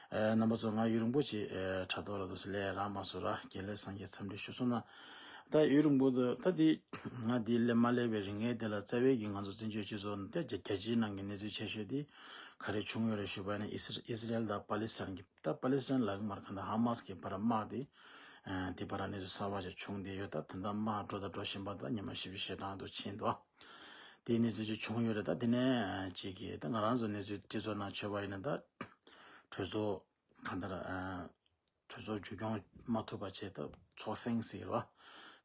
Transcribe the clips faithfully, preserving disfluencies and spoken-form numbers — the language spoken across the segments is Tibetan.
ཨ་རྣམ་པ་ཚོ། ང་ཡུན་རིང་པོ་ཅིག་ཨ་དྲ་ཐོག་ལ་འདུག་སེ་སླེབས་རག་མ་སོང་ར། དགེ་ལེགས་སངས་རྒྱས་འཚམས་འདྲི་ཞུ་སོང་ན། ད་ཡུན་རིང་པོ་འདུག་ད་འདི་ང་འདི་སླེབས་མ་སླེབས་པའི་རིང་ངའི་དེ་ལ་རྩ་བའི་གི་ང་ཚོ་བཙན་བྱོལ་སྤྱི་ཚོགས་ནང་དེ་རྒྱ་རྒྱལ་སྤྱིའི་ནང་གི་གནས་ཚུལ་ཆེ་ཤོས་དེ་ག་རེ་བྱུང་ཡོད་རེད་ཞུས་པ་ཡིན་ན། ཨི་སི་ཨི་སི་རེལ་དང་པ་ལི་སི་ཐན་གྱི། ད་པ་ལི་སི་ཐན་ལབ་ཀྱི་མ་རེད། གང་ལྟར་ཧ་མ་སི་གི་བར་དམག་དེ་ཨ་དེ་བར་གནས་ཚུལ་གསར་པ་ཅིག་བྱུང་བསྡད་ཡོད། ད་དེ་འདྲ་དམག་འགྲོ་དང་འགྲོ་བཞིན་པ། ད་ཉི་མ་བཞི་བཅུ་ཞེ་གྲངས་དུ་ཕྱིན་འདུག་དེའི་གནས་ཚུལ་ཅིག་བྱུང་ཡོད་རེད། ད་དེ་ནས་ཅིག་གིས་ད་ང་རང་ཚོ་གནས་ཚུལ་སྤྱི་ཚོགས་ནང་བྱོས་པ་ཡིན་ན། ད་གྲོས་ཚོགས་གང་ལྟར་ཨ་གྲོས་ཚོགས་མཇུག་སྐྱོང་མ་ཐུབ་པ་བྱས། ད་ཚོགས་གསེང་ཟེར་བ།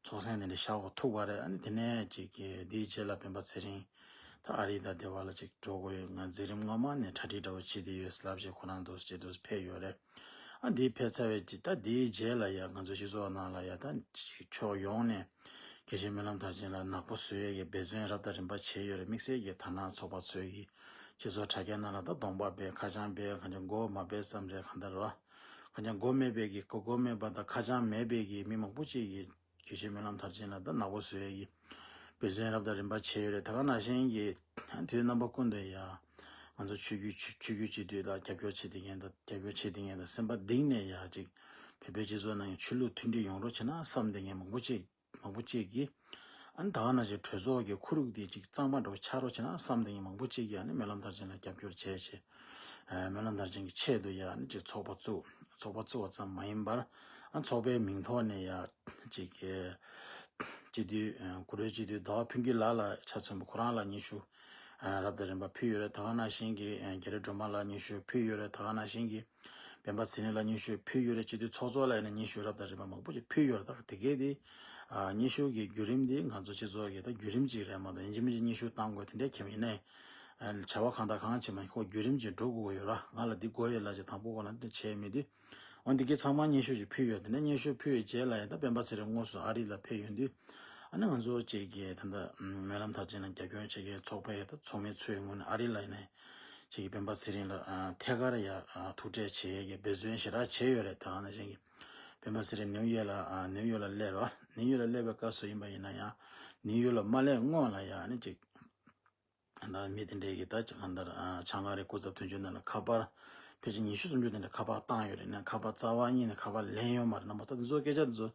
ཚོགས་གསེང་དེ་འདྲ་བཞག་དགོས་ཐུག་པ་རེད། ཨ་ནི་དེ་ནས་ཅིག་གིས་དེའི་རྗེས་ལ་སྤེན་པ་ཚེ་རིང་ད་ཨ་རི་དང་དེ་བ་ལ་ཅིག་འགྲོ་དགོས་ཡོད། ང་མཛད་རིམ་སྔོན་མ་ནས་གྲ་སྒྲིག་འདྲ་བོ་བྱེད་བསྡད་ཡོད་ལབ་བྱས་ཁོ་རང་འདུག་སེ་འདུག་སེ་ཕེབས་ཡོད་རེད། ཨ་འདི་ཕེབས་ཚར་བའི་རྗེས། ད་འདིའི་རྗེས་ལ་ཡ་ང་ཚོ་སྤྱི་ཚོགས་ནང་ལ་ཡ་ད་ཅིག་ཕྱོགས་ཡོངས་ནས་དགེ་བཤེས་སྨོན་ལམ་མཐར་ཕྱིན་ལ་ནག་པོ་བཟོ་ཡས་ཀྱི་འབད་བརྩོན་རབ་དང་རིམ་པ་བྱས་ཡོད་རེད། དམིགས་བསལ་གྱི་དར་ནག་ཚོགས་པ་ཚོས་ཀྱིས་སྤྱི་ཚོགས་དྲ་རྒྱ་ནང་ལ་ད་གདོང་པ་སྦས། ཁ་བྱང་སྦས། གང་ཅི་མགོ་མ་སྦས་ཙམ་རེད། གང་ལྟར་བ། གང་ཅི་མགོ་མེད་པའི་གི་མགོ་མགོ་མེད་པ་དང་ཁ་བྱང་མེད་པའི་གི་མི་མང་པོ་ཅིག་གིས་དགེ་བཤེས་སྨོན་ལམ་མཐར་ཕྱིན་ལ་ད་ནག་པོ་བཟོ་ཡས་ཀྱི་འབད་བརྩོན་རབ་དང་རིམ་པ་བྱས་ཡོད་རེད། ད་ག་ནང་བཞིན་གྱི་དུས་རྣམ་པ་ཀུན་ཏུ་ཡ་ང་ཚོ་ཆོས་བརྒྱུད་ཆོས་ཆོས་བརྒྱུད་སྤྱི་འཐུས་ལ་རྒྱབ་སྐྱོར་བྱེད་བསྡད་མཁན་དང་། རྒྱབ་སྐྱོར་བྱེད་བསྡད་མཁན་དང་། སེམས་པ་གཏིང་ནས་ཡ་ཅིག་བོད་པའི་སྤྱི་ཚོགས་ནང་གི་ཆོས་ལུགས་མཐུན་སྒྲིལ་ཡོང་རོགས་བྱེད་ན་བསམ་བསྡད་མཁན་མང་པོ་ཅིག་མང་པོ་ཅིག་གིས། ཨ་ནི་ད་ག་ནང་བཞིན་གྲོས་ཚོགས་ཀྱི་ཁོར་ཡུག་དེ་ཅིག་གཙང་མ་འདྲ་བོ་ཆགས་རོགས་བྱེད་ན་བསམ་བསྡད་མཁན་མང་པོ་ཅིག་གིས་ཨ་ནི་སྨོན་ལམ་མཐར་ཕྱིན་ལ་རྒྱབ་སྐྱོར་བྱས་བྱས། ཨ་སྨོན་ལམ་མཐར་ཕྱིན་གྱི་ཆེད་དུ་ཡ་ཨ་ནི་ཅིག་ཚོགས་པ་བཙུགས། ཚོགས་པ་བཙུགས་པ་ཙམ་མ་ཡིན་པར། ཨ་ཚོགས་པའི་མིང་ཐོག་ནས་ཡ་ཅིག་གི་སྤྱི་འཐུས། ཨ་བཀུར་འོས་སྤྱི་འཐུས་ཟླ་བ་ཕུན་སྐྱིད་ལགས་ལ་ཆ་མཚོན་པ། ཁོ་རང་ལ་སྙན་ཞུ་ཨ་རབ་དང་རིམ་པ་ཕུལ་ཡོད་རེད། ད་ག་ནང་བཞིན་གྱི་ཨ་རྒྱ་རི་སྒྲོལ་མ་ལ་སྙན་ཞུ་ཕུལ་ཡོད་རེད། ད་ག་ནང་བཞིན་གྱི་སྤེན་པ་ཚེ་རིང་ལ་སྙན་ཞུ་ཕུལ་ཡོད་རེད། སྤྱི་འཐུས་ཚོགས་གཙོ་ལ་ཡིན་ན་སྙན་ཞུ་རབ་དང་རིམ་པ་མང་པོ་ཞིག་ཕུལ་ཡོད་རེད། ད་དེ་གའི་དེ་ཨ་སྙན་ཞུ་གི་བརྒྱུད་རིམ་དེ་ང་ཚོ་སྤྱི་ཚོགས་ཀྱི་ད་བརྒྱུད་རིམ་ཅིག་རེད་མ་གཏོགས། ཡིན་གཅིག་མིན་གཅིག་སྙན་ཞུ་བཏང་དགོས་དེ་འདྲའི་ཁྱད་མེད། ཡིན་ནའི་ཨ་བྱ་བ་གང་དང་གང་བྱེད་མ་ཁོ་བརྒྱུད་རིམ་ཅིག་འགྲོ་དགོས་ཀྱི་ཡོད་ར། ང་ལ་འདི་དགོས་ཡོད་ལབ་བྱས་དང་པོ་ཁོ་ན་འདི་བྱས་མེད་དུས། འོ་འདི་གའི་ཚང་མ་སྙན་ཞུ་ཞིག་ཕུལ་ཡོད། དེ་ནས་སྙན་ཞུ་ཕུལ་བའི་རྗེས་ལ་ཡང་ད་སྤེན་པ་ཚེ་རིང་དངོས་སུ་ཨ་རི་ལ་ཕེབས་ཡོང་དུས། ཨ་ནི་ང་ཚོ་ཅིག་གི་ད་ལྟ་སྨོན་ལམ་མཐར་ཕྱིན་ལ་རྒྱབ་སྐྱོར་བྱེད་མཁན་ཚོགས་པའི་ད་ཚོགས་མི་ཚོའི་ངོས་ནས་ཨ་རི་ལ་ཡིན་ནའི་ཅིག་གི་སྤེན་པ་ཚེ་རིང་ལ་ཨ་ཐད་ཀར་ཡ་ཨ་ཐུག་འཕྲད་བྱེད་ཡས་ཀྱི་འབད་བརྩོན་ཞེ་དྲག་བྱས་ཡོད་རེད། ད་ག་ནང་བཞིན་གྱི་སྤེན་པ་ཚེ་རིང་ནིའུ་ཡོག་ལ་ཨ་ནིའུ་ཡོག་ལ་སླེབས་རོགས། ནིའུ་ཡོག་ལ་སླེབས་པའི་སྐབས་སུ་ཡིན་པ་ཡིན་ན་ཡང་། ནིའུ་ཡོག་ལ་མ་སླེབས་སྔོན་ལ་ཡ་ཨ་ནི་ཅིག་ད་མི་དེ་འདྲས་ཀྱིས་ད་ཅིག་གང་ལྟར་ཨ་བྱང་ཨ་རི་སྐུ་ཚབ་དོན་གཅོད་ནང་ལ་ཁ་པར་ཕལ་ཆེར་ཉི་ཤུ་སུམ་ཅུ་དེ་འདྲས་ཁ་པར་བཏང་ཡོད་རེད། ནས་ཁ་པར་རྩ་བ་ཉིད་ནས་ཁ་པར་ལེན་ཡོད་མ་རེད། རྣམ་པ་ད་དེ་ཚོ་སྐད་ཆ་དེ་ཚོ་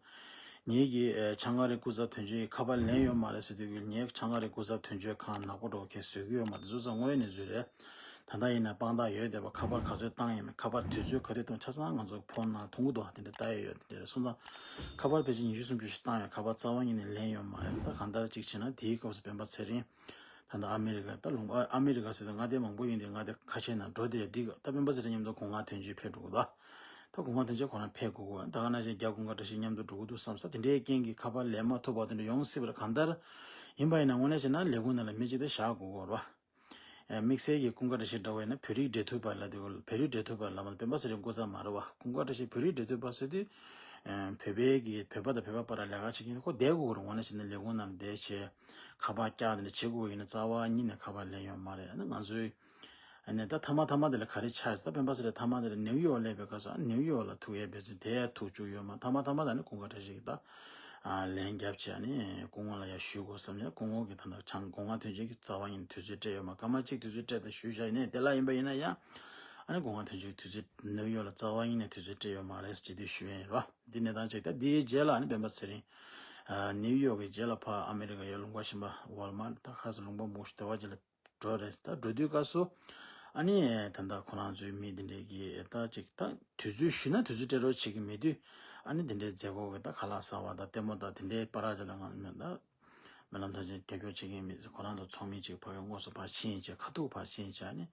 ངེད་ཀྱིས་ཨ་བྱང་ཨ་རི་སྐུ་ཚབ་དོན་གཅོད་ཀྱིས་ཁ་པར་ལེན་ཡོད་མ་རེད་ཟེར་དུས། ངས་བྱང་ཨ་རི་སྐུ་ཚབ་དོན་གཅོད་ཁང་ནག་པོ་འདྲ་བོ་ཁྱེད་བཟོས་ཀྱི་ཡོད་མ་རེད། དེ་ཚོ་ཚང་དངོས་ཡོད་གནས་ཚུལ་རེད། ད་ལྟ་ཡིན་ན་དཔང་རྟགས་ཡོད་བསྡད་པ། ཁ་པར་ག་ཚོད་བཏང་ཡོད་མེད། ཁ་པར་དུས་ཚོད་ག་དུས་བཏང་། ཆ་ཚང་ང་ཚོ་ཕོན་ནང་མཐོང་གི་འདུག་དེ་འདྲ་ལྟ་ཡས་ཡོད། དེ་འདྲ་སོང་ཙང་ཁ་པར་ཕལ་ཆེར་ཉི་ཤུ་སུམ་ཅུ་ཞིག་བཏང་ཡོད། ཁ་པར་རྩ་བ་ཉིད་ནས་ལེན་ཡོད་མ་རེད། ད་གང་ལྟར་ཅིག་བྱས་ན་དེའི་སྐབས་སུ་སྤེན་པ་ཚེ་རིང་ད་ལྟ་ཨ་མི་རི་ཀ་ད་ལུང་པ་ཨ་མི་རི་ཀ་ཟེར་དུས་མངའ་སྡེ་མང་པོ་ཡིན་དུས་མངའ་སྡེ་ཁ་ཤས་ནང་འགྲོ་བསྡད་ཡོད། འདི་ག་ད་སྤེན་པ་ཚེ་རིང་མཉམ་དུ་གོང་མ་དོན་གཅོད་ཕེབས་འགྲོ་གི་འདུག་ད་གོང་མ་དོན་གཅོད་ཁོ་རང་ཕེབས་དགོས་གོ། ད་ག་ནང་བཞིན་རྒྱ་དགོན་ཁག་བཀྲ་ཤིས་མཉམ་དུ་འགྲོ་གི་འདུག་བསམ་ས། དེ་འདྲའི་རྐྱེན་གྱིས་ཁ་པར་ལེན་མ་ཐུབ་པ་དེ་འདྲ་ཡོང་སྲིད་པ་རེད། གང་ལྟར་ཡིན་པ་ཡིན་ན་དངོས་གནས་བྱས་ན་ལས་ཁུངས་ནང་ལ་མི་གཅིག་ད་བཞག་དགོས་གོ་རེད་བ། ཨ་དམིགས་བསལ་གྱི་ཀུན་དགའ་བཀྲ་ཤིས་འདྲ་བོ་ཡིན་ན་བོད་རིགས་འབྲེལ་མཐུད་པ་ལབ་དུས། བོད་རིགས་འབྲེལ་མཐུད་པ་ལབ་པ་སྤེན་པ་ཚེ་རིང་སྐུ་ཚབ་མ་རེད་བ། ཀུན་དགའ་བཀྲ་ཤིས་བོད་རིགས་འབྲེལ་མཐུད་པ་ཟེར་དུས། ཨ་བོད་པའི་གི་བོད་པ་དང་བོད་པ་བར་ལ་ལས་ཀ་བྱེད་མཁན་ཁོ་བསྡད་དགོས་རེད། དངོས་གནས་བྱས་ན་ལས་ཁུངས་ནང་བསྡད་བྱས་ཁ་པར་བཀྱག་དེ་འདྲ་བྱེད་དགོས་ཡིན་ན་རྩ་བ་ཉིད་ནས་ཁ་པར་ལེན་ཡོད་མ་རེད། ཨ་ནི་ང་ཚོའི་ཨ་ནི་ད་མཐའ་མ་མཐའ་མ་དེ་ལ་ག་རེ་ཆགས་ཟེར། ད་སྤེན་པ་ཚེ་རིང་མཐའ་མ་དེ་ལ་ནིའུ་ཡོག་སླེབས་པའི་སྐབས་སུ་ཨ་ནིའུ་ཡོག་ལ་ཐུག་ཡས་འབད་བརྩོན་དེ་ཡང་ཐུག་བཅུག་ཡོད་མ། མཐའ་མ་མཐའ་མ་ད་ནི་ཀུན་དགའ་བཀྲ་ཤིས་ཀྱིས་ད་ཨ་ལན་བརྒྱབ་བྱས་ཨ་ནི་སྐུ་ངོ་ལ་ཡང་ཞུ་དགོས་བསམ་ནས། སྐུ་ངོ་གིས་ད་ལྟ་བྱང་གོང་མ་དོན་གཅོད་ཀྱིས་རྩ་བ་ཉིད་ནས་དུས་ཚོད་སྤྲད་ཡོད་མ། སྐར་མ་གཅིག་དུས་ཚོད་སྤྲད་དང་ཞུས་བཞག་ཡིན་ནའི་དེ་ལ་ཡིན་པ་ཡིན་ན་ཡང་ཨ་ནི་གོང་མ་དོན་གཅོད་ཀྱིས་དུས་ཚོད་ནིའུ་ཡོག་ལ་རྩ་བ་ཉིད་ནས་དུས་ཚོད་སྤྲད་ཡོད་མ་རེད་ཟེར་དེ་ཞུ་ཡས་ཡིན་རོ། འདི་གནས་སྟངས་གཅིག་ད་འདིའི་རྗེས་ལ་ཨ་ནི་སྤེན་པ་ཚེ་རིང་ཨ་ནིའུ་ཡོག་གི་རྗེས་ལ་ཕར་ཨ་མི་རི་ཀ་ཡ་ལུང་པ་གཞན་པ་ཝོལ་མར་ད་ཁ་སང་ལུང་པ་མང་པོ་ཞིག་དེ་བ་རྗེས་ལ་འགྲོ་རེད། ད་འགྲོ་དུས་སྐབས་སུ་ཨ་ནི་ད་ལྟ་ཁོ་རང་ཚོའི་མི་འདི་འདྲས་ཀྱིས་ད་ཅིག་ད་དུས་ཚོད་ཞུས་ན་དུས་ཚོད་སྤྲད་རོགས་བྱེད་ཀྱི་མེད་དུས། ཨ་ནི་འདི་འདྲའི་མཛད་སྒོ་གི་ད་ཁ་ལག་ཟ་བ་དང་ལྟད་མོ་དང་དེ་འདྲའི་བར་ལ་ང་ད་སྨོན་ལམ་མཐར་ཕྱིན་རྒྱབ་སྐྱོར་བྱེད་མཁན་མི་ཁོ་རང་དང་ཚོགས་མི་ཅིག་ཕ་གི་དངོས་སུ་ཕར་ཕྱིན་བྱས་ཁ་ཐུག་ཕར་ཕྱིན་བྱས་ཨ་ནི་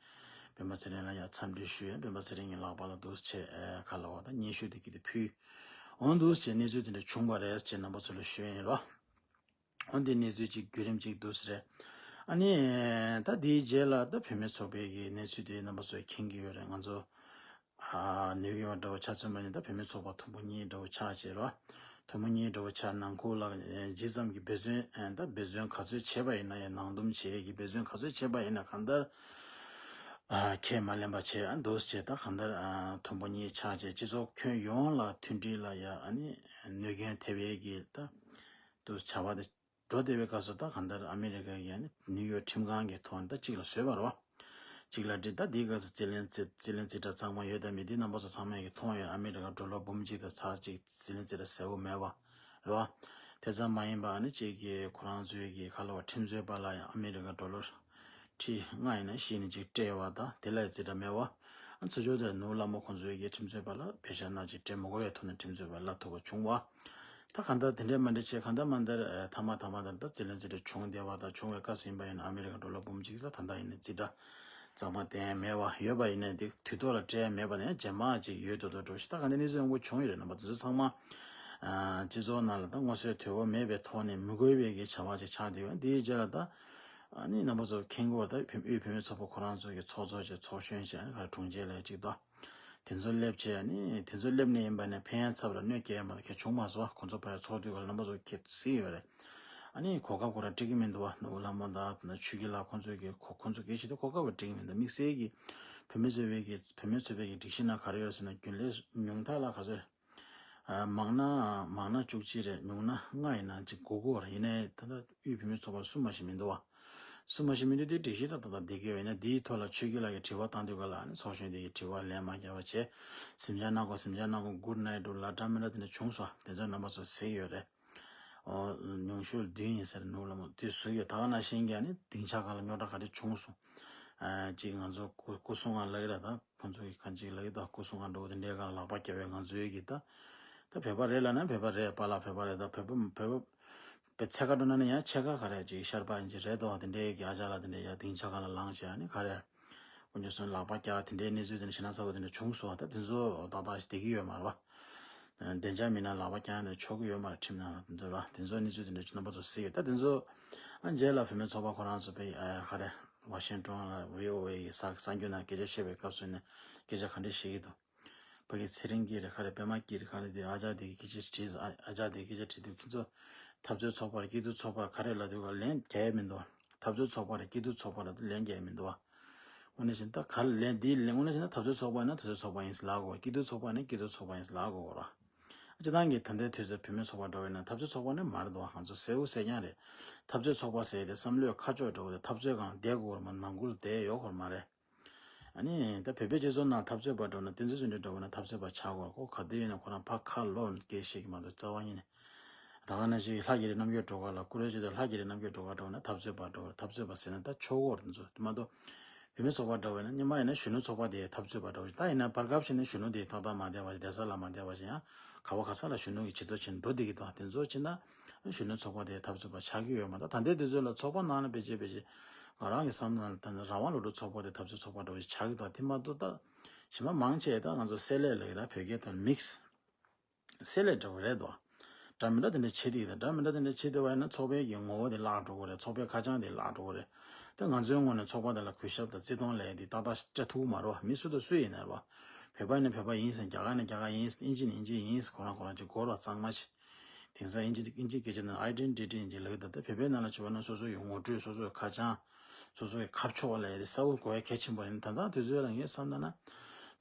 སྤེན་པ་ཚེ་རིང་ལ་ཡང་འཚམས་འདྲི་ཞུས། སྤེན་པ་ཚེ་རིང་གི་ལག་པ་ལ་འདུག་སེ་བྱས་ཁ་ལ་བ་ད་སྙན་ཞུ་དེ་གི་དེ་ཕུལ། འོ་འདུག་སེ་བྱས་གནས་ཚུལ་དེ་འདྲ་བྱུང་བ་རེད་ཅེས་རྣམ་པ་ཚོ་ལ་ཞུ་ཡས་ཡིན་རོ། འོན་ཏེ་གནས་ཚུལ་གཅིག་བརྒྱུད་རིམ་གཅིག་འདུག་སེ་རེད། ཨ་ནི་ད་དེའི་རྗེས་ལ་ད་བུད་མེད་ཚོགས་པའི་གི་གནས་ཚུལ་དེ་རྣམ་པ་ཚོས་མཁྱེན་གྱི་ཡོད་རེད། ང་ཚོ་ཨ་ནིའུ་ཡོག་འདྲ་བོ་ཆ་མཚོན་པ་ཡིན་ན་ད་བུད་མེད་ཚོགས་པ་མཐོན་པོ་གཉིས་འདྲ་བོ་ཆགས་བྱས་རེད་བ། མཐོན་པོ་གཉིས་འདྲ་བོ་ཆགས་ནང་ཁུལ་ལ་ཇི་ཙམ་གྱི་འབད་བརྩོན་ད་འབད་བརྩོན་ག་ཚོད་བྱས་པ་ཡིན་ན་ཡང་ནང་སྡོམ་བྱེད་ཡས་ཀྱི་འབད་བརྩོན་ག་ཚོད་བྱས་པ་ཡིན་ན་གང་ལྟར་ཨ་ཁས་མ་ལེན་པ་བྱས་ཨ་འདུག་སེ་བྱས་ད་གང་ལྟར་ཨ་མཐོན་པོ་གཉིས་ཆགས་བྱས་སྤྱི་ཚོགས་ཁྱོན་ཡོངས་ལ་མཐུན་སྒྲིལ་ལ་ཡ་ཨ་ནི་གནོད་སྐྱོན་ཐེབས་ཡས་ཀྱི་ད། དུ་བྱ་བ་དེ་འགྲོ་བསྡད་པའི་སྐབས་སུ་ད་གང་ལྟར་ཨ་མི་རི་ཀ་གི་ནིའུ་ཡོག་ཁྲིམས་ཁང་གི་ཐོག་ནས་ད་གཅིག་ལ་བཟོས་པ་རེད་བ། གཅིག་ལ་འདི་ད་འདི་ག་ཚོད་རྩིས་ལེན་རྩིས་རྩིས་ལེན་རྩིས་ཁྲ་གཙང་མ་ཡོད་དམ་མེད་འདི་རྣམ་པ་ཚོ་ཚང་མས་ཀྱི་མཐོང་ཡོད། ཨ་མི་རི་ཀ་ཌོ་ལར་འབུམ་གཅིག་དང་ཚེག་གཅིག་རྩིས་ལེན་རྩིས་ཁྲ་ཟེར་བོ་མེད་པ་རེད་བ། དེ་ཙམ་མ་ཡིན་པ་ཨ་ནི་གཅིག་གི་ཁོ་རང་ཚོའི་གི་ཁ་ལོ་བ་ཁྲིམས་རྩོད་པ་ལ་ཡང་ཨ་མི་རི་ཀ་ཌོ་ལར་ཁྲི་ལྔ་ཡིན་ན་བཞི་ནས་གཅིག་སྤྲད་ཡོད་པ་དང་དེ་ལ་རྩིས་ཁྲ་མེད་པ། ཨ་ཚོ་ཆོས་དེ་ནུ་བླ་མ་ཁོང་ཚོའི་གི་ཁྲིམས་རྩོད་པ་ལ་པེ་ཤ་སྣ་གཅིག་སྤྲད་མི་དགོས་པའི་ཐོག་ནས་ཁྲིམས་རྩོད་པ་ལ་ཐུག་པ་བྱུང་བ། ད་གང་ལྟར་དེ་འདྲའི་མ་འདྲ་བྱས་གང་ལྟར་མ་ལྟར་ཨ་ཐ་མ་ཐ་མ་ལྟར་ད་རྩིས་ལེན་རྩིས་ཁྲ་བྱུང་བསྡད་པ་དང་བྱུང་བའི་སྐབས་སུ་ཡིན་པ་ཡིན་ན་ཨ་མི་རི་ཀ་ཌོ་ལར་འབུམ་གཅིག་ལ་ད་ལྟ་ཡིན་ན་རྩིས་ཁྲ་གཙང་མ་བསྟན་མེད་པ། ཡོད་པ་ཡིན་ན་དེ་དུས་ཐོག་ལ་སྤྲད་མེད་པ་ནས་རྗེས་མ་ཅིག་ཡོད་དོ་དོ་འགྲོ་ཞིག་ད་ག་འདི་གནས་ཚུལ་ཡོང་གི་བྱུང་ཡོད་རེད། རྣམ་པ་དེ་ཚོ་ཚང་མ་ཨ་སྤྱི་ཚོགས་ནང་ལ་ད་མངོན་གསལ་དོད་པོ་མེད་པའི་ཐོག་ནས་མི་དགོས་པའི་གི་བྱ་བ་ཅིག་ཆགས་བསྡད་ཡོད། འདིའི་རྗེས་ལ་ད་ཨ་ནི་རྣམ་པ་ཚོ་མཁྱེན་གྱི་ཡོད་རེད། ད་དབུས་བུད་མེད་ཚོགས་པ་ཁོ་རང་ཚོ་གི་ཚོགས་གཙོ་ཅིག་ཚོགས་གཞོན་ཅིག་ཨ་ནི་ག་རེ་དྲུང་ཆེ་ལ་ཅིག་ད། དེ་ཚོ་སླེབས་བྱས་ནི་དེ་ཚོ་སླེབས་ནས་ཡིན་པ་ནས་ཕན་ཡང་ཚབ་ལ་གནོད་སྐྱེལ་ཡ་མ་གཏོགས་ཁྱད་བྱུང་མ་སོང་། ཁོང་ཚོ་ཕར་ཚོགས་དུས་ག་ལ་རྣམ་པ་ཚོ་ཁྱེད་གཟིགས་ཡོད་རེད། ཨ་ནི་གོ་སྐབས་ཁོ་རང་སྤྲད་ཀྱི་མི་འདུག་བ། ནུ་བོ་ལྷ་མོ་དང་ཆོས་སྐྱིད་ལགས་ཁོང་ཚོས་ཀྱི་ཁོ་ཁོང་ཚོ་གལ་ཆེ་དུས་གོ་སྐབས་སྤྲད་ཀྱི་མི་འདུག་དམིགས་བསལ་གྱི་བུད་མེད་ཚོགས་པའི་གི་བུད་མེད་ཚོགས་པའི་གི་སྒྲིག་གཞི་ནང་ག་རེ་ཡོད་ཟེར་ན་རྒྱུན་ལས་ཉུང་མཐའ་ལ་ག་ཚོད་ཨ་མང་ན་མང་ན་བཅུ་གཅིག་རེད། ཉུང་ན་ལྔ་ཡིན་ན་གཅིག་དགུ་དགུ་རེད། ཡིན་ནའི་ད་ལྟ་དབུས་བུད་མེད་ཚོགས་པར་སུ་མ་ཞིག་མི་འདུག་བ། སུ་མ་ཞིག་མི་འདུག་དེ་སྒྲིག་གཞི་ཏག་ཏག་བསྡད་ཀྱི་ཡོད་ན་དེའི་ཐོག་ལ་ཆོས་སྐྱིད་ལགས་ཀྱིས་དྲི་བ་བཏང་དུས་ག་ལ་ཨ་ནི་ཚོགས་གཞོན་དེ་གིས་དྲི་བ་ལན་མ་རྒྱབ་པ་བྱས། གཟིམ་འཇག་གནང་དགོས། གཟིམ་འཇག་གནང་དགོས། good night འགྲོ་ལ་འདྲ་མི་འདྲ་དེ་འདྲ་བྱུང་སོང་། དེ་ཚོ་རྣམ་པ་ཚོ་གཟིགས་ཡོད་རེད། ཨོ་ཉུང་ཤོས་བདུན་ཡིན་ཟེར་ནུ་ལ་མོ་དེ་བཟོས་ཡོད། ད་ག་ནང་བཞིན་གྱི་ཨ་ནི་སྡིངས་ཆ་སྒང་ལ་རྙོག་དྲ་ག་རེ་བྱུང་སོང་། ཨ་ཅིག་ང་ཚོ་སྐུ་སྐུ་སྲུང་ང་ལ་ཡོད་ར་ད། ཁོང་ཚོ་གི་གང་ཅིག་ལ་ཡོད་ད། སྐུ་སྲུང་ང་འགྲོ་བ་དེ་འདྲའི་སྒང་ལག་པ་བརྒྱབ་པའི་ང་ཚོའི་གི་ད། ད་བོད་པ་རེད་ལབ་ན་བོད་པ་རེད། པཱ་ལགས་བོད་པ་རེད། ད་བོད་པ་བོད་པ་བོད་པའི་ཚད་ཀ་འགྲོ་ན་ནི་ཡང་ཕྱེད་ཀ་ག་རེ་ཅིག་ཤར་པ་ཡིན་གྱི་རེད་དོ། དེ་འདྲའི་གི་ཨ་ཅག་ལགས་དེ་འདྲའི་ཡ་སྡིངས་ཆ་སྒང་ལ་ལངས་བྱས་ཨ་ནི་ག་རེ། དཀོན་མཆོག་གསུམ་ལག་པ་བརྒྱབ་དེ་འདྲའི་གནས་ཚུལ་དེ་འདྲ་ཞེ་དྲག་ཚ་བོ་དེ་འདྲ་བྱུང་སོང་། ད་དེ་ཚོ་ཏག་ཏག་ཞིག་བསྡད་ཀྱི་ཡོད་མ་རེད་པ། བདེ་འཇགས་མི་སྣ་ལག་པ་བརྐྱང་ཡ་དེ་ཆོག་གི་ཡོད་མ་རེད། ཁྲིམས་ནང་ལ་དེ་ཚོ་ར་དེ་ཚོ་གནས་ཚུལ་དེ་འདྲ་རྣམ་པ་ཚོ་གཟིགས་ཡོད། ད་དེ་ཚོ་ཨ་རྗེས་ལ་བུད་མེད་ཚོགས་པ་ཁོ་རང་ཚོ་པའི་ཨ་ག་རེ་ཝ་ཤིང་ཊོན་ལ་ཝི་ཨོ་ཨེ་ཡི་གསར་གསར་འགྱུར་ནང་སྐད་ཆ་བཤད་པའི་སྐབས་སུ་ནས་སྐད་ཆ་ག་འདྲ་བཤད་ཀྱི་འདུག་ཕ་གི་ཚེ་རིང་སྐྱིད་རེད་ག་རེ་པད་མ་སྐྱིད་རེད་ག་རེ་དེ་ཨ་ཅག་དེ་གི་སྐད་ཆ་དྲིས་ཨ་ཨ་ཅག་དེ་གི་སྐད་ཆ་དྲིས་དུས་ཁྱེད་ཚོ་འཐབ་རྩོད་ཚོགས་པ་རེད། སྐྱིད་སྡུག་ཚོགས་པ་ག་རེ་ལབ་དུས་ག་ལན་རྒྱག་ཡ་མི་འདུག་འཐབ་རྩོད་ཚོགས་པ་རེད། སྐྱིད་སྡུག་ཚོགས་པ་རེད། ལན་རྒྱག་ཡ་མི་འདུག་དངོས་གནས་བྱས་ན་ད་ག་ལ་ལན་འདིའི་ལན་དངོས་གནས་བྱས་ན་འཐབ་རྩོད་ཚོགས་པ་ཡིན་ན་འཐབ་རྩོད་ཚོགས་པ་ཡིན་ཟེར་ལབ་དགོས། སྐྱིད་སྡུག་ཚོགས་པ་ཡིན་ན་སྐྱིད་སྡུག་ཚོགས་པ་ཡིན་ཟེར་ལབ་དགོས་ར། སྤྱིར་བཏང་གི་ད་ལྟའི་དུས་ཚོད་བུད་མེད་ཚོགས་པ་འདྲ་བོ་ཡིན་ན་འཐབ་རྩོད་ཚོགས་པ་ནི་མ་རེད་དོ། ང་ཚོ་གསལ་བོ་གསལ་རྐྱང་རེད། འཐབ་རྩོད་ཚོགས་པ་ཟེར་ཡ་དེ་བསམ་བློའི་ཁ་ཕྱོགས་འདྲ་བོ་དེ་འཐབ་རྩོད་སྒང་བསྡད་དགོས་ར་མ་ནང་ཁུལ་བསྡད་ཡོད་དགོས་ར་མ་རེད། ཨ་ནི་ད་བོད་པའི་སྤྱི་ཚོགས་ནང་འཐབ་རྩོད་པ་འདྲ་བོ་ན་བསྟན་འཛིན་བརྩོན་འགྲུས་འདྲ་བོ་ན་འཐབ་རྩོད་པ་ཆགས་དགོས། ཁོ་ག་དུས་ཡིན་ན་ཁོ་རང་ཕར་ཁ་ལོག་སྐད་བཤད་ཀྱི་མ་གཏོགས་རྩ་བ་ཉིད་ནས། ད་ག་ནང་བཞིན་ལྷ་རྒྱ་རི་རྣམ་རྒྱལ་སྒྲོལ་དཀར་ལགས་སྐུ་རེ་བྱེད་དུས་ལྷ་རྒྱ་རི་རྣམ་རྒྱལ་སྒྲོལ་དཀར་འདྲ་བོ་ན་འཐབ་རྩོད་པ་འདྲ་བོ་འཐབ་རྩོད་པ་ཟེར་ན་ད་ཆོག་གོ་རེད་འདུག་དེ་མ་གཏོགས་བུད་མེད་ཚོགས་པ་འདྲ་བོ་ཡིན་ན་སྔོན་མ་ཡིན་ན་གཞོན་ནུ་ཚོགས་པ་དེ་འཐབ་རྩོད་པ་འདྲ་བོ་ཞིག་ད་ཡིན་ན་བར་སྐབས་ཕྱིན་ན་གཞོན་ནུ་དེ་ཏག་ཏག་མ་བསྡད་པ་ཞིག་བསྡད་ས་ལ་མ་བསྡད་པ་ཞིག་ཡང་ག་བ་ག་ས་ལ་གཞོན་ནུ་གི་བྱེད་ཐབས་ཕྱིན་འགྲོ་བསྡད་ཀྱི་འདུག་དེ་ཚོ་ཕྱིན་ན་གཞོན་ནུ་ཚོགས་པ་དེ་འཐབ་རྩོད་པ་ཆགས་ཀྱི་ཡོད་མ་གཏོགས་ད་ལྟའི་དུས་ཚོད་ལ་ཚོགས་པ་ནང་ལ་ཕལ་ཆེར་ཕལ་ཆེར་ང་རང་གི་བསམ་ན་ད་ནི་རང་དབང་སློབ་ཕྲུག་ཚོགས་པ་དེ་འཐབ་རྩོད་ཚོགས་པ་འདྲ་བོ་ཞིག་ཆགས་ཀྱི་འདུག་དེ་མ་གཏོགས་ད་གཞན་པ་མང་ཆེ་ད་ང་ཚོ་སེ་ལེ་ལ་ཡི་ད་བོད་སྐད་ཐོག་མིག་སི། སེ་ལེ་འདྲ་བོ་རེད་དོ། འདྲ་མི་འདྲ་དེ་འདྲ་བྱེད་དེ་ཡིན་ད་འདྲ་མི་འདྲ་དེ་འདྲ་བྱེད་དེ་བ་ཡིན་ན་ཚོགས་པའི་གི་ངོ་བོ་དེ་བརླག་འགྲོ་གི་རེད། ཚོགས་པའི་ཁ་བྱང་དེ་བརླག་འགྲོ་གི་རེད། དེ་ང་ཚོའི་ངོས་ནས་ཚོགས་པ་དེ་ལ་གུས་ཞབས་དང་བརྩི་མཐོང་ལས་དེ་ཏག་ཏག་སྤྲད་ཐུབ་ཀྱི་མ་རེད་བ། མི་སུ་དང་སུ་ཡིན་ནའི་རེད་བ། བོད་པ་ཡིན་ན་བོད་པ་ཡིན་ཟེར། རྒྱ་གར་ཡིན་ན་རྒྱ་གར་ཡིན་ཟེར། ཨིན་ཇི་ནི་ཨིན་ཇི་ཡིན་ཟེར། ཁོ་རང་ཁོ་རང་ཅིག་གོ་ར་གཙང་མ་ཞིག་དེང་སང་ཨིན་ཇི་ཨིན་ཇི་སྐད་ཆ་ནང་ཨའི་ཌེན་ཊི་ཊི་ཡིན་གྱི་ལབ་ཀྱི་འདུག་དེ་བོད་པའི་ནང་ལ་བྱུང་བ་ན་སོ་སོ་ཡི་ངོ་སྤྲོད་སོ་སོ་ཡི་ཁ་བྱང་། སོ་སོ་གི་ཁ་ཕྱོགས་ལ་ཡ་དེ་གསལ་པོ་དགོས་ཡ་གལ་ཆེན་པོ་རེད། ད་ལྟ་དུས་ཚོད་ལ་ངས་བསམ་ན་ན།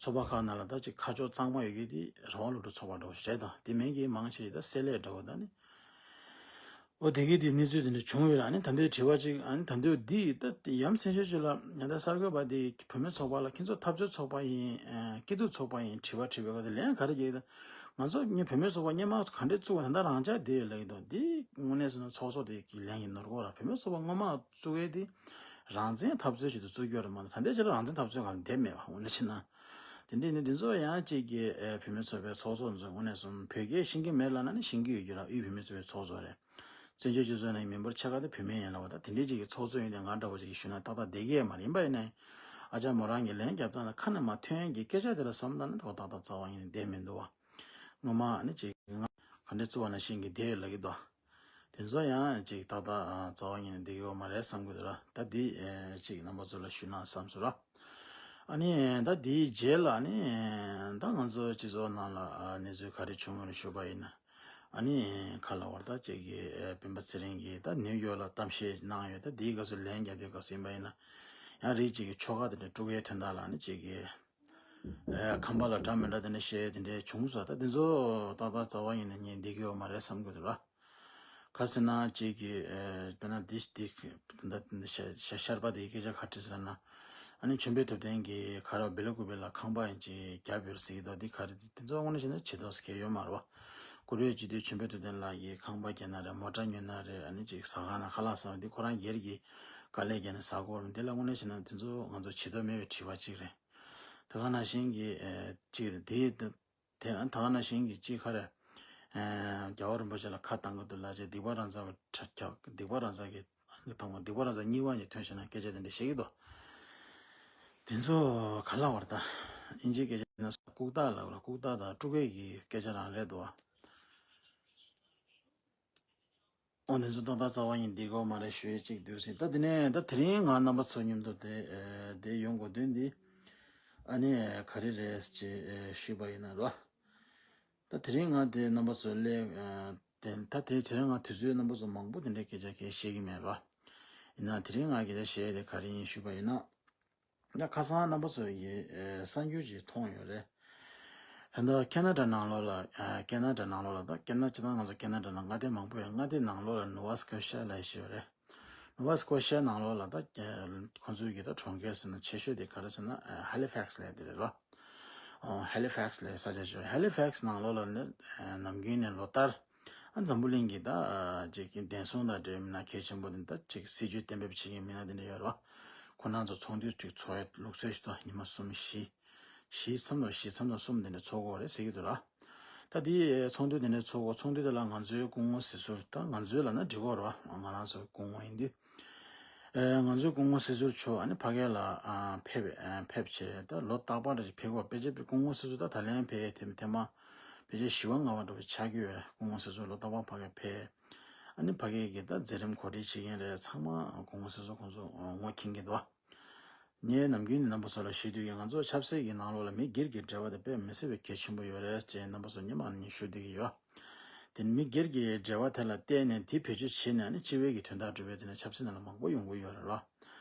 ཚོགས་པ་ཁག་ནང་ལ་ད་ཅིག་ཁ་ཕྱོགས་གཙང་མ་ཡོད་ཀྱི་དེ་རང་དབང་སློབ་ཕྲུག་ཚོགས་པ་འདྲ་བོ་ཞིག་རེད་ད། དེ་མིན་གྱི་མང་ཆེ་ད་སེ་ལེ་འདྲ་བོ་ད་ནི། འོ་དེ་གི་དེ་གནས་ཚུལ་དེ་འདྲ་བྱུང་ཡོད་ར། ཨ་ནི་ད་འདོད་དྲི་བ་ཅིག་ཨ་ནི་ད་འདོད་འདི་ད་ཡ་མཚན་ཆེ་ཤོས་ལ་ཡ་ད་གསར་འགོད་པ་དེ་བུད་མེད་ཚོགས་པ་ལ་ཁྱེད་ཚོ་འཐབ་རྩོད་ཚོགས་པ་ཡིན། སྐྱིད་སྡུག་ཚོགས་པ་ཡིན་དྲི་བ་དྲིས་པའི་སྐབས་དེ་ལན་ག་རེ་རྒྱག་གི་ད། ང་ཚོ་ངའི་བུད་མེད་ཚོགས་པ་སྔོན་མ་ག་འདྲས་བཙུགས་པ་ད་ལྟ་རང་འཇགས་བསྡད་ཡོད་ལབ་ཀྱི་འདུག་འདི་དངོས་གནས་སོང་ན་ཚོགས་གཙོ་དེ་གི་ལན་ཡིན་ནོར་གོ་ར། བུད་མེད་ཚོགས་པ་སྔོན་མ་བཙུགས་ཡས་དེ་རང་བཙན་འཐབ་རྩོད་ཞིག་ཏུ་བཙུགས་ཡོད་རེད་མ་གཏོགས་ད་ལྟའི་ཆར་རང་བཙན་འཐབ་རྩོད་སྒང་ལ་བསྡད་མེད་པ་དངོས་གནས་བྱས་ན། དེ་འདྲས་ནི་འདི་ཚོ་ཡང་གཅིག་གི་ཨེ་བུད་མེད་ཚོགས་པའི་ཚོགས་གཙོ་ཚོ་དངོས་གནས་སོང་བོད་སྐད་ཤེས་ཀྱི་མེད་ལབ་ན་ནི་ཤེས་ཀྱི་ཡོད་རྒྱུ་ར། དབུས་བུད་མེད་ཚོགས་པའི་ཚོགས་གཙོ་རེད། བཙན་བྱོལ་སྤྱི་ཚོགས་ནང་མི་འབོར་ཕྱེད་ཀ་དེ་བུད་མེད་ཡིན་ལབ་པ་ད་དེ་འདྲས་ཅིག་གི་ཚོགས་གཙོ་ཡིན་དེ་ང་འདྲ་བོ་ཅིག་གིས་ཞུས་ན་ཏག་ཏག་བསྡད་ཀྱི་ཡོད་མ་རེད། ཡིན་པ་ཡིན་ནའི་ཨ་ཅག་མོ་རང་གི་ལན་རྒྱབ་སྟངས་ལ་ཁ་ནས་མ་ཐོན་ཡག་གི་སྐད་ཆ་དེ་ལ་བསམ་ད་ན་ད་ཏག་ཏག་རྩ་བ་ཡིན་ནས་བསྡད་མི་འདུག་བ། སྔོན་མ་ནི་ཅིག་ང་ག་འདྲས་བཙུགས་པ་ནང་བཞིན་གྱི་བསྡད་ཡོད་ལབ་ཀྱི་འདུག་དེ་ཚོ་ཡང་ཅིག་ཏག་ཏག་རྩ་བ་ཉིད་ནས་བསྡད་ཀྱི་ཡོད་མ་རེད་བསམ་གྱི་འདུག་ར། ད་འདི་ཅིག་རྣམ་པ་ཚོ་ལ་ཞུས་ན་བསམ་སོང་ར། ཨ་ནི་ད་འདིའི་རྗེས་ལ་ནི་ད་ང་ཚོ་སྤྱི་ཚོགས་ནང་ལ་གནས་ཚུལ་ག་རེ་བྱུང་ཡོད་ཞུས་པ་ཡིན་ན། ཨ་ནི་ག་ལ་བར་ད་ཅིག་གི་སྤེན་པ་ཚེ་རིང་གིས་ད་ནིའུ་ཡོག་ལ་གཏམ་བཤད་གནང་ཡོད། ད་འདིའི་སྐབས་སུ་ལན་རྒྱག་དུས་སྐབས་སུ་ཡིན་པ་ཡིན་ན་ཡང་རིགས་ཅིག་གི་ཆོལ་ཁ་དེ་འདྲ་དཀྲུག་ཡའི་དོན་དག་ལ་ནི་ཅིག་གི་ཨེ་ཁམས་པ་ལ་འདྲ་མི་འདྲ་དེ་འདྲ་བཤད་དེ་འདྲ་བྱུང་སོང་། ད་དེ་ཚོ་ཏག་ཏག་རྩ་བ་ཉིད་ནས་ངས་འགྲིག་གི་ཡོད་མ་རེད་བསམ་གྱི་འདུག་ར། ག་རེ་ཟེར་ན་ཅིག་གི་ཨེ་དཔེར་ན་འདི་འདི་ད་ཤ་ཤ་ཤར་པ་དེའི་སྐད་ཆ་ག་རེ་ཟེར་ན། ཨ་ནི་ཆོས་འཕེལ་ཐུབ་བསྟན་གྱིས་ག་རེ་བ་བེ་ལ་ཀུ་བེ་ལ་ཁང་པ་ཡིན་ཅིག་བརྒྱབ་ཡོད་ཟེར་གྱི་འདུག་འདི་ག་རེ་འདི་ཚོ་དངོས་གནས་བྱས་ན་བྱེད་ཐབས་སུ་གལ་ཡོད་མ་རེད་བ། ཀུ་རེ་སྤྱི་འཐུས་ཆོས་འཕེལ་ཐུབ་བསྟན་ལགས་ཀྱིས་ཁང་པ་བརྒྱབ་ན་རེད། མོ་ཊ་ཉོས་ན་རེད། ཨ་ནི་ཅིག་ཟ་ཁང་ན་ཁ་ལག་ཟ་བ་འདི་ཁོ་རང་སྒེར་གྱི་དཀའ་ལས་བརྒྱབ་ནས་ཟ་དགོས་རེད། འདི་ལ་དངོས་གནས་བྱས་ན་འདི་ཚོ་ང་ཚོ་བྱེད་ཐབས་མེད་པའི་དྲི་བ་གཅིག་རེད། དེ་ག་ནང་བཞིན་གྱི་ཨེ་གཅིག་རེད། དེ་དེ་ད་ག་ནང་བཞིན་གྱི་གཅིག་ག་རེ། ཨེ་རྒྱལ་བ་རིན་པོ་ཆེ་ལ་ཁ་བཏང་གི་འདུག་ལབ་བྱས་སྡིག་པ་རང་རྩ་བའི་ཁྲ་ཁྱག་སྡིག་པ་རང་རྩ་གི་ཐང་མ་སྡིག་པ་རང་རྩ་གཉིས་པ་ཉིད་ཐོན་ཤེས་ན་སྐད་ཆ་དེ་འདྲ་བཤད་ཀྱི་འདུག་དེ་ཚོ་ག་ལ་བར་ད་ཨིན་ཇིའི་སྐད་ཆ་ན་ལྐུགས་རྟགས་ལ་བར་ལྐུགས་རྟགས་དང་སྤྲུལ་སྐད་ཀྱི་སྐད་ཆ་རང་རེད་འདུག་བ། ཨོ་འདི་ཚོ་ཏག་ཏག་རྩ་བ་ཡིན་འདི་གོ་མ་རེད་ཞུ་ཡས་གཅིག་འདུག་ཟིན། ད་དེ་ནས་ད་དེ་རིང་ང་རྣམ་པ་ཚོ་མཉམ་དུ་དེ་དེ་ཡོང་དགོས་དོན་འདི་ཨ་ནི་ག་རེ་རེད་ཅེས་ཞུས་པ་ཡིན་ན་རོ། ད་དེ་རིང་ང་དེ་རྣམ་པ་ཚོ་སླེབས་དེ་ད་དེ་དེ་རིང་ང་དུས་ཚོད་རྣམ་པ་ཚོ་མང་པོ་དེ་འདྲའི་སྐད་ཆ་གས་བཤད་ཀྱི་མེད་རོ། ཡིན་ན་དེ་རིང་ང་གི་དེ་བཤད་དེ་ག་རེ་ཡིན་ཞུས་པ་ཡིན་ན། ད་ཁ་སང་རྣམ་པ་ཚོ་ཡི་ཨེ་གསར་འགྱུར་ཅིག་མཐོང་ཡོད་རེད། ད་ལྟ་ཁེ་ན་ཌ་ནང་ལོགས་ལ་ཨ་ཁེ་ན་ཌ་ནང་ལོགས་ལ་ད་ཁེ་ན་ཌ་སྤྱིར་བཏང་ང་ཚོ་ཁེ་ན་ཌ་ནང་མངའ་སྡེ་མང་པོ་ཡོད། མངའ་སྡེ་ནང་ལོགས་ལ་ནོ་ཝ་སྐོ་ཤ་ལབ་ཞིག་ཡོད་རེད། ནོ་ཝ་སྐོ་ཤ་ནང་ལོགས་ལ་ད་ཁོང་ཚོའི་གི་ད་གྲོང་ཁྱེར་ཟེར་ན་ཆེ་ཤོས་དེ་ག་རེ་ཟེར་ན་ཧེ་ལི་ཕེག་སི་ལབ་དེ་རེད་ལོ། ཧེ་ལི་ཕེག་སི་ལབ་ས་ཆ་ཞིག་ཡོད། ཧེ་ལི་ཕེག་སི་ནང་ལོགས་ལ་ནི་ནམ་རྒྱུན་ནས་ལོ་ལྟར། ཨ་འཛམ་བུ་གླིང་གི་ད་ཅིག་གི་བདེན་སྲུང་དང་འབྲེལ་བའི་མི་སྣ་གལ་ཆེན་པོ་དེ་ད་ཅིག་སྲིད་ཇུས་གཏན་འབེབས་བྱེད་མཁན་མི་སྣ་དེ་འདྲ་ཡོད་རེད་བ། ཁོ་རང་ཚོ་ཚོགས་འདུ་ཅིག་ཚོགས་ཡ་ལུགས་སྲོལ་ཞིག་འདུག་ཉི་མ་གསུམ་བཞི། བཞི་མཚམས་དང་བཞི་མཚམས་དང་གསུམ་དེ་འདྲ་ཚོགས་ཀྱི་ཡོད་རེད་ཟེར་གྱི་འདུག་ར། ད་དེ་ཚོགས་འདུ་དེ་འདྲ་ཚོགས་ཀྱི་ཚོགས་འདུ་དེ་ལ་ང་ཚོའི་སྐུ་ངོ་ཟེར་ཟུར་ད་ང་ཚོའི་ལབ་ན་འགྲིག་གི་ཡོད་རེད་བ། ང་རང་ཚོའི་སྐུ་ངོ་ཡིན་དུས། ཨེ་ང་ཚོའི་སྐུ་ངོ་ཟེར་ཟུར་མཆོག་ཨ་ནི་ཕ་གི་ལ་ཨ་ཕེབས་ཨ་ཕེབས་བྱས་ད་ལོ་རྟག་པར་ཅིག་ཕེབས་ཀྱི་ཡོད་རེད། ཕལ་ཆེར་སྐུ་ངོ་ཟེར་ཟུར་ད་ད་ལན་ཕེབས་ཐེངས་ཐེངས་མ་ཕལ་ཆེར་བཞི་པ་ལྔ་པ་འདྲ་པོ་ཆགས་ཀྱི་ཡོད་རེད། སྐུ་ངོ་ཟེར་ཟུར་ལོ་རྟག་པར་ཕ་གི་ཕེབས། ཨ་ནི་ཕ་གི་གི་ད་མཛད་རིམ་གོ་སྒྲིག་བྱེད་མཁན་རེད། ཚང་མ་སྐུ་ངོ་ཟེར་ཟུར་ཁོང་ཚོ་ངོ་མཁྱེན་གྱི་འདུག་ངས་ནམ་རྒྱུན་ནས་རྣམ་པ་ཚོ་ལ་ཞུ་དུས་ཀྱི་ང་ཚོ་ཆབ་སྲིད་ཀྱི་ནང་ལོགས་ལ་མི་སྒེར་གྱི་འབྲེལ་བ་དེ་དཔེ་མི་སྲིད་པའི་གལ་ཆེན་པོ་ཡོད་རེད་ཅེས་རྣམ་པ་ཚོ་སྙན་མ་ནས་ཞུ་བསྡད་ཀྱི་ཡོད། དེ་ནི་མི་སྒེར་གྱི་འབྲེལ་བ་དེ་ལ་བརྟེན་ནས་དེ་བེད་སྤྱོད་བྱས་ནས་ནི་སྤྱི་པའི་གི་དོན་དག་སྒྲུབ་པའི་དེ་ནི་ཆབ་སྲིད་ནང་ལ་མང་པོ་ཡོང་གི་ཡོད་རེད་ལ།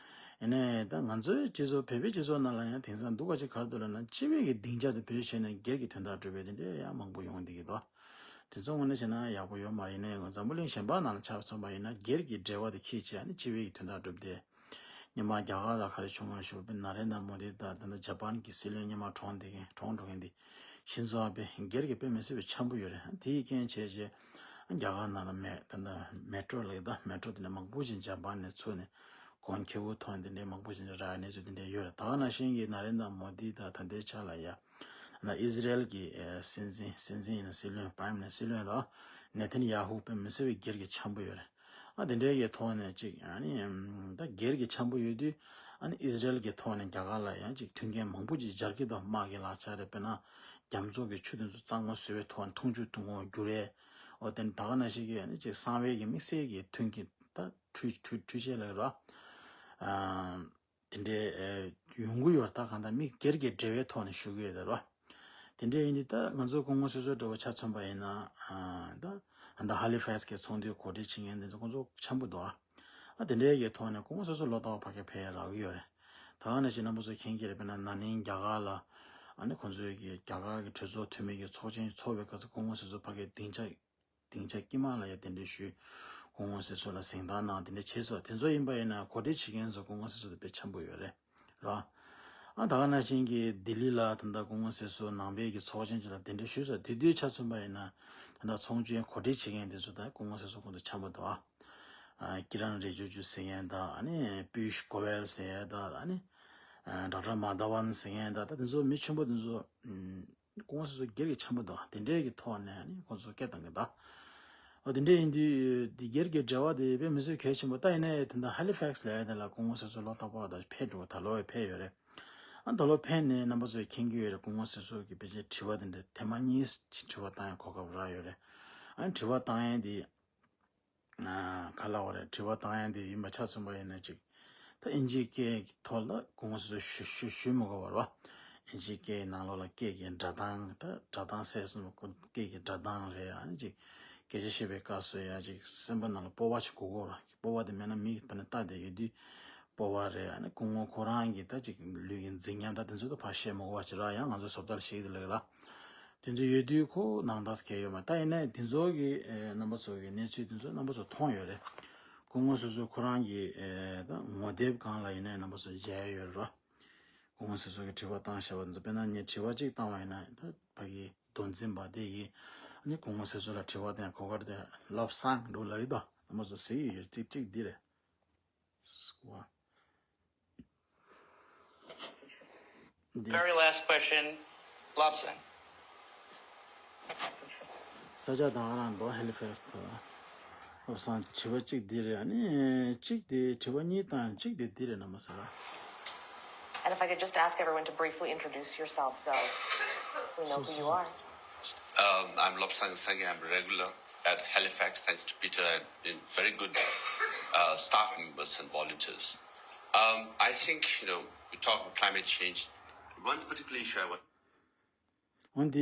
ཡིན་ནའི་ད་ང་ཚོའི་སྤྱི་ཚོགས་བོད་པའི་སྤྱི་ཚོགས་ནང་ལ་ཡང་དེང་སང་སྡུག་ག་ཅིག་ག་རེ་འདུག་ལབ་ན་སྤྱི་པའི་གི་སྡིངས་ཆ་དེ་བེད་སྤྱོད་བྱས་ནས་སྒེར་གྱི་དོན་དག་སྒྲུབ་པའི་དེ་འདྲ་ཡང་མང་པོ་ཡོང་བསྡད་ཀྱི་འདུག་དེ་ཚོ་དངོས་གནས་བྱས་ན་ཡག་པོ་ཡོད་མ་རེད། ཡིན་ནའི་འཛམ་བུ་གླིང་གཞན་པ་ནང་ལ་ཆ་མཚོན་པ་ཡིན་ན་སྒེར་གྱི་འབྲེལ་བ་དེ་འཁྱེར་བྱས་ནས་སྤྱི་པའི་གི་དོན་དག་སྒྲུབ་སྟེ། སྔོན་མ་རྒྱ་གར་ལ་ག་རེ་བྱུང་བ་ཞུ་བ་དཔེར་ན་རེན་དྲ་མོ་དི་དང་ད་ལྟ་ཇ་པན་གྱི་སྲིད་བློན་སྔོན་མ་གྲོངས་བསྡད་མཁན་གྲོངས་འགྲོ་མཁན་དེ་ཤིན་ཛོ་ཨ་བྷེ་སྒེར་གྱི་དཔེ་མི་སྲིད་པའི་འཆམ་པོ་ཡོད་རེད། དེ་ཡི་རྐྱེན་བྱས་རྗེས་རྒྱ་གར་ནང་ལ་མེ་ད་ལྟ་མེ་ཏྲོ་ལབ་ད་མེ་ཏྲོ་དེ་འདྲ་མང་པོ་ཞིག་ཇ་པན་ནས་ཚུར་ནས་གོང་ཁེ་པོ་ཐོག་དེ་འདྲའི་མང་པོ་ཞིག་རག་གནས་ཚུལ་དེ་འདྲ་ཡོད་རེད། ད་ག་ནང་བཞིན་གྱི་ན་རེན་དྲ་མོ་དི་དང་ད་ལྟའི་ཆ་ལ་ཡ་ན་ཨི་ཟི་རེལ་གྱི་སྲིད་འཛིན་སྲིད་འཛིན་ཡིན་ན་སྲིད་བློན་པྲའིམ་མི་ནི་སི་ཊར་སྲིད་བློན་ལ་ནེ་ཐན་ཡ་ཧུ་དཔེ་མི་སྲིད་པའི་སྒེར་གྱི་འཆམ་པོ་ཡོད་རེད། ཨ་དེ་འདྲའི་གི་ཐོག་ནས་ཅིག་ཨ་ནི་ད་སྒེར་གྱི་འཆམ་པོ་ཡོད་དུས་ཨ་ནི་ཨི་ཟི་རེལ་གྱི་ཐོག་ནས་རྒྱ་གར་ལ་ཡང་ཅིག་མཐུན་རྐྱེན་མང་པོ་ཅིག་སྦྱར་གྱི་འདུག་དམག་གི་ལག་ཆ་རེད། དཔེར་ན་རྒྱ་མཚོ་གི་ཆུ་དེ་ཚོ་གཙང་མ་བཟོ་བའི་ཐོག་ནས་འཐུང་ཆུ་འཐུང་འོང་རྒྱུ་རེད། འོ་དེ་ནི་ད་ག་ནང་བཞིན་གྱི་ཨ་ནི་ཅིག་གསང་བའི་གི་དམིགས་བསལ་གྱི་མཐུན་རྐྱེན་ད་འཕྲུལ་འཕྲུལ་འཕྲུལ་ཆས་ལ་ར། ཨ། དེ་འདྲའི་ཡོང་གི་ཡོད་རེད། ད་གང་ལྟར་མི་སྒེར་གྱི་འབྲེལ་བའི་ཐོག་ནས་ཞུ་གི་ཡོད་རེད་བ། དེ་འདྲའི་ཡིན་དུས་ད་ང་ཚོ་སྐུ་ངོ་སོ་སོ་འདྲ་བོ་ཆ་མཚོན་པ་ཡིན་ན་ད་ད་ཧ་ལི་ཕེག་སི་གི་ཚོགས་འདུའི་གོ་སྒྲིག་བྱེད་མཁན་དེ་ཚོ་ཁོང་ཚོ་འཆམ་པོ་འདུག་ཨ་དེ་འདྲའི་གི་ཐོག་ནས་སྐུ་ངོ་སོ་སོ་ལོ་ཏོག་ཕ་གི་ཕེབས་རག་གི་ཡོད་རེད། ད་ག་ནང་བཞིན་རྣམ་པ་ཚོ་མཁྱེན་གྱི་རེད། དཔེར་ན་ན་ནིང་རྒྱ་གར་ལ་ཨ་ནི་ཁོང་ཚོའི་གི་རྒྱ་གར་གི་གྲོས་ཚོགས་འཐུས་མི་གི་ཚོགས་ཆེན་ཚོགས་པའི་སྐབས་སུ་སྐུ་ངོ་སོ་སོ་ཕ་གི་སྡིངས་ཆ་སྡིངས་ཆ་དཀྱིལ་མ་ལ་ཡ་དེ་འདྲ་ཞུས། སྐུ་ངོ་སྲིད་ཟུར་ལ་གཟེངས་རྟགས་གནང་དེ་འདྲ་བྱས་སོང་། དེ་ཚོ་ཡིན་པ་ཡིན་ན་གོ་སྒྲིག་བྱེད་མཁན་ཚོ་སྐུ་ངོ་སྲིད་ཟུར་དེ་དཔེ་འཆམ་པོ་ཡོད་རེད་ར། ཨ་ད་ག་ནང་བཞིན་གྱི་ལྡི་ལི་ལ་ད་ལྟ་སྐུ་ངོ་སྲིད་ཟུར་ནང་པའི་གི་ཚོགས་ཆེན་ཅིག་ལ་དེ་འདྲ་ཞུས་སོང་། དེ་དུས་ཆ་མཚོན་པ་ཡིན་ན་ད་ལྟ་ཚོགས་ཆེན་གོ་སྒྲིག་བྱེད་མཁན་དེ་ཚོ་ད་སྐུ་ངོ་སྲིད་ཟུར་ཁོང་ཚོ་འཆམ་པོ་འདུག་ཨ་ཀི་རན་རི་ཇི་ཇུ་ཟེར་མཁན་དང་ཨ་ནི་པིའུཤ་གོ་ཡལ་ཟེར་ཡ་དང་ཨ་ནི་ཌོག་ཊར་མ་དྷ་ཝན་ཟེར་མཁན་དང་ད་དེ་ཚོ་མི་ཆེན་པོ་དེ་ཚོ། སྐུ་ངོ་སོ་སོ་སྒེར་གྱི་འཆམ་པོ་དང་དེ་འདྲའི་གི་ཐོག་ནས་ནི་ཁོང་ཚོ་སྐད་བཏང་གི་འདུག་འོ་དེ་འདྲའི་ཡིན་དུས་དེ་སྒེར་གྱི་འབྲེལ་བ་དེ་དཔེ་མི་སྲིད་གལ་ཆེན་པོ་ད་ཡིན་ནའི་དེ་འདྲ་ཧ་ལི་ཕེག་སི་ལབ་ཡ་དེ་ལ་སྐུ་ངོ་སོ་སོ་ལོ་ཏོག་ཕ་བ་དང་ཕེབས་འགྲོ་ད་ལོ་ཡི་ཕེབས་ཡོད་རེད། ཨ་ད་ལོ་ཕེབས་ནས་རྣམ་པ་ཚོས་མཁྱེན་གྱི་ཡོད་རེད། སྐུ་ངོ་སོ་སོ་གི་ཕལ་ཆེར་དྲི་བ་དེ་འདྲ་ཐེངས་མ་གཉིས་དྲི་བ་བཏང་ཡ་གོ་སྐབས་རག་ཡོད་རེད། ཨ་དྲི་བ་བཏང་ཡ་དེ། ག་ལ་བ་རེད། དྲི་བ་བཏང་ཡ་དེ་ཡིན་པ་ཆ་མཚོན་པ་ཡིན་ན་ཅིག་ད་ཨིན་ཇིའི་སྐད་ཀྱི་ཐོག་ལ་སྐུ་ངོ་སོ་སོ་ཞུ་ཞུ་ཞུ་མི་དགོས་པ་རེད་བ། ཨིན་ཇིའི་སྐད་ཀྱི་ནང་ལོགས་ལ་སྐད་ཀྱི་སྒྲ་གདངས་ད་སྒྲ་གདངས་གསལ་སོང་སྐད་ཀྱི་སྒྲ་གདངས་རེད། ཨ་ནི་ཅིག་སྐད་ཆ་བཤད་པའི་སྐབས་སུ་ཡ་ཅིག་སེམས་པ་ནང་ལ་སྤོབས་པ་ཅིག་དགོས་ཀྱི་ཡོད་རེད། སྤོབས་པ་དེ་མེད་ན་མི་གིས་ཕར་ནས་ལྟ་བསྡད་ཡོད་དུས་སྤོབས་པ་རེད། ཨ་ནི་སྐུ་ངོ་ཁོ་རང་གི་ད་ཅིག་ལུས་ཀྱི་མཛེས་ཉམས་ད་དེ་ཚོ་ད་ཕར་བཤད་མི་དགོས་པ་ཅིག་ར། ཡང་ང་ཚོ་བཟོ་ལྟ་ཞིག་དེ་ལ་ར། དེ་ཚོ་ཡོད་དུས་ཁོ་ནང་ལྟར་གལ་ཡོད་མ་རེད། ད་ཡིན་ནའི་དེ་ཚོ་གི་ཨེ་རྣམ་པ་ཚོ་གི་གནས་ཚུལ་དེ་ཚོ་རྣམ་པ་ཚོ་མཐོང་ཡོད་རེད། སྐུ་ངོ་སོ་སོ་ཁོ་རང་གི་ཨེ་ད་ངོ་དེབ་སྒང་ལ་ཡིན་ནའི་རྣམ་པ་ཚོ་མཇལ་ཡོད་རེད། སྐུ་ངོ་སྲིད་ཟུར་གྱིས་དྲི་བ་བཏང་བཞག་པ་འདི་ཚོ། དཔེར་ན་ངས་དྲི་བ་གཅིག་བཏང་བ་ཡིན་ན། ད་ཕ་གི་མདོ་འཛིན་པ་དེ་ཡིས་ཨ་ནི་སྐུ་ངོ་སྲིད་ཟུར་ལ་དྲི་བ་བཏང་གོ་སྐབས་དེ་ལབ་སང་འགྲོ་ལབ་ཡོད་དོ། རྣམ་པ་ཚོ་གཟིགས་ཡོད། གཅིག་གཅིག་འདི་རེད། སྐུ་ངོ། འདི། Very last question. ལབ་སང་། ས་ཆ་དང་ང་རང་འགྲོ་ཧེ་ལི་ཕེག་སི་དུ། ལབ་སང་དྲི་བ་གཅིག་འདི་རེད། ཨ་ནི་གཅིག་དེ་དྲི་བ་གཉིས་དང་གཅིག་དེ་འདི་རེད། རྣམ་པ་ཚོ་ལ། And if I could just ask everyone to briefly introduce yourself so we know who you are. Um, I'm Lobsang Sangay. I'm a regular at Halifax, thanks to Peter and been very good uh, staff members and volunteers. Um, I think, you know, we talk about climate change. One particular issue I want འོན་ཏེ་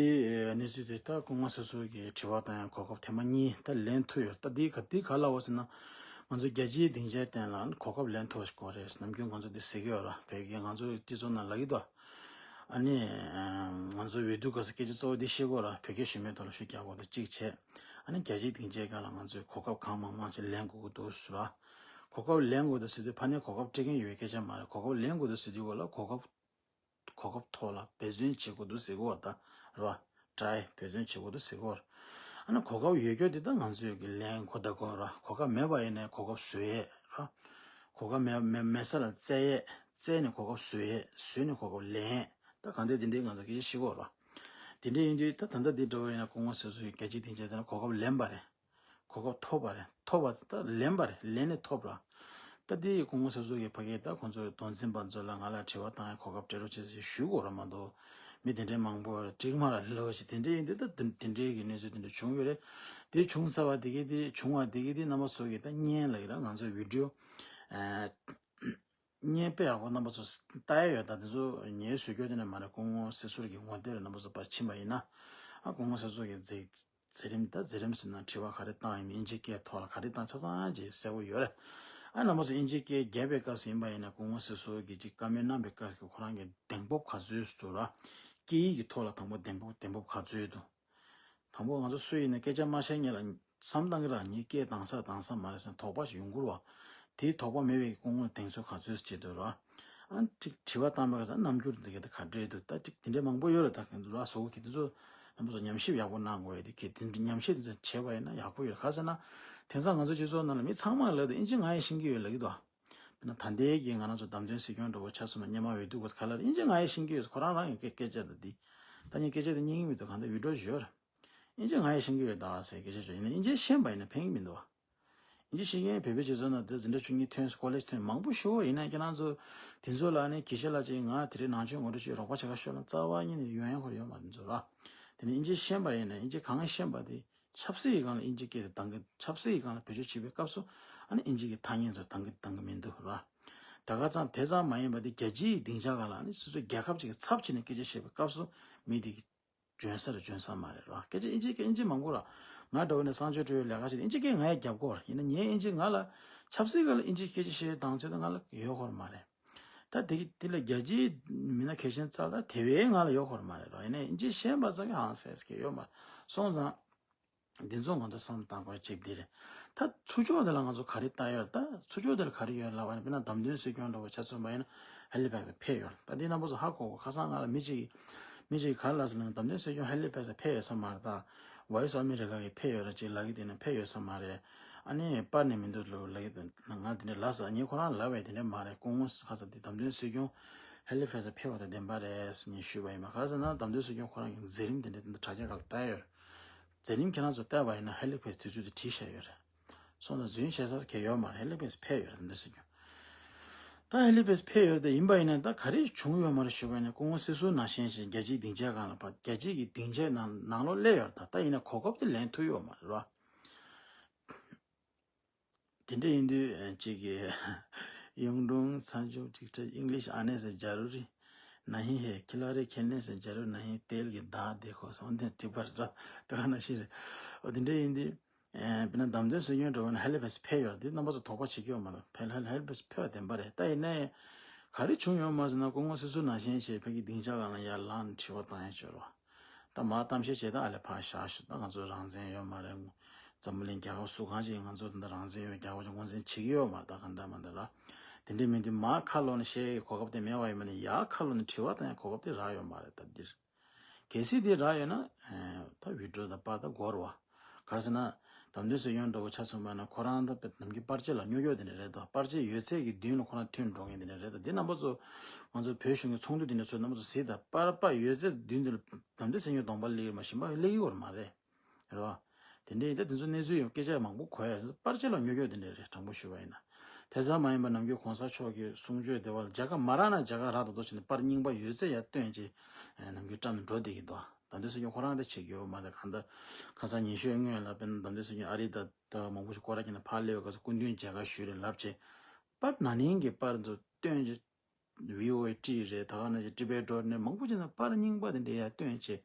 གནས་ཚུལ་དེ། ད་སྐུ་ངོ་སྲིད་ཟུར་གྱིས་དྲི་བ་བཏང་ཡག་གོ་སྐབས་ཐེངས་མ་གཉིས་ད་ལེན་ཐུབ་ཡོད། ད་འདི་ག་འདི་ག་ལབ་པ་ཟེར་ན། ང་ཚོ་རྒྱལ་སྤྱིའི་སྡིངས་ཆའི་སྟེང་ལ་གོ་སྐབས་ལེན་ཐུབ་པ་ཞིག་དགོས་རེད། ནམ་རྒྱུན་ང་ཚོ་འདི་ཟེར་གྱི་ཡོད་ར། བོད་ཀྱི་ང་ཚོའི་སྤྱི་ཚོགས་ནང་ལབ་ཀྱི་འདུག་ཨ་ནི་ང་ཚོ་འོས་བསྡུ་སྐབས་སུ་སྐད་ཆ་གཙོ་བོ་འདི་བཤད་དགོས་ར། བོད་སྐད་ཤེས་མེད་ཐོག་ལ་ཤུགས་རྒྱག་དགོས། འདི་གཅིག་བྱས། ཨ་ནི་རྒྱལ་སྤྱིའི་སྡིངས་ཆའི་སྒང་ལ་ང་ཚོས་གོ་སྐབས་གང་མང་མང་ཞིག་ལེན་དགོས་ཀྱི་འདུག་ཟེར་ར། གོ་སྐབས་ལེན་དགོས་འདུག་ཟེར་དུས་ཕ་ནས་གོ་སྐབས་སྤྲད་མཁན་ཡོད་པའི་སྐད་ཆ་མ་རེད། གོ་སྐབས་ལེན་དགོས་འདུག་ཟེར་དུས་གོ་ལ་གོ་སྐབས། གོ་སྐབས་ཐོག་ལ་འབད་བརྩོན་བྱེད་དགོས་འདུག་ཟེར་གོ་བ་ད་ར། ཊ་རའི་འབད་བརྩོན་བྱེད་དགོས་འདུག་ཟེར་གོ་བ། ཨ་ནི་གོ་སྐབས་ཡོད་རྒྱུ་དེ་ད་ང་ཚོས་ཀྱི་ལེན་དགོས་ད་གོ་ར། གོ་སྐབས་མེད་པ་ཡིན་ན་གོ་སྐབས་བཟོ་ཡས་ར། གོ་སྐབས་མེད་མེད་མེད་ས་ལ་བཙལ་ཡས། བཙལ་ནས་གོ་སྐབས་བཟོ་ཡས། བཟོས་ནས་གོ་སྐབས་ལེན་ཡས། ད་གང་ལྟར་དེ་འདྲའི་ང་ཚོ་སྐད་ཆ་བཤད་གོ་ར། དེ་འདྲ་ཡིན་དུས་ད་ད་ལྟ་འདི་འདྲ་བ་ཡིན་ན་སྐུ་ངོ་སྲིད་ཟུར་གྱིས་རྒྱལ་སྤྱིའི་སྡིངས་ཆ་དེ་ལ་གོ་སྐབས་ལེན་པ་རེད། གོ་སྐབས་ཐོབ་པ་རེད། ཐོབ་པ་ད་ལེན་པ་རེད། ལེན་ནས་ཐོབ་ར། ད་དེ་སྐུ་ངོ་སྲིད་ཟུར་གྱིས་ཕ་གིར་ད་ཁོང་ཚོའི་མདོ་འཛིན་པ་ཚོ་ལ་ང་ལ་དྲི་བ་བཏང་ཡག་གོ་སྐབས་སྤྲད་རོགས་བྱེད་ཟེར་ཞུ་དགོས་ར་མ་གཏོགས། མི་དེ་འདྲའི་མང་པོ་ཀྲིག་མ་ར་ལོ་ཞིག་དེ་འདྲའི་ཡིན་དུས་ད་དེ་དེ་འདྲའི་གི་གནས་ཚུལ་དེ་འདྲ་བྱུང་ཡོད་རེད། དེ་བྱུང་ཚར་བ་དེ་གི་དེ་བྱུང་བ་དེ་གི་དེ་རྣམ་པ་ཚོ་གིས་ད་བརྙན་ལབ་ཀྱི་ར། ང་ཚོའི་བི་ཌིའོ་ཨ། བརྙན་དཔེ་ཡག་པོ་རྣམ་པ་ཚོ་ལྟ་ཡ་ཡོད། ད་དེ་ཚོ་ངའི་བཟོ་རྒྱུ་དེ་ནས་མ་རེད། སྐུ་ངོ་སྲིད་ཟུར་གྱི་ངོ་དེབ་རྣམ་པ་ཚོ་ཕར་ཕྱིན་པ་ཡིན་ན། ཨ་སྐུ་ངོ་སྲིད་ཟུར་གྱི་མཛད་མཛད་རིམ། ད་མཛད་རིམ་ཟེར་ན་དྲི་བ་ག་རེ་བཏང་ཡིན་མིན། དབྱིན་ཇིའི་སྐད་ཐོག་ལ་ག་རེ་བཏང་ཆ་ཚང་ཅིག་གསལ་པོ་ཡོད་རེད། ཨ་རྣམ་པ་ཚོ་དབྱིན་ཇིའི་སྐད་རྒྱབ་པའི་སྐབས་སུ་ཡིན་པ་ཡིན་ན་སྐུ་ངོ་སྲིད་ཟུར་གྱིས་ཅིག་བཀའ་མོལ་གནང་པའི་སྐབས་ཀྱི་ཁོ་རང་གི་གདེང་སྤོབས་ག་ཚོད་འདུག་ར། སྐད་ཡིག་གི་ཐོག་ལ་དང་པོ་གདེང་སྤོབས་གདེང་སྤོབས་ག་ཚོད་འདུག་དང་པོ་ང་ཚོ་སུ་ཡིན་ན་སྐད་ཆ་མ་བཤད་སྔོན་ལ་བསམ་བཏང་གི་ར། ངའི་སྐད་དྭངས་ས་དྭངས་ས་མ་རེད་ཟེར་དོགས་པ་ཞིག་ཡོང་གི་རེད་བ། དེའི་དོགས་པ་མེད་པའི་སྐུ་ངོ་ལ་གདེང་ཚོད་ག་ཚོད་བྱེད་འདོད་ར། ཨ་ཅིག་དྲི་བ་བཏང་པའི་ཁ་སང་རྣམ་འགྱུར་འདི་ག་འདྲ་འདུག་ད་ཅིག་དེ་འདྲའི་མང་པོ་ཡོད་རེད། ད་ག་འདུག་ར། བཟོ་བོ་གི་དེ་ཚོ་རྣམ་པ་ཚོ་ཉམས་ཞིབ་ཡག་པོ་གནང་དགོས་ཡ་དེ་གི་དེ་འདྲ་ཉམས་ཞིབ་དེ་ཚོ་བྱས་པ་ཡིན་ན་ཡག་པོ་ཡོད་རེད། ག་ཟེར་ན། དེང་སང་ང་ཚོ་སྤྱི་ཚོགས་ནང་ལ་མི་ཚང་མ་ལ་ད་དབྱིན་ཇི་ང་ཡང་ཤེས་ཀྱི་ཡོད་ལབ་ཀྱི་འདུག་དཔེར་ན་ད་ལྟའི་གི་ང་རང་ཚོ་བདམས་ཐོན་སྲིད་སྐྱོང་འདྲ་བོ་ཆགས་སོང་ན། སྔོན་མ་འོས་བསྡུ་སྐབས་སུ་ག་ལ་དབྱིན་ཇི་ང་ཡང་ཤེས་ཀྱི་ཡོད། ཁོ་རང་རང་གི་སྐད་སྐད་ཆ་དང་འདི། ད་ངས་སྐད་ཆ་དེ་རྙེད་ཀྱི་མི་འདུག་གང་ལྟར་བི་ཌིའོ་ཞིག་ཡོད་རེད། དབྱིན་ཇི་ང་ཡང་ཤེས་ཀྱི་ཡོད་ད་ཟེར་སྐད་ཆ་ཞིག་ཡོད། ཡིན་ན་དབྱིན་ཇི་ཤེས་པ་ཡིན་ན་ཕན་གྱི་མི་འདུག་དབྱིན་ཇི་ཤེས་མཁན་བོད་པའི་སྤྱི་ཚོགས་ནང་དེ་འཛིན་གྲྭ་བཅུ་གཉིས་ཐོན། ཀོ་ལེཇ་ཐོན་མང་པོ་ཞིག་ཡོད། ཡིན་ན་ཁྱེད་རང་ཚོ་དེ་ཚོ་ལ་ནི་གལ་ཆེ་ལ་ཅིག་ང་དེ་རིང་ནང་ཆོས་ངོ་སྤྲོད་ཅིག་རོགས་པ་བྱེད་ག་ཤོག་ན་རྩ་བ་ཉིད་ནས་ཡོང་ཡ་ཁོ་ཡོད་མ་རེད། དེ་ཚོ་ལ་དེ་ནི་དབྱིན་ཇི་ཤེས་པ་ཡིན་ན། དབྱིན་ཇི་གང་ཤེས་པ་དེ་ཆབ་སྲིད་ཀྱི་སྒང་ལ་དབྱིན་ཇི་སྐད་དེ་འདང་གི། ཆབ་སྲིད་ཀྱི་སྒང་ལ་བེད་སྤྱོད་བྱེད་པའི་སྐབས་སུ་ཨ་ནི་དབྱིན་ཇི་གི་ཐ་སྙད་ཚོ་འདང་གི་འདང་གི་མི་འདུག་ར། ད་ག་ཙང་དེ་ཙང་མ་ཡིན་པ་དེ་རྒྱལ་སྤྱིའི་སྡིངས་ཆ་སྒང་ལ་ཨ་ནི་སོ་སོའི་རྒྱལ་ཁབ་ཅིག་གི་ཚབ་བྱས་ནས་སྐད་ཆ་བཤད་པའི་སྐབས་སུ་མི་དེ་གི་འཇོན་ས་རེད་འཇོན་ས་མ་རེད་ར། སྐད་ཆ་དབྱིན་ཇི་སྐད་དབྱིན་ཇི་མང་པོ་ར། ང་འདྲ་བོ་ནས་གསང་སྤྱོད་སྤྲོད་ཡའི་ལས་ཀ་བྱེད་དུས་དབྱིན་ཇི་སྐད་ང་ཡང་རྒྱབ་ཀྱི་ཡོད་ར། ཡིན་ན་ངའི་དབྱིན་ཇི་ང་ལ་ཆབ་སྲིད་སྒང་ལ་དབྱིན་ཇི་སྐད་ཆ་བཤད་སྟངས་ཚོད་ད་ང་ལ་ཡོད་ཁོ་ར་མ་རེད། ད་དེ་གི་དེ་ལ་རྒྱལ་སྤྱིའི་མི་སྣ་གལ་ཆེན་རྩ་ལ་དེ་བས་ང་ལ་ཡོད་ཁོ་ར་མ་རེད་ར། ཡིན་ན་དབྱིན་ཇི་ཤེས་པ་ཙམ་གྱིས་ཧང་སངས་ཀྱི་ཡོད་མ་རེད། སོང་ཙང་། འདི་ཚོ་ང་ཚོ་བསམ་བཏང་དགོས་གཅིག་འདི་རེད། ད་ཚུར་ཕྱོགས་དེ་ལ་ང་ཚོ་ག་རེ་ལྟ་ཡོད་རེད། ད་ཚུར་ཕྱོགས་དེ་ལ་ག་རེ་ཡོད་ལབ་པ་ཡིན་ན། དཔེར་ན་བདམས་ཐོན་སྲིད་སྐྱོང་འདྲ་བོ་ཆ་མཚོན་པ་ཡིན་ན་ཧེ་ལི་ཕེག་སི་ཕེབས་ཡོད་རེད། ད་འདི་རྣམ་པ་ཚོ་ཧ་གོ་གོ། ཁ་སང་ང་ལ་མི་གཅིག་གིས་མི་གཅིག་གིས་ག་རེ་ལབ་ཟེར་ན། བདམས་ཐོན་སྲིད་སྐྱོང་ཧེ་ལི་ཕེག་སི་ཕེབས་ཡོད་ས་མ་རེད། ད་ཝོ་ཡི་སི་ཨོཕ་ཨ་མེ་རི་ཀ་གིས་ཕེབས་ཡོད་རེད་ཅེས་ལབ་ཀྱི་འདུག་ན། ཕེབས་ཡོད་ས་མ་རེད། ཨ་ནི་པར་ནས་མི་འདུག་ལབ་ཀྱི་འདུག་ང་དེ་འདྲ་ལབ་ས། ངས་ཁོ་རང་ལབ་པས་དེ་འདྲ་མ་རེད། སྐུ་ངོ་ཁ་ས་དེ་བདམས་ཐོན་སྲིད་སྐྱོང་ཧེ་ལི་ཕེག་སི་ཕེབས་པ་དང་བདེན་པ་རེད་ཟེར་ངས་ཞུས་པ་ཡིན་པ། ག་རེ་ཟེར་ན་བདམས་ཐོན་སྲིད་སྐྱོང་ཁོ་རང་གི་མཛད་རིམ་དེ་འདྲ་དེ་འདྲ་དྲ་རྒྱ་སྒང་ལ་བལྟས་ཡོད་རེད། མཛད་རིམ་ཁྱེད་རང་ཚོ་བལྟས་པ་ཡིན་ན་ཧེ་ལི་ཕེག་སི་དུས་ཚོད་དེ་བྲིས་བཞག་ཡོད་རེད། སོང་ཙང་རྫུན་བཤད་ས་གང་ཡོད་མ་རེད། ཧེ་ལི་ཕེག་སི་ཕེབས་ཡོད་རེད། བདམས་ཐོན་སྲིད་སྐྱོང་། ད་ཧེ་ལི་ཕེག་སི་ཕེབས་ཡོད་རེད། ད་ཡིན་པ་ཡིན་ན་ད་ག་རེ་བྱུང་ཡོད་མ་རེད་ཞུས་པ་ཡིན་ན། སྐུ་ངོ་སྲིད་ཟུར་ནང་བཞིན་ཞིག་རྒྱལ་སྤྱིའི་སྡིངས་ཆའི་སྒང་ལ་ཕར་རྒྱལ་སྤྱིའི་གི་སྡིངས་ཆའི་ནང་ནང་ལོགས་སླེབས་ཡོད་རེད། ད་ད་ཡིན་ན་གོ་སྐབས་དེ་ལེན་ཐུབ་ཡོད་མ་རེད་ར། དེ་འདྲ་ཡིན་དུས་ཅིག་གིས་གཡུང་དྲུང་ཚ་མཇུག་ཅིག་ཁྲ་English आने से जरूरी नहीं है, खिलाड़ी खेलने से जरूरी नहीं, तेल की दाह देखो, སོང་དེ་ཅིག་པར་འདྲ་དེ་ག་ནང་བཞིན་རེད། འོ་དེ་འདྲ་ཡིན་དུས་དཔེར་ན་བདམས་ཐོན་སྲིད་སྐྱོང་འགྲོ་བ་ན་ཧེ་ལི་ཕེག་སི་ཕེབས་ཡོད་རེད། དེ་རྣམ་པ་ཚོ་དོགས་པ་བྱེད་ཀྱི་ཡོད་མ་རེད། ཧེ་ལི་ཧེ་ལི་ཕེག་སི་ཕེབས་བདེན་པ་རེད། ད་ཡིན་ནའི་ག་རེ་བྱུང་ཡོད་མ་ཟེར་ན། སྐུ་ངོ་སྲིད་ཟུར་ནང་བཞིན་བྱས་ཕ་གི་སྡིངས་ཆ་སྒང་ལ་ཡར་ལངས་ནས་དྲི་བ་བཏང་ཡ་བྱོས་རོགས། ད་མར་གཏམ་བཤད་བྱས་ད་ཨ་ལས་ཕར་བཞག་ཤོག་ད་ང་ཚོ་རང་བཙན་ཡོད་མ་རེད། འཛམ་བུ་གླིང་རྒྱལ་ཁབ་སུ་གང་ཞིག་ང་ཚོ་ད་རང་བཙན་ཡོད། རྒྱལ་ཁབ་ཅིག་ངོས་འཛིན་བྱེད་ཀྱི་ཡོད་མ་རེད། ད་གང་ལྟར་མ་ལྟར་ར། དེ་འདྲའི་མི་འདུག་མར་ཁ་ལོག་ནས་བཤད་ཡའི་གོ་སྐབས་དེ་མེད་པ་ཡིན་པ་ནི། ཡར་ཁ་ལོག་ནས་དྲི་བ་བཏང་ཡའི་གོ་སྐབས་དེ་རག་ཡོད་མ་རེད། ད་འདིར་གལ་སྲིད་དེ་རག་ཡོད་ན། ད་ཝི་ཌི་ཡོ་དང་པར་ད་འགོར་བ། ག་རེ་ཟེར་ན། དམ་དོན་གསེར་གྱི་འགྲོ་བ་ཆ་མཚོན་པ་ན། ཁོ་རང་ད་ནམ་རྒྱུན་པར་ཆས་ལ་སྨྱོ་སྐྱོ་དེ་འདྲ་རེད་དོ། པར་ཆས་ཡོད་ཚད་ཀྱི་མདུན་ལ་ཁོ་རང་ཐོན་འགྲོ་མཁན་དེ་འདྲ་རེད་དོ། འདི་རྣམ་པ་ཚོ་ང་ཚོ་བོད་གཞུང་གི་ཚོགས་འདུ་དེ་འདྲ་ཚོ་རྣམ་པ་ཚོ་གཟིགས་དང་། པར་པར་ཡོད་ཚད་མདུན་དེ་ལ་དམ་དོན་གསེར་གྱི་གདོང་པ་སླེབས་མ་བཞིན་པ་སླེབས་ཀྱི་ཡོད་མ་རེད། རེད་བ། དེ་འདྲ་ཡིན་ད་དེ་ཚོ་གནས་ཚུལ་ཡང་སྐད་ཆ་མང་པོ་གོ་ཡ། པར་ཆས་ལ་སྨྱོ་སྐྱོ་དེ་འདྲ་རེད། དྲང་པོ་ཞུ་བ་ཡིན་ན། དེ་ཙམ་མ་ཡིན་པ་ནམ་རྒྱུན་གོང་ས་མཆོག་གི་གསུང་ཆོས་དེ་བ་ལ་རྒྱ་གར་མ་རག་ན་རྒྱ་གར་རག་ཏུ་འདུག་བྱས་ནས་པར་རྙིང་པ་ཡོད་ཚད་ཡར་བཏོན་བྱས་ནམ་རྒྱུན་བཀྲམ་ནས་འགྲོ་བསྡད་ཀྱི་འདུག་དམ་དོན་གསེར་གྱི་གདོང་པ་ཁོ་རང་དེ་བྱེད་ཀྱི་ཡོད་མ་རེད། གང་ལྟར་ཁ་སང་ཉི་ཤུའི་སྔོན་ལ་དཔེར་ན་དམ་དོན་གསེར་གྱི་ཨ་རི་དང་ད་མང་པོ་ཞིག་སྐོར་ར་བྱས་ནས་ཕར་སླེབས་པའི་སྐབས་སུ་སྐུ་མདུན་མཇལ་ཁ་ཞུས་རེད་ལབ་བྱས། པར་ན་ནིང་གི་པར་ཚོ་བཏོན་བྱས། ཝི་ཨོ་ཨེ་བྲིས་རེད། ད་ག་ནང་བཞིན་ཊི་བེ་ཊི་ཌོཊ་ནེ་མང་པོ་ཅིག་ནང་པར་རྙིང་པ་དེ་འདྲ་ཡར་བཏོན་བྱས།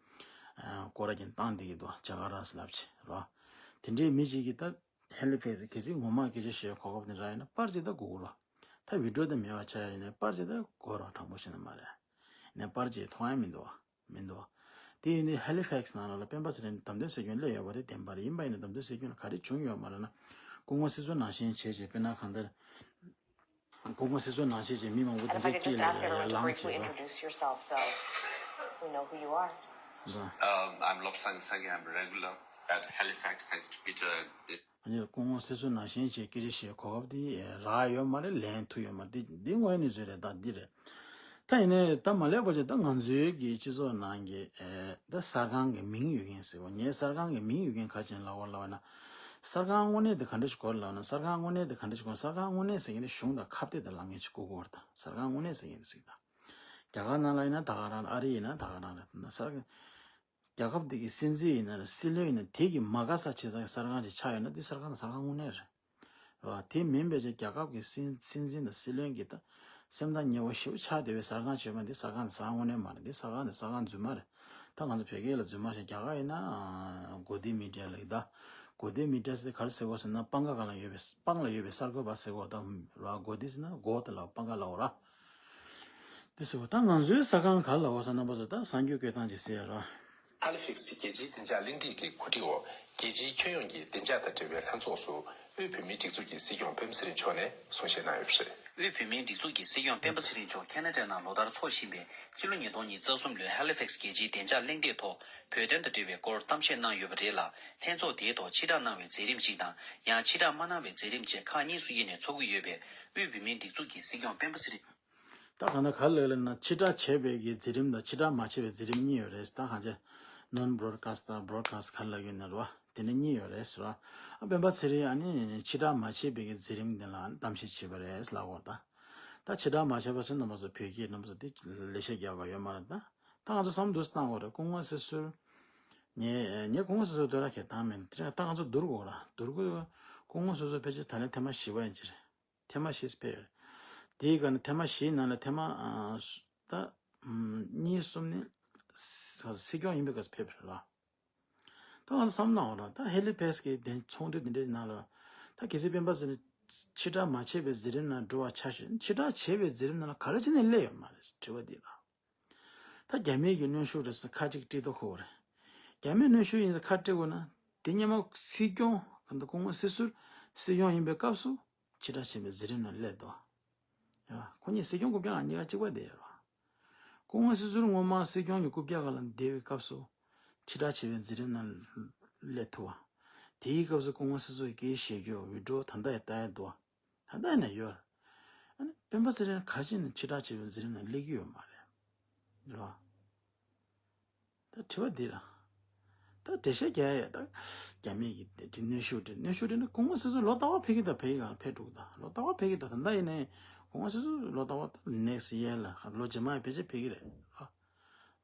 ཨ་སྐོར་ར་བྱས་བཏང་བསྡད་ཀྱི་འདུག་རྒྱ་གར་ར་ལབ་བྱས་རོ། དེ་འདྲའི་མི་ཅིག་གིས་ད་ཧེ་ལི་ཕེག་སི་གལ་སྲིད་ངོ་མ་སྐད་ཆ་བཤད་གོ་སྐབས་དེ་རག་ཡོད་ན་པར་ཅིག་ད་དགོས་ཀྱི་རེད། ད་ཝི་ཌི་ཡོ་དེ་མེད་པ་ཆགས་ཡོད་ན་པར་ཅིག་ད་དགོས་རེད། དྲང་པོ་བཤད་ན་མ་རེད། ནས་པར་ཅིག་མཐོང་ཡ་མི་འདུག་མི་འདུག་དེ་ཡིན་དུས་ཧེ་ལི་ཕེག་སི་ནང་ལ་སྤེན་པ་ཚེ་རིང་དམ་དོན་གསེར་གྱི་གདོང་སླེབས་ཡོད་པ་དེ་བདེན་པ་རེད། ཡིན་པ་ཡིན་ན་དམ་དོན་གསེར་གྱི་གདོང་ལ་ག་རེ་བྱུང་ཡོད་མ་རེད་ན། སྐུ་ངོ་སྲིད་ཟུར་ནང་བཞིན་བྱས་བྱས། དཔེར་ན་གང་ལྟར། སྐུ་ངོ་སྲིད་ཟུར་ནང་བཞིན་བྱས་མི་མང་པོ་དེ་And if I འདྲའི་could just སྐད་ask ལ་everyone ཡར་to ལངས briefly བྱས་པ། Introduce yourself so we know who you are. Um, I'm Lobsang Sangay. I'm a regular at Halifax, thanks to Peter and ཨ་ནི་སྐུ་ངོ་སྲིད་ཟུར་ནང་བཞིན་བྱས་སྐད་ཆ་བཤད་གོ་སྐབས་དེ་རག་ཡོད་མ་རེད། ལེན་ཐུབ་ཡོད་མ་རེད། འདི་འདི་དངོས་ཡོད་གནས་ཚུལ་རེད། ད་འདི་རེད། ད་ཡིན་ནའི་ད་མ་སླེབས་པ་བྱས་ད་ང་ཚོའི་གི་སྤྱི་ཚོགས་ནང་གི་ཨེ་ད་གསར་ཁང་གི་མིང་ཡོད་མཁན་ཟེར་བ། ངའི་གསར་ཁང་གི་མིང་ཡོད་མཁན་ག་ཅིག་ལབ་པ་ལབ་པ་ན། གསར་ཁང་དངོས་གནས་དེ་ག་འདྲ་ཞིག་དགོས་ལབ་ན། གསར་ཁང་དངོས་གནས་དེ་ག་འདྲ་ཞིག་དགོས། གསར་ཁང་དངོས་གནས་ཟེར་མཁན་དེ་གཞུང་དང་ཁ་གཏད་དུ་ལངས་མཁན་ཞིག་དགོས་ཀྱི་ཡོད་རེད། ད་གསར་ཁང་དངོས་གནས་ཟེར་མཁན་དེ་ཟེར་ད། རྒྱ་གར་ནང་ལ་ཡིན་ན་ད་ག་རང་རེད། ཨ་རི་ཡིན་ན་ད་ག་རང་རེད། ད་གསར་རྒྱལ་ཁབ་དེ་གི་སྲིད་འཛིན་ཡིན་ན་རེད། སྲིད་བློན་ཡིན་ན། དེ་གི་མ་དགའ་ས་བྱེད་ས་གི་གསར་ཁང་ཅིག་ཆགས་ཡོད་ན་དེ་གསར་ཁང་དང་གསར་ཁང་དངོས་གནས་རེད། རེད་བ། དེ་མིན་པའི་ཆ་རྒྱལ་ཁབ་ཀྱི་སྲིད་སྲིད་འཛིན་དང་སྲིད་བློན་གྱི་ད་སེམས་ཐག་ཉེ་བོ་ཞེ་པོ་ཆགས་བསྡད་པའི་གསར་ཁང་བྱས་པ་འདི་གསར་ཁང་དང་གསར་ཁང་དངོས་གནས་མ་རེད། འདི་གསར་ཁང་དང་གསར་ཁང་རྫུན་མ་རེད། ད་ང་ཚོ་བོད་སྐད་ལ་རྫུན་མ་ཞེས། རྒྱ་གར་ཡིན་ན་གོ་དི་མི་ཌི་ཡ་ལབ་ཀྱི་ད། གོ་དི་མི་ཌི་ཡ་ཟེར་ག་རེ་ཟེར་གོ་ཟེར་ན་སྤང་ཁ་སྒང་ལ་ཡོད་པའི་སྤང་ལ་ཡོད་པའི་གསར་འགོད་པ་ཟེར་གོ་ད་ར། གོ་དི་ཟེར་ན་གོ་དེ་ལ་སྤང་ཁ་ལ་འོ་ར། དེ་ཟེར་གོ་ད་ང་ཚོའི་གསར་ཁང་ག་ལ་འོ་ཟེར་རྣམ་པ་ཚོ་ད་གསར་འགྱུར་བཀོད་སྟངས་ཅིག་གསལ་ར། ཧ་ལི་ཕིག་སི་རྒྱལ་སྤྱིའི་བདེ་འཇགས་གླེང་སྟེགས་ཀྱི་གོ་སྒྲིག་འོག་རྒྱལ་སྤྱིའི་ཁྱོན་ཡོངས་ཀྱི་བདེ་འཇགས་དང་འབྲེལ་བའི་ལྷན་ཚོགས་སུ་དབུས་བོད་མིའི་སྒྲིག་འཛུགས་ཀྱི་སྲིད་སྐྱོང་སྤེན་པ་ཚེ་རིང་མཆོག་ནས་གསུང་བཤད་གནང་ཡོད་པ་རེད། དབུས་བོད་མིའི་སྒྲིག་འཛུགས་ཀྱི་སྲིད་སྐྱོང་སྤེན་པ་ཚེ་རིང་མཆོག་ཁེ་ན་ཌ་ནང་ལོ་ལྟར་འཚོགས་བཞིན་པའི་ཕྱི་ལོ་ཉིས་སྟོང་ཉི་ཤུ་རྩ་གསུམ་ལོའི་ཧ་ལི་ཕིག་སི་རྒྱལ་སྤྱིའི་བདེ་འཇགས་གླེང་སྟེགས་ཐོག་བོད་དོན་དང་འབྲེལ་བའི་སྐོར་གཏམ་བཤད་གནང་ཡོད་པ་རེད་ལ། ལྷན་ཚོགས་དེའི་ཐོག་ཕྱིར་བསྒྲགས་གནང་བའི་མཛད་རིམ་ཞིག་དང་། ཡང་ཕྱིར་བསྒྲགས་མ་གནང་བའི་མཛད་རིམ་བཅས་ཁག་གཉིས་སུ་དབྱེ་ནས་འཚོགས་ཀྱི་ཡོད་པས། དབུས་བོད་མིའི་སྒྲིག་འཛུགས་ཀྱི་སྲིད་སྐྱོང་སྤེན་པ་ཚེ་རིང་། ད་གང་ལྟར་ག་རེ་ལབ་ན། ཕྱིར་བསྒྲགས་བྱས་པའི་གི་མཛད་རིམ་དང་ཕྱིར་བསྒྲགས་མ་བྱས་པའི་མཛད་རིམ་གཉིས་ཡོད་རེད། ད་གང་ཅི་ནོན་བྷོ་རོཌ་ཀ་སི་ཊི་དང་བྷོ་རོཌ་ཀ་སི་ཊི་ག་རེ་ལབ་ཡོད་ན་རེད་བ། དེ་འདྲ་གཉིས་ཡོད་རེད་ཟེར་བ། ཨ་སྤེན་པ་ཚེ་རིང་ཨ་ནི་ཕྱིར་བསྒྲགས་མ་བྱས་པའི་གི་མཛད་རིམ་དེ་ལ་གཏམ་བཤད་བྱས་པ་རེད་ལབ་དགོས་རེད་ད། ད་ཕྱིར་བསྒྲགས་མ་བྱས་པ་ཟེར་ན་ང་ཚོ་བོད་སྐད་རྣམ་པ་ཚོ་དེ་ལེ་ཤ་རྒྱག་གི་ཡོད་མ་རེད་ད། ད་ང་ཚོ་བསམ་བློ་བཏང་དགོས་རེད། སྐུ་ངོ་སྲིད་ཟུར། ངས་ངས་སྐུ་ངོ་སྲིད་ཟུར་དོན་ར་ཁྱེད་བཏང་མེད། དེ་ད་ང་ཚོ་བསྡུར་དགོས་ར། བསྡུར་དགོས། སྐུ་ངོ་སྲིད་ཟུར་ཕལ་ཆེར་ད་ལན་ཐེངས་མ་བཞི་པ་ཡིན་གྱི་རེད། ཐེངས་མ་བཞི་ཕེབས་ཡོད་རེད། དེའི་སྒང་ནས་ཐེངས་མ་བཞིའི་ནང་ལ་ཐེངས་མ་ཨ་ད་ཨམ་གཉིས་གསུམ་ནི་ས་སྲིད་སྐྱོང་ཡིན་པའི་སྐབས་སུ་ཕེབས་པ་རེད་ལ། ད་ང་ཚོ་བསམ་བློ་བཏང་བ་ར། ད་ཧེ་ལི་ཕེག་སི་གི་དེ་ཚོགས་འདུ་དེ་འདྲའི་ནང་ལ་ད་གལ་སྲིད་སྤེན་པ་ཚེ་རིང་ཕྱིར་བསྒྲགས་མ་བྱས་པའི་མཛད་རིམ་ནང་འགྲོ་བ་ཆ་བཞག་ཕྱིར་བསྒྲགས་བྱས་པའི་མཛད་རིམ་ནང་ལ་ག་རེ་བྱས་ནས་སླེབས་ཡོད་མ་རེད། དྲི་བ་འདི་ལ། ད་རྒྱ་མི་གི་གནོན་ཤུགས་རེད་ཟེར་ཁ་ཅིག་སྤྲད་མདོག་ཁ་པོ་རེད། རྒྱ་མིའི་གནོན་ཤུགས་ཡིན་ཟེར་ཁ་སྤྲད་དགོས་ན། དེ་སྔོན་མ་སྲིད་སྐྱོང་གང་ལྟར་སྐུ་ངོ་སྲིད་ཟུར་སྲིད་སྐྱོང་ཡིན་པའི་སྐབས་སུ་ཕྱིར་བསྒྲགས་བྱས་པའི་མཛད་རིམ་ནང་སླེབས་འདུག་ཡ། ཁོ་གཉིས་སྲིད་སྐྱོང་རྐུབ་བཀྱག་གཉིས་ཀ་གཅིག་པ་བསྡད་ཡོད་རེད། སྐུ་ངོ་སྲིད་ཟུར་སྔོན་མ་སྲིད་སྐྱོང་གི་རྐུབ་བཀྱག་སྒང་ལ་བསྡད་པའི་སྐབས་སུ་ཕྱིར་བསྒྲགས་བྱས་པའི་མཛད་རིམ་ནང་སླེབས་ཐུབ་པ། དེའི་སྐབས་སུ་སྐུ་ངོ་སྲིད་ཟུར་གྱི་སྐད་ཆ་བཤད་རྒྱུ་ཝི་ཌི་ཡོ་ད་ལྟ་ཡང་ལྟ་ཡ་འདུག་ད་ལྟ་ཡིན་ན་ཡོད། ཨ་ནི་སྤེན་པ་ཚེ་རིང་ག་རེ་བྱས་ནས་ཕྱིར་བསྒྲགས་བྱས་པའི་མཛད་རིམ་ནང་སླེབས་ཀྱི་ཡོད་མ་རེད། རེད་བ། ད་དྲི་བ་འདི་ར། ད་འགྲེལ་བཤད་རྒྱག་ཡ་ད་རྒྱ་མི་གི་དེ་གནོན་ཤུགས་དེ་གནོན་ཤུགས་དེ་ནི་སྐུ་ངོ་སྲིད་ཟུར་ལོ་ལྟར་བ་ཕེབས་ཀྱི་ད་ཕེབས་ཀྱི་ག་ལ་ཕེབས་འགྲོ་གི་ད་ལོ་ལྟར་བ་ཕེབས་ཀྱི་ད་ད་ལྟ་ཡིན་ནའི་སྐུ་ངོ་སྲིད་ཟུར་ལོ་ལྟར་བ་ད་ནེག་སི་ཡར་ལ་ལོ་རྗེས་མ་ཡང་ཕལ་ཆེར་ཕེབས་ཀྱི་རེད་ཨ།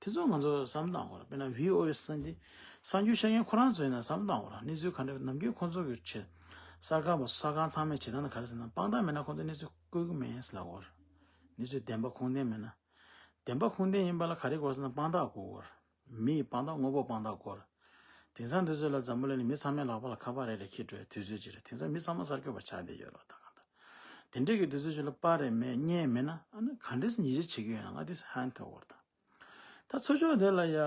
དེ་ཚོ་ང་ཚོ་བསམ་བློ་བཏང་དགོས་རེད། དཔེར་ན་ཝི་ཨོ་ཨེ་གསར་འགྱུར་གསར་འགྱུར་བཤད་མཁན་ཁོ་རང་ཚོ་ཡིན་ན་བསམ་བློ་བཏང་དགོས་རེད། གནས་ཚུལ་ག་འདྲ་ནམ་རྒྱུན་ཁོ་ཚོ་གི་བྱེད་གསར་ཁང་པ་གསར་ཁང་ཚང་མས་བྱེད་སྟངས་ནི་ག་རེ་ཟེར་ན་དཔང་རྟགས་མེད་ན་ཁོ་ཚོས་གནས་ཚུལ་བཀོད་ཀྱི་མེད་ཟེར་ལབ་དགོས་རེད། གནས་ཚུལ་བདེན་པ་ཁུངས་ལྡན་མེད་ན། བདེན་པ་ཁུངས་ལྡན་ཡིན་པ་ལ་ག་རེ་དགོས་ཟེར་ན་དཔང་རྟགས་དགོས་དགོས་རེད། མི་ཡི་དཔང་རྟགས་དངོས་པོ་དཔང་རྟགས་དགོས་རེད། དེང་སང་དུས་ཚོད་ལ་འཛམ་བུ་གླིང་ནས་མི་ཚང་མའི་ལག་པ་ལ་ཁ་པར་རེ་རེ་འཁྱེར་འགྲོ་ཡའི་དུས་ཚོད་ཅིག་རེད། དེང་སང་མི་ཚང་མ་གསར་འགོད་པ་ཆགས་བསྡད་ཡོད་རེད་ད་གང་ལྟར། དེ་འདྲའི་གི་དུས་ཚོད་ཅིག་ལ་པར་རེ་མེད་བརྙན་མེད་ན་ཨ་ནི་ག་འདྲས་སེ་ཉེས་ཆད་བྱེད་ཀྱི་ཡོད་ན་ང་དེ་ཧང་ཐོག་གོ་རེད་ད། ད་ཚུར་ཕྱོགས་དེ་ལ་ཡ།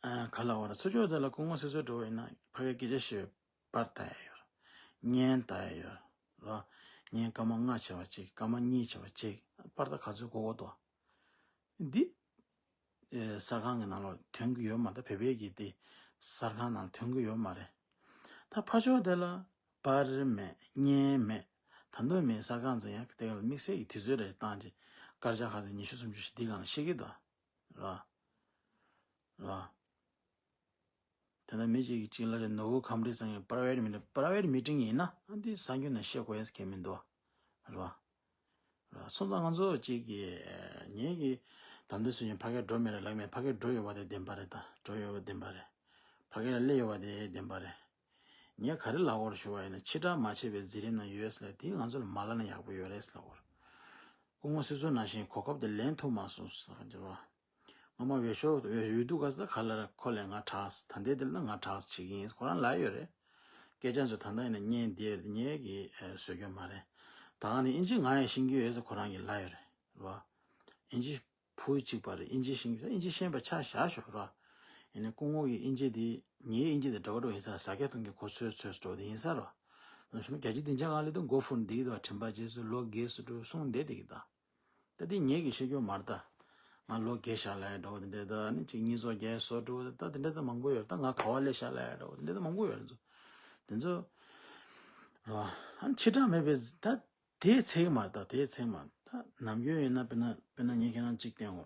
ཨ་ག་ལ་བ་ར་ཚུར་ཕྱོགས་དེ་ལ་སྐུ་ངོ་སྲིད་ཟུར་འགྲོ་བ་ཡིན་ན་ཕ་གིའི་སྐད་ཆ་ཤོད་པར་ལྟ་ཡ་ཡོད་ར། བརྙན་ལྟ་ཡ་ཡོད་ར། བརྙན་སྐར་མ་ལྔ་བྱས་པ་གཅིག་སྐར་མ་གཉིས་བྱས་པ་གཅིག་པར་ད་ག་ཚོད་དགོས་དགོས་དོ། འདི་ཨེ་གསར་ཁང་གི་ནང་ལ་ཐོན་གྱི་ཡོད་མ་རེད། བོད་པའི་གི་དེ་གསར་ཁང་ནང་ལ་ཐོན་གྱི་ཡོད་མ་རེད། ད་ཕར་ཕྱོགས་དེ་ལ་པར་མེད་བརྙན་མེད། ད་དུང་མེད། གསར་ཁང་ཚོ་ཡང་དེ་ག་ལ་དམིགས་བསལ་གྱི་དུས་ཚོད་རེ་བཏང་རྗེས་སྐར་ཆ་ཁ་ཚོད་ཉི་ཤུ་སུམ་ཅུ་ཞིག་འདི་སྒང་ལ་བཤད་ཀྱི་འདུག་ར། ར། དེ་ནས་མི་གཅིག་གིས་གཅིག་ལ་ནོར་བུ་ཁམས་རིག་ཚང་གི་པ་ར་ཝེ་ཊི་མི་ཊིང་པ་ར་ཝེ་ཊི་མི་ཊིང་ཡིན་ན་ཨ་འདི་གསར་འགྱུར་ནང་བཤད་དགོས་ཡས་གང་མི་འདུག་ར། ར། སོང་ཙང་ང་ཚོ་གཅིག་གིས་ངེད་ཀྱིས་དམ་དུ་སུ་ཡིན་ཕ་གིར་འགྲོ་མེད་རེད་ལབ་མེད། ཕ་གིར་འགྲོ་ཡོད་པ་དེ་བདེན་པ་རེད། ད་འགྲོ་ཡོད་པ་བདེན་པ་རེད། ཕ་གིར་སླེབས་ཡོད་པ་དེ་བདེན་པ་རེད། ངས་ག་རེ་ལབ་དགོས་རེད་ཞུ་བ་ཡིན་ན་ཕྱིར་བསྒྲགས་མ་བྱས་པའི་འཛིན་རིམ་ནང་ཡོད་ཟེར་ལབ་དེ་ང་ཚོ་ལ་མ་ལབ་ན་ཡག་པོ་ཡོད་རེད་ཟེར་ལབ་དགོས་རེད། སྐུ་ངོ་སྲིད་ཟུར་ནང་བཞིན་གོ་སྐབས་དེ་ལེན་ཐུབ་མ་སོང་ཟེར་གྱི་རེད་བ། ངོ་མ་འོས་ཤོག་འོས་འོས་བསྡུ་ག་ས་ཁ་ལ་ཁོ་ལས་ང་དྲག་ད་འདས་དེ་ལ་ང་དྲག་བྱེད་ཀྱི་ཡིན། ཁོ་རང་ལབ་ཡོད་རེད། སྐད་ཆ་ཚོ་ད་ལྟ་ཡིན་ན་བརྙན་དེ་ངེད་ཀྱིས་བཟོས་ཀྱི་མ་རེད། ད་ག་ནས་ཨིན་ཇི་ང་ཡང་ཤེས་ཀྱི་ཡོད་ཟེར་ཁོ་རང་གིས་ལབ་ཡོད་རེད་བ། ཨིན་ཇི་ཕུ་གཅིག་པ་རེད། ཨིན་ཇི་ཤེས་ཀྱི་ཨིན་ཇི་ཤེས་པ་ཆ་བཞག་ཤོག་ར། ཡིན་ནའི་སྐུ་ངོ་གི་ཨིན་ཇི་དེ་ངའི་ཨིན་ཇི་དེ་འདྲ་བོ་འདྲ་བོ་ཡིན་ས་ར། ཟ་སྐད་གཏོང་གི་གོ་ཚོད་ཚོད་འགྲོ་བ་དེ་ཡིན་ས་ར། ནང་བཞིན་རྒྱལ་སྤྱིའི་སྡིངས་ཆ་སྒང་ལ་དུ་མགོ་ཕུར་འདི་དང་དྲན་པ་རྗེས་སུ་ལོ་རྒས་སུ་འགྲོ་གསུངས་བསྡད་དེ་གི་ད། ད་དེ་ངེད་ཀྱིས་ཤེས་རྒྱུ་མ་རེད་ད། ང་ལོ་རྒས་ཤག་ལབ་ཡ་འདྲ་བོ་དེ་འདྲ་ད་ནི་གཅིག་གཉིས་ཚོ་རྒས་སོ་འགྲོ་བ་ད་དེ་འདྲ་ད་མང་པོ་ཡོད། ད་ང་ག་བ་སླེབས་ཤག་ལབ་ཡ་འདྲ་བོ་དེ་འདྲ་ད་མང་པོ་ཡོད་རེད། དེ་ཚོ་ར་ཨ་ཕྱིར་བསྒྲགས་མེད་པའི་ད་དེའི་ཚེག་མ་རེད་ད། དེའི་ཚེག་མ་རེད་ད། ནམ་རྒྱུན་ཡིན་ན་དཔེར་ན་དཔེར་ན་ངས་ཁྱེད་རང་གཅིག་བསྟན་འོ།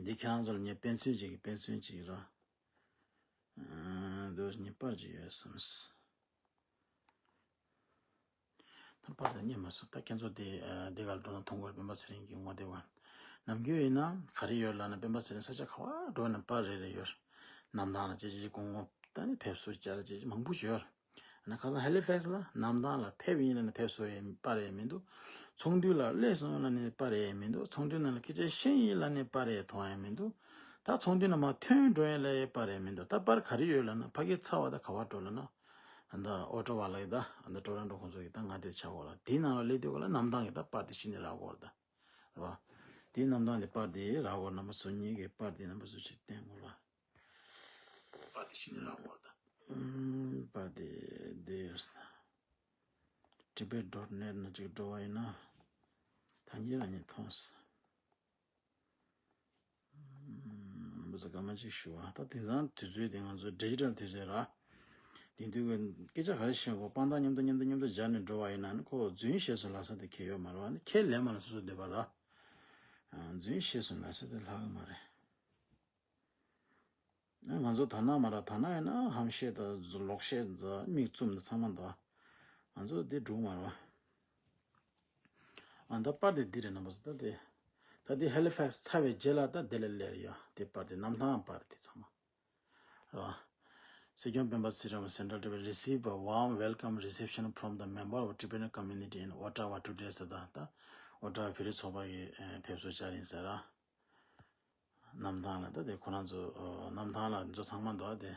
འདི་ཁྱེད་རང་ཚོ་ལ་ངས་དཔེ་མཚོན་གཅིག་གི་དཔེ་མཚོན་གཅིག་ར། འདི་ངས་པར་གཅིག་ཡོད་བསམས། ད་པར་དེ་རྙེད་མ་སོང་། ད་ཁྱེད་ཚོ་དེ་དེ་ག་ལ་འགྲོ་ན་མཐོང་གི་རེད། སྤེན་པ་ཚེ་རིང་གི་ངོ་དེབ་བ། ནམ་རྒྱུན་ཡིན་ན་ག་རེ་ཡོད་ལབ་ན་སྤེན་པ་ཚེ་རིང་ས་ཆ་ག་བ་འགྲོ་ན་པར་རེ་རེ་ཡོད། གནམ་ཐང་ལ་ཅི་ཅི་སྐུ་ངོ་ད་ནི་ཕེབས་བསུ་བཅར་ཅི་ཅི་མང་པོ་ཞིག་ཡོད། ཨ་ནི་ཁ་སང་ཧེ་ལི་ཕེག་སི་ལ་གནམ་ཐང་ལ་ཕེབས་ཡིན་ལབ་ན་ཕེབས་བསུ་ཡས་པར་ཡས་མི་འདུག་ཚོགས་འདུ་ལ་སླེབས་སོང་ལབ་ནས་པར་ཡས་མི་འདུག་ཚོགས་འདུའི་ནང་ལ་སྐད་ཆ་བཤད་ཡིན་ལབ་ནས་པར་ཡས་མཐོང་ཡས་མི་འདུག་ད་ཚོགས་འདུའི་ནང་མར་ཐོན་འགྲོ་ཡས་ལ་ཡས་པར་ཡས་མི་འདུག་ད་པར་ག་རེ་ཡོད་ལབ་ན་ཕ་གི་ཚ་བ་ད་ག་བ་འགྲོ་ལབ་ན། ཨ་ད་ཨོ་ཊོ་བ་ལ་ཡི་ད་ཨ་ད་ཊོ་རོན་ཊོ་ཁོང་ཚོ་གི་ད་ང་དེ་ཆ་གོ་ལ་དེའི་ནང་ལ་སླེབས་དུས་ག་ལ་གནམ་ཐང་གི་ད་པར་དེ་ཕྱི་ནས་རག་གོ་ལ་ད། རེད་བ། དེའི་གནམ་ཐང་དེ་པར་དེ་རག་གོ་རྣམ་པ་ཚོ་གཉིས་ཀྱི་པར་དེ་རྣམ་པ་ཚོ་ཅིག་བསྟན་གོ་ལ། པར་དེ་ཕྱི་ནས་རག་གོ་ད། ཨམ། པར་དེ་དེ་ཡོད་ས། ཊི་བེཊ་ཌོཊ་ནེཊ་ནང་ཅིག་འགྲོ་བ་ཡིན་ན། ད་ཉིད་རང་ཉིད་མཐོང་སོང་། འབུ་ཚ་སྐར་མ་གཅིག་ཞུ་བ། ད་དེང་སང་དུས་ཚོད་དེ་ང་ཚོ་ཌི་ཇི་ཊལ་དུས་ཚོད་ར། དེང་དུས་ཀྱི་སྐད་ཆ་ག་རེ་བཤད་དགོས་དཔང་རྟགས་མཉམ་དུ་མཉམ་དུ་མཉམ་དུ་སྦྱར་ནས་འགྲོ་བ་ཡིན་ན་ནི་ཁོ་རྫུན་བཤད་སོང་ལབ་ས་དེ་ཁེལ་ཡོད་མ་རེད་བ། ནི་ཁས་ལེན་མ་ལ་སོ་སོ་འདོད་པ་ར། རྫུན་བཤད་སོང་ལབ་ས་དེ་ལྷག་གི་མ་རེད། ང་ཚོ་དར་ནག་མ་ར་དར་ནག་ཡིན་ན་ཧམ་བཤད་དང་ལོག་བཤད་དང་མིག་བཙུམ་དང་ཚང་མ་འདུག་ང་ཚོ་འདི་འགྲུག་མ་རེད་བ། ཨ་ད་པར་དེ་འདི་རེད་རྣམ་པ་ཚོ། ད་དེ་ད་དེ་ཧེ་ལི་ཕེག་སི་ཚར་བའི་རྗེས་ལ་ད་དེ་ལ་སླེབས་ཡ་དེ་པར་དེ་གནམ་ཐང་པར་དེ་ཚང་མ་རེད་བ། སྲིད་སྐྱོང་སྤེན་པ་ཚེ་རིང་Central Tibet received a warm welcome reception from the member of Tibetan community in Ottawa today ཟེར། ད་ད་ཨོ་ཊ་ཝ་བོད་རིགས་ཚོགས་པ་གི་ཕེབས་བསུ་བཅར་ཡིན་ཟེར་ར། གནམ་ཐང་ལ་ད་དེ་ཁོ་རང་ཚོ་གནམ་ཐང་ལ་ཚོ་ཚང་མ་འདུག་དེ་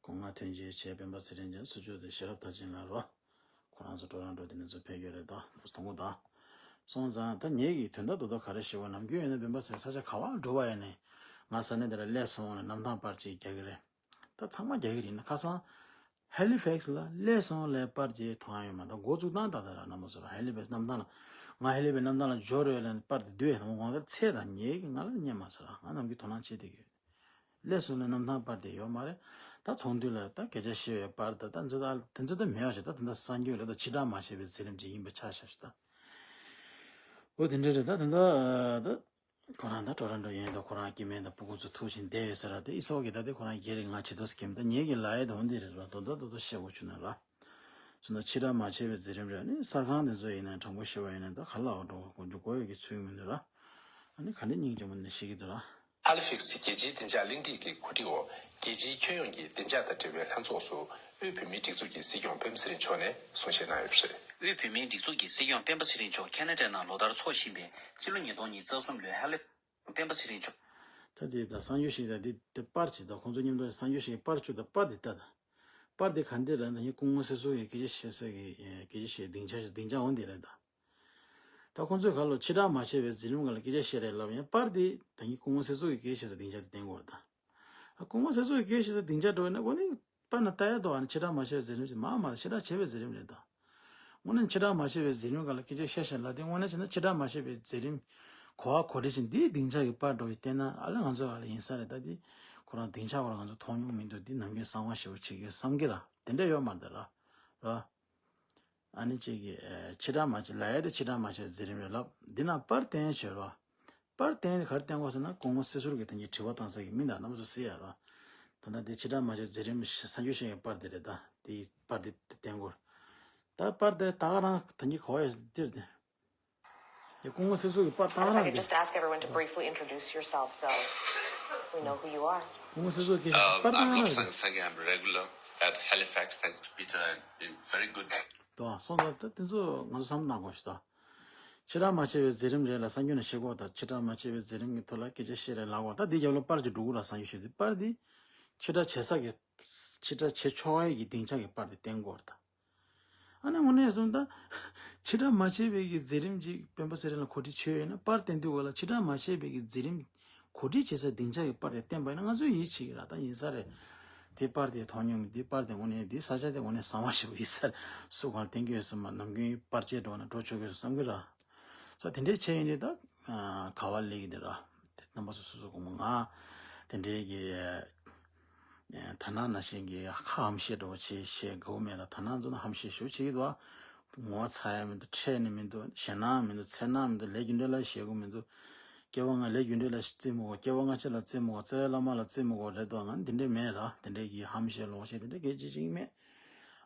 སྐུ་ངལ་ཐོན་རྗེས་བྱས་སྤེན་པ་ཚེ་རིང་ཅན་སུ་ཆོས་དེ་ཤེས་རབ་མཐར་ཕྱིན་ལ་རོ། ཁོ་རང་ཚོ་ཊོ་རོན་ཊོ་དེ་ནས་ཚོ་ཕེབས་ཡོད་རེད་ད། ཐུང་གུ་ད། སོང་ཙང་ད་ངེད་ཀྱི་དོན་དག་རྡོག་རྡོག་ག་རེ་ཞུ་བ། ནམ་རྒྱུན་ཡིན་ན་སྤེན་པ་ཚེ་རིང་ས་ཆ་ག་བར་འགྲོ་བ་ཡིན་ནའི་ང་ས་གནས་དེ་ལ་སླེབས་སོང་ལ་གནམ་ཐང་པར་ཅིག་རྒྱག་གི་རེད། ད་ཚང་མ་རྒྱག་གི་རེད་ན་ཁ་སང་ཧེ་ལི་ཕེག་སི་ལ་སླེབས་སོང་ལས་པར་ཅིག་མཐོང་ཡ་ཡོད་མ། ད་འགོ་བཙུགས་སྟངས་ད་ད་ར་རྣམ་པ་ཚོ་ར་ཧེ་ལི་ཕེག་སི་གནམ་ཐང་ལ་ང་ཧེ་ལི་ཕེག་སི་གནམ་ཐང་ལ་འབྱོར་ཡོད་ལ་པར་དེ་བསྡུས་ཡ་དང་ངོ་ལ་ཚད་དང་ཉེ་གི་ང་ལ་རྙེད་མ་སོང་ར། ང་ནམ་རྒྱུན་དོ་སྣང་བྱེད་བསྡད་ཀྱི་ཡོད། སླེབས་སོང་ལ་གནམ་ཐང་པར་དེ་ཡོད་མ་རེད། ད་ཚོགས་འདུ་ལ་ད་སྐད་ཆ་བཤད་ཡོད་པར་ད་ད་འཛུལ་ད་དེ་ཚོ་ད་མེད་པ་ཞིག་ད་ད་ད་གསར་འགྱུར་ལ་ད་ཕྱིར་བསྒྲགས་མ་བྱས་པའི་འཛིན་རིམ་ཅིག་ཡིན་པ་ཆ་བཞག་ཞིག་ད། འོ་དེ་འདྲ་རེད། ད་ད་ད་ད་ཁོ་རང་ད་ཊོ་རོན་ཊོ་ཡིན་ད་ཁོ་རང་སྐྱེ་དམན་ད་སྤུ་གུ་ཚོ་ཐུག་ཕྱིན་བསྡད་ཡོད་ས་ར། ད་ཨི་སོག་གི་ད་དེ་ཁོ་རང་སྒེར་རེད། ང་ཇི་ལྟར་སྐྱེ་དམན་ད་ངེད་ཀྱི་ལ་ཡེ་ད་འོ་འདི་རེད་ར། ད་ད་ད་ད་བཤད་དགོས་བྱུང་ན་ར། སོ་ན་ཕྱིར་བསྒྲགས་མ་བྱས་པའི་འཛིན་རིམ་རེད། ཨ་ནི་གསར་ཁང་དེ་ཚོ་ཡིན་ན་དྲང་པོ་ཞུ་བ་ཡིན་ན་ད་ག་ལ་འགྲོ་དགོས་འགྲོ་དགོས་ཡོད་ཀྱི་ཚུལ་མི་འདུག་ར། ཨ་ནི་ག་འདྲ་སྙིང་རྗེ་མོ་ནས་ཤེས་ཀྱི་འདུག་ར། ཧ་ལི་ཕེག་སི་རྒྱལ་སྤྱིའི་བདེ་འཇགས་གླེང་སྟེགས་ཀྱི་གོ་སྒྲིག་འོག་རྒྱལ་སྤྱིའི་ཁྱོན་ཡོངས་ཀྱི་བདེ་འཇགས་དང་འབྲེལ་བའི་ལྷན་ཚོགས་སུ་དབུས་བོད་མིའི་སྒྲིག་འཛུགས་ཀྱི་སྲིད་སྐྱོང་སྤེན་པ་ཚེ་རིང་མཆོག་ནས་གསུང་བཤད་གནང་ཡོད་པ་རེད། དབུས་བོད་མིའི་སྒྲིག་འཛུགས་ཀྱི་སྲིད་སྐྱོང་སྤེན་པ་ཚེ་རིང་མཆོག་ཁེ་ན་ཌའི་ནང་ལོ་ལྟར་འཚོགས་བཞིན་པའི་སྤྱི་ལོ་ཉིས་སྟོང་ཉི་ཤུ་རྩ་གསུམ་ལོའི་ཧ་ལི་སྤེན་པ་ཚེ་རིང་མཆོག་ད་དེ་ད་གསར་འགྱུར་ཞིག་ད་དེ་དེ་པར་ཅིག་ད་ཁོང་ཚོ་མཉམ་དུ་གསར་འགྱུར་ཞིག་པར་བཅུག་ད་པར་དེ་ལྟ་ད། པར་དེ་ག་འདི་རེད་ད་ཡིན་སྐུ་ངོ་སྲིད་ཟུར་གྱི་སྐད་ཆ་བཤད་ས་གི་སྐད་ཆ་བཤད་སྡིངས་ཆ་སྡིངས་ཆ་འོང་དེ་རེད་ད། ད་ཁོང་ཚོས་ག་ལོ་ཕྱིར་བསྒྲགས་མ་བྱས་པའི་འཛིན་རིམ་སྒང་ལ་སྐད་ཆ་བཤད་རེད་ལབ་ཡང་པར་དེ་ད་ཡིན་སྐུ་ངོ་སྲིད་ཟུར་གྱི་སྐད་ཆ་བཤད་ས་སྡིངས་ཆ་དེ་བསྟན་དགོས་རེད་ད། ཨ་སྐུ་ངོ་སྲིད་ཟུར་གྱི་སྐད་ཆ་བཤད་ས་སྡིངས་ཆ་འགྲོ་ཡིན་ན་ཁོ་ནི་པར་ན་ལྟ་ཡ་དོ་ཨ་ནི་ཕྱིར་བསྒྲགས་མ་བྱས་པའི་འཛིན་རིམ་ཞིག་མ་མ་ཕྱིར་བསྒྲགས་བྱས་པའི་འཛིན་རིམ་རེད་ད། དངོས་གནས་ཕྱི་བསྒྲགས་མ་བྱས་པའི་མཛད་རིམ་སྒང་ལ་སྐད་ཆ་བཤད་བཤད་ལ་དེ་དངོས་གནས་བྱས་ན་ཕྱི་བསྒྲགས་མ་བྱས་པའི་མཛད་རིམ་གོ་བ་གོ་སྒྲིག་བྱས་འདིའི་སྡིངས་ཆ་གི་པར་འདྲ་བོ་ཞིག་བསྟན་ན་ཨ་ལས་ང་ཚོ་ཨ་ལས་ཡིན་ས་རེད། ད་དེ་ཁོ་རང་སྡིངས་ཆ་བར་ང་ཚོ་མཐོང་མྱོང་མི་འདུག་འདི་ནམ་རྒྱུན་གསང་བ་ཞེ་པོ་བྱེད་ཀྱི་བསམ་གི་ར། དེ་འདྲ་ཡོད་མ་རེད་ད་ར། ར། ཨ་ནི་གཅིག་གིས་ཨེ་ཕྱི་བསྒྲགས་མ་བྱས་ལབ་ཡ་དེ་ཕྱི་བསྒྲགས་མ་བྱས་མཛད་རིམ་རེད་ལབ། འདི་ན་པར་བསྟན་བྱས་ར། པར་བསྟན་དེ་ག་རེ་བསྟན་དགོས་ཟེར་ན་སྐུ་ངོ་སྲིད་ཟུར་གྱི་ཐད་ཀྱི་དྲི་བ་བཏང་ས་གི་མི་འདྲ་རྣམ་པ་ཚོ་གཟིགས་ཡ་ར། ད་ལྟ་འདི་ཕྱི་བསྒྲགས་མ་བྱས་མཛད་རིམ་གསར་འགྱུར་བཤད་ཡའི་པར་དེ་རེད། ད་དེའི་པར་དེ་བསྟན་དགོས། ད་པར་དེ་ད་ག་རང་ད་གིན་གོ་ཡ་འདིར་དེ། དེ་སྐུ་ངོ་སྲིད་ཟུར་གྱི་པར་བཏང་རང་རེད། If I could just ask everyone to briefly introduce yourself so we know who you are. སྐུ་ངོ་སྲིད་ཟུར་གྱི་པར་བཏང་རང་རེད། Sangam, regular at Halifax, thanks to Peter and been very good. དོ་སོང་ཙང་ད་དེ་ཚོ་ང་ཚོ་བསམ་གནང་དགོས་ཤིག་ད། ཕྱི་བསྒྲགས་མ་བྱས་པའི་མཛད་རིམ་རེད་ལ་གསར་འགྱུར་ནང་བཤད་གོ། ད་ཕྱི་བསྒྲགས་མ་བྱས་པའི་མཛད་རིམ་གྱི་ཐོག་ལ་སྐད་ཆ་བཤད་རེད་ལབ་གོ། ད་འདི་རྒྱབ་ལ་པར་གྱི་འགྲོ་གི་ར་གསར་འགྱུར་ཞུ་དུས་པར་འདི་ཕྱི་བསྒྲགས་བྱེད་ས་གི་ཕྱི་བསྒྲགས་བྱེད་ཆོག་ཡས་ཀྱི་སྡིངས་ཆ་གི་པར་འདི་བསྟན་གོ་ར་ད། ཨ་ནི་དངོས་གནས་སོང་ད། ཕྱི་བསྒྲགས་མ་བྱས་པའི་གི་མཛད་རིམ་ཅིག་སྤེན་པ་ཚེ་རིང་ལ་གོ་སྒྲིག་བྱས་ཡོད་ན་པར་བསྟན་དུས་གོ་ལ་ཕྱི་བསྒྲགས་མ་བྱས་པའི་གི་མཛད་རིམ་གོ་སྒྲིག་བྱེད་ས་སྡིངས་ཆ་གི་པར་དེ་བསྟན་པ་ཡིན་ན་ང་ཚོས་ཡིད་ཆེས་ཀྱི་ར། ད་ཡིན་ས་རེད། དེ་པར་དེ་མཐོང་མྱོང་མི་དེ་པར་དེ་དངོས་གནས་དེ་ས་ཆ་དེ་དངོས་གནས་གསང་བ་ཞེ་པོ་ཡིན་ས་རེད། སུ་གང་ལ་བསྟན་གྱི་ཡོད་ས་མ་ནམ་རྒྱུན་པར་ཆས་འགྲོ་ན་འགྲོ་ཆོག་གི་ཡོད་བསམ་གི་ར། ས་དེ་འདྲའི་ཆེད་ཡིན་དེ་ད་ག་བ་ལེགས་ཀྱི་དེ་ར། དེ་རྣམ་པ་ཚོ་སོ་སོ་གོང་མ་ང་དེ་འདྲའི་གི་ད་ནང་ན་བཞིན་གྱི་ཁ་ཧམ་བཤད་འགྲོ་བྱེད་བཤད་དགའ་བོ་མེད་ལ། ད་ནང་ཚོ་ན་ཧམ་བཤད་ཞུ་བྱེད་ཀྱི་འདུག་ངོ་ཚ་ཡ་མི་འདུག་ཁྲེལ་ནི་མི་འདུག་ཞེད་སྣང་མི་འདུག་འཚེར་སྣང་མི་འདུག་ལས་རྒྱུ་འབྲས་ལ་ཞེད་དགོས་མི་འདུག་སྐྱེ་བ་སྔ་ལས་རྒྱུ་འབྲས་ལ་བརྩི་མི་དགོས། སྐྱེ་བ་སྔ་ཕྱི་ལ་བརྩི་མི་དགོས། རྩ་བའི་བླ་མ་ལ་བརྩི་མི་དགོས་རེད་དོ། ང་འདི་འདྲས་མེད་ར། དེ་འདྲས་ཀྱི་ཧམ་བཤད་ལོག་བཤད་དེ་འདྲས་སྐད་ཆ་ཅིག་མེད།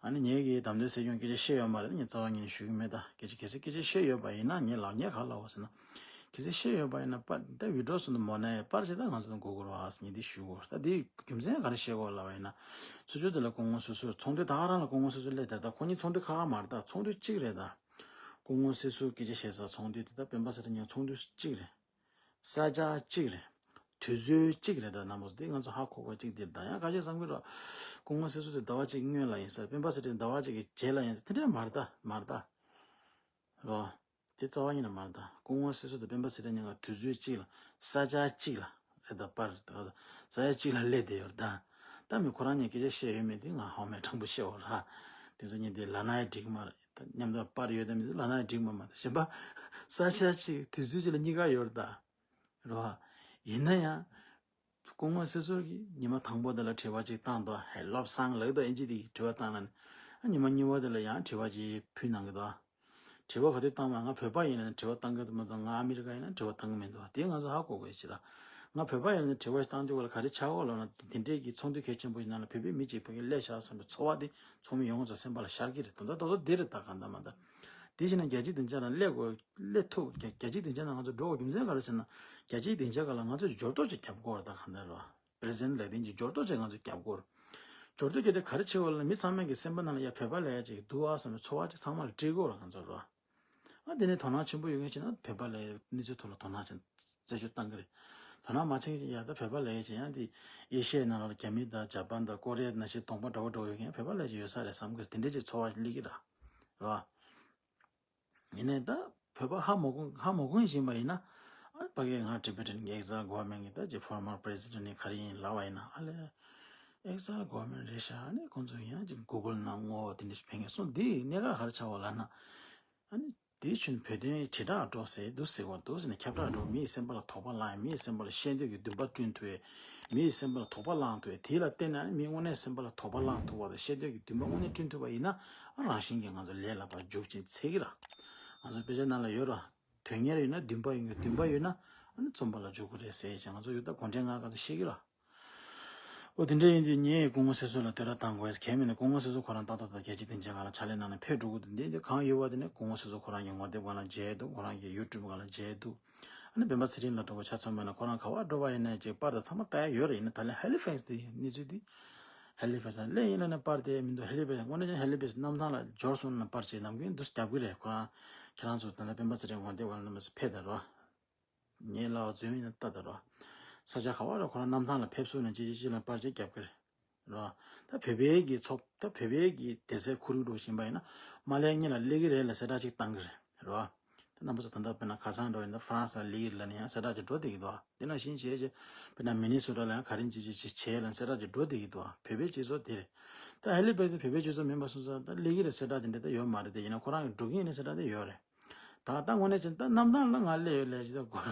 ཨ་ནི་ངེད་ཀྱིས་དམ་དོན་སྲིད་སྐྱོང་སྐད་ཆ་བཤད་ཡོད་མ་རེད། ངས་རྩ་བ་ཉིད་ནས་ཞུ་གི་མེད། ད་སྐད་ཆ་གལ་སྲིད་སྐད་ཆ་བཤད་ཡོད་པ་ཡིན་ན་ངས་ལབ་ངས་ག་ལབ་འོ་ཟེར་ན། གལ་སྲིད་བཤད་ཡོད་པ་ཡིན་ན་པར་ད་བི་ཌིའོ་སོགས་ནང་མོ་ནའི་པར་ཅིག་ད་ང་ཚོ་དང་གོ་དགོས་རེད་བ་ཟེར་ངས་འདི་ཞུ་དགོས་རེད། ད་འདི་རྒྱུ་མཚན་ག་རེ་བཤད་དགོས་ལབ་པ་ཡིན་ན། ཚུར་ཕྱོགས་དེ་ལ་སྐུ་ངོ་སོ་སོ་ཚོགས་འདུ་ད་ག་རང་ལ་སྐུ་ངོ་སོ་སོ་སླེབས་ད་ད་ཁོ་གཉིས་ཚོགས་འདུ་ཁག་ཁག་མ་རེད། ད་ཚོགས་འདུ་གཅིག་རེད་ད། སྐུ་ངོ་སྲིད་ཟུར་སྐད་ཆ་བཤད་ས་ཚོགས་འདུ་དེ་ད་སྤེན་པ་ཚེ་རིང་མཉམ་ཚོགས་འདུ་གཅིག་རེད། ས་ཆ་གཅིག་རེད། དུས་ཚོད་གཅིག་རེད། ད་རྣམ་པ་ཚོ་དེ་ང་ཚོ་ཧ་གོ་གོ་གཅིག་དེ་རེད། ད་ཡང་ཁ་ཤས་བསམ་གི་རེད། སྐུ་ངོ་སྲིད་ཟུར་དེ་ཟླ་བ་གཅིག་སྔོན་ལ་ཡིན་ས་རེད། སྤེན་པ་ཚེ་རིང་ཟླ་བ་གཅིག་གི་རྗེས་ལ་ཡིན་ས་རེད། དེ་འདྲ་མ་རེད་ད། མ་རེད་ད། རོ། དེ་རྩ་བ་ཉིད་ནས་མ་རེད་ད། སྐུ་ངོ་སྲིད་ཟུར་དང་སྤེན་པ་ཚེ་རིང་གཉིས་ཀ་དུས་ཚོད་གཅིག་ལ་ས་ཆ་གཅིག་ལ་རེད་ད། པར་ས་ཆ་གཅིག་ལ་སླེབས་བསྡད་ཡོད་རེད་ད། ད་མི་ཁོ་རང་གཉིས་སྐད་ཆ་བཤད་ཡོད་མེད་དེ་ང་ཧ་མེད་དྲང་པོ་བཤད་འོ་ར། དེ་ཚོ་གཉིས་དེ་ལབ་ན་ཡང་འགྲིག་གི་མ་རེད། ད་མཉམ་དུ་པར་ཡོད་དམ་མེད་དེ་ལབ་ན་ཡང་འགྲིག་གི་མ་མ་གཏོགས་གཞན་པ་ས་ཆ་གཅིག་དུས་ཚོད་གཅིག་ལ་གཉིས་ཀ་ཡོད་རེད་ད། རེད་བ། ཡིན་ན་ཡང་། སྐུ་ངོ་སྲིད་ཟུར་གྱིས་ཉི་མ་དང་པོ་དེ་ལ་དྲི་བ་ཅིག་བཏང་འདུག་ཧེ་བློ་བཟང་ལགས་དང་ཨེན་ཇི་དེ་གིས་དྲི་བ་བཏང་ལ་ནི། ཉི་མ་གཉིས་པ་དེ་ལ་ཡང་དྲི་བ་ཅིག་ཕུལ་གནང་གི་འདུག་དྲི་བ་ག་དུས་བཏང་བ། ང་བོད་པ་ཡིན་ན་དྲི་བ་བཏང་གི་འདུག་མ་གཏོགས་ང་ཨ་མི་རི་ཀ་ཡིན་ན་དྲི་བ་བཏང་གི་མི་འདུག་དེ་ང་ཚོ་ཧ་གོ་དགོས་ཤིག་ར། ང་བོད་པ་ཡིན་ན་དྲི་བ་ཞིག་བཏང་དུས་ག་ལ་ག་རེ་ཆགས་འོ་ལབ་ན། དེ་འདྲས་ཀྱི་ཚོགས་འདུ་གལ་ཆེན་པོ་ཞིག་ནང་ལ་བོད་པའི་མི་གཅིག་ཕ་གིར་སླེབས་ཤག་བསམ་པའི་ཚོར་བ་དེ་ཚོགས་མི་ཡོངས་རྫོགས་སེམས་པ་ལ་ཤར་གྱི་རེད། དོན་དག་རྡོག་རྡོག་འདི་རེད་ད། གང་ལྟར་མ་ལྟར། དེ་བཞིན་རྒྱལ་སྤྱིའི་སྡིངས་ཆ་ལ་སླེབས་དགོས། སླེབས་ཐུབ། རྒྱ་རྒྱལ་སྤྱིའི་སྡིངས་ཆ་ནང་ང་ཚོ་འགྲོ་དགོས་རྒྱུ་མཚན་ག་རེ་ཟེར་ན། རྒྱལ་སྤྱིའི་སྡིངས་ཆ་སྒང་ལ་ང་ཚོས་འབྱོར་ཐོ་ཅིག་རྒྱབ་དགོས་རེད་ད། གང་ལྟར་རོ། པི་རེ་སི་ཌེན་ཊི་ལབ་དེ་ཅིག་འབྱོར་ཐོ་ཅིག་ང་ཚོས་རྒྱབ་དགོས་རེད། འབྱོར་ཐོ་རྒྱབ་དེ་ག་རེ་བྱེད་དགོས་ལབ་ན། མི་ཚང་མ་གི་སེམས་པ་ནང་ལ་ཡ་བོད་པ་ལབ་ཡ་ཅིག་འདུག་ཨ་བསམ་པའི་ཚོར་བ་ཅིག་ཚང་མ་ལ་སྤྲད་དགོས་རེད་ང་ཚོ་རོ། ཨ་དེ་ནས་དོ་སྣང་ཆེན་པོ་ཡོད་མཁན་བྱས་ན་བོད་པ་ལ་གནས་ཚུལ་ཐོག་ལ་དོ་སྣང་ཆེན། རྩད་གཅོད་བཏང་གི་རེད། དོ་སྣང་མ་ཆེན་གྱི་ཡ་ད་བོད་པ་ལབ་ཡ་ཅིག་ཡང་དེ་ཨེ་ཤི་ཡའི་ནང་ལ་རྒྱ་མི་དང་ཇ་པན་དང་ཀོ་རི་ཡ་ནང་བཞིན་གདོང་པ་འདྲ་བོ་འདྲ་བོ་ཡོད་མཁན་བོད་པ་ལབ་ཡ་ཅིག་ཡོད་ས་རེད་བསམ་གི་རེད། དེ་འདྲས་ཅིག་ཚོར་བ་སླེབས་ཀྱི་ར། རེད་བ། ཡིན་ནའི་ད་བོད་པ་ཧ་མ་གོ་ཧ་མ་གོ་བཞིན་པ་ཡིན་ན། ཨ་ཕ་གི་ང་ཊི་བེ་ཊན་གྱི་ཨེག་ཛལ་གོ་ཝར་མེན་གྱི་ད་ཅིག་ཕོར་མར་པི་རེ་སི་ཌེན་ཊི་ནི་ག་རེ་ཡིན་ལབ་པ་ཡིན་ན། ཨ་ལས། ཨེག་ཛལ་གོ་ཝར་མེན་རེད་ཤག་ཨ་ནི་ཁོང་ཚོ་ཡང་ཅིག་གུ་གལ་ནང་ངོ་དེ་འདྲ་ཞིག་ཕན་གྱི་སོང་། འདི་གནད་འགག་ག་རེ་ཆགས་པ་ལབ་ན། ཨ་ནི་དེའི་ཕྱིན་བོད་དོན་དྲིལ་བསྒྲགས་འགྲོ་ཟེར་འདུག་ཟེར་བ་འདུག་ཟེར་ནས་ཁྱབ་བསྒྲགས་འགྲོ། མི་ཡི་སེམས་པ་ལ་དོགས་པ་ལངས་ཡ། མི་ཡི་སེམས་པ་ལ་ཤེས་འདོད་ཀྱི་འདུན་པ་བསྐྲུན་ཐུབ་ཡ། མི་ཡི་སེམས་པ་ལ་དོགས་པ་ལངས་ཐུབ་ཡ། དེ་ལ་བརྟེན་ནས་ཨ་ནི་མི་དངོས་གནས་སེམས་པ་ལ་དོགས་པ་ལངས་ཐུབ་པ་དང་ཤེས་འདོད་ཀྱི་འདུན་པ་དངོས་གནས་བསྐྲུན་ཐུབ་པ་ཡིན་ན། ཨ་རང་བཞིན་གྱིས་ང་ཚོ་ལས་སླ་པོ་འཇུག་ཅིང་འཚེར་གྱི་ར། ང་ཚོ་དཔེ་ཆ་ནང་ལ་ཡོད་ར། དོན་གཉེར་ཡོད་ན་འདུན་པ་ཡོད་ཀྱི། འདུན་པ་ཡོད་ན་ཨ་ནི་རྩོམ་པ་ལ་འཇུག་གི་རེད་ཟེར་ཅིག་ང་ཚོ་ཡོད་ད་གུང་ཁྲན་ལྔ་པ་ག་ཚོད་བཤད་ཀྱི་ར། འོ་དེ་འདྲ་ཡིན་དུས་ངས་སྐུ་ངོ་སྲིད་ཟུར་ལ་བསྟོད་ར་བཏང་དགོས། གལ་མིན་ན་སྐུ་ངོ་སྲིད་ཟུར་ཁོ་རང་ཏག་ཏག་ཏག་རྒྱལ་སྤྱིའི་སྡིངས་ཆ་སྒང་ལ་ཕྱག་ལས་གནང་ནས་ཕེབས་འགྲོ་གི་འདུག་འདི་འདི་གང་ཡོད་པ་དེ་ནས་སྐུ་ངོ་སྲིད་ཟུར་ཁོ་རང་གི་ངོ་དེབ་སྒང་ལ་མཇལ་འདུག་ཁོ་རང་གི་ཡུ་ཊུབ་སྒང་ལ་མཇལ་འདུག་ཨ་ནི་སྤེན་པ་ཚེ་རིང་ལགས་འདྲ་བོ་ཆ་མཚོན་པ་ན་ཁོ་རང་ག་པར་འགྲོ་བ་ཡིན་ནའི་ཅིག་པར་དང་ཚང་མ་ལྟ་ཡ་ཡོད་རེད། ཡིན་ན་ད་ལན་ཧེ་ལི་ཕེག་སི་དེ་གནས་ཚུལ་དེ་ཧེ་ལི་ཕེག་སི་ལ་སླེབས་ཡིན་ལབ་ན་པར་དེ་མི་འདུག་ཧེ་ལི་ཕེག་སི་དངོས་གནས་ཀྱང་ཧེ་ལི་ཕེག་སི་གནམ་ཐང་ལ་འབྱོར་སོང་ན་པར་ཅིག་ནམ་རྒྱུན་འདུག་རྒྱབ་གི་རེད། ཁོ་རང་ཁྱེད་རང་ཚོ་ད་ལྟ་སྤེན་པ་ཚེ་རིང་ངོ་དེབ་སྒང་ལ་ནམ་ཕེབས་ད་རོ། ངའི་ལག་འཛུལ་ཡིན་ན་ལྟ་ད་རོ། ས་ཆ་ག་བ་ར་ཁོ་རང་གནམ་ཐང་ལ་ཕེབས་སོང་ན་ཅི་ཅི་ཅི་ལ་པར་ཅིག་རྒྱབ་གི་རེད། རོ། ད་བོད་པའི་གི་ཚོགས་ད་བོད་པའི་གི་སྡེ་ཚན་ཁོར་ཡུག་འགྲོ་བཞིན་པ་ཡིན་ན་མ་ལས་ངེད་ལ་སླེབས་ཀྱི་རེད་ལ་གསལ་བསྒྲགས་ཅིག་བཏང་གི་རེད། རོ། ད་རྣམ་པ་ཚོ་ད་ལྟ་དཔེར་ན་ཁ་སང་འགྲོ་ཡིན་ན་ཧྥ་རན་སི་ལ་ལི་ཡིར་ལ་ནི་ཡང་གསལ་བསྒྲགས་ཅིག་འགྲོ་བསྡད་ཀྱི་འདུག་དེ་ནང་བཞིན་བྱས་རྗེས་དཔེར་ན་མི་ནི་སོ་ཊ་ལ་ཡང་ག་རེ་ཅིག་ཅིག་ཅིག་བྱས་ལ་གསལ་བསྒྲགས་ཅིག་འགྲོ་བསྡད་ཀྱི་འདུག་བོད་པའི་སྤྱི་ཚོགས་དེ་རེད། ད་ཧེ་ལི་ཕེག་སི་བོད་པའི་སྤྱི་ཚོགས་མིན་པ་སོང་ཙང་ད་སླེབས་ཀྱི་རེད་གསལ་བསྒྲགས་དེ་འདྲ་ད་ཡོད་མ་རེད། དེ་ཡིན་ན་ཁོ་རང་གི་འགྲོ་གི་ཡིན་ན་གསལ་བསྒྲགས་དེ་ཡོད་རེད། ད་ད་དངོས་གནས་བྱས་ན་ད་གནམ་ཐང་ལ་ང་སླེབས་ཡོད་ལས་ཅི་ད་གོ་ར་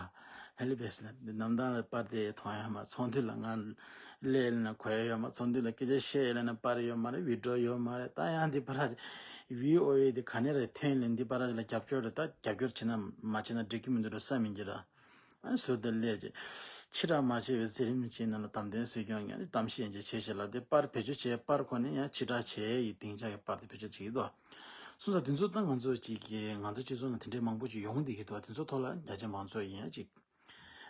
ཧེ་ལི་ཕེག་སི་ལ་འདི་གནམ་ཐང་ལ་པར་དེ་མཐོང་ཡོད་མ། ཚོགས་འདུ་ལ་ང་སླེབས་ཡོད་ན་གོ་ཡ་ཡོད་མ། ཚོགས་འདུ་ལ་སྐད་ཆ་བཤད་ཡོད་ན་པར་ཡོད་མ་རེད། བི་ཌི་ཡོ་ཡོད་མ་རེད། ད་ཡང་འདི་པར་བི་ཨོ་ཨེ་འདི་ག་ནས་རེད་ཐོན་ལེ་འདི་པར་ལ་རྒྱབ་སྐྱོར་རེད། ད་རྒྱབ་སྐྱོར་བྱེད་ན་མ་བྱེད་ན་འགྲིག་གི་མི་འདུག་ར་བསམ་ཡིན་གྱི་ར། ཨ་ནི་ཟུར་དུ་སླེབས་རྗེས་ཕྱི་བསྒྲགས་མ་བྱས་པའི་ཟེར་རིམ་བྱས་ནང་ལ་དམ་དོན་སྲིད་སྐྱོང་ངས་ནི་གཏམ་བཤད་ཅིག་བྱེད་ཞེས་ལ་དེ་པར་བེད་སྤྱོད་བྱས། པར་ཁོ་ནས་ཡང་ཕྱི་བསྒྲགས་བྱས་ཡི་སྡིངས་ཆ་གི་པར་དེ་བེད་སྤྱོད་བྱེད་ཀྱི་འདུག་སོང་ཙང་དེ་ཚོ་ད་ང་ཚོ་ཅིག་གི་ང་ཚོ་སྤྱི་ཚོགས་ནང་དེ་འདྲའི་མང་པོ་ཅིག་ཡོང་བསྡད་ཀྱི་འདུག་དེ་ཚོ་ཐོག་ལ་རྒྱ་ཆེ་མང་ཚོགས་ཡིན་ཡང་ཅིག་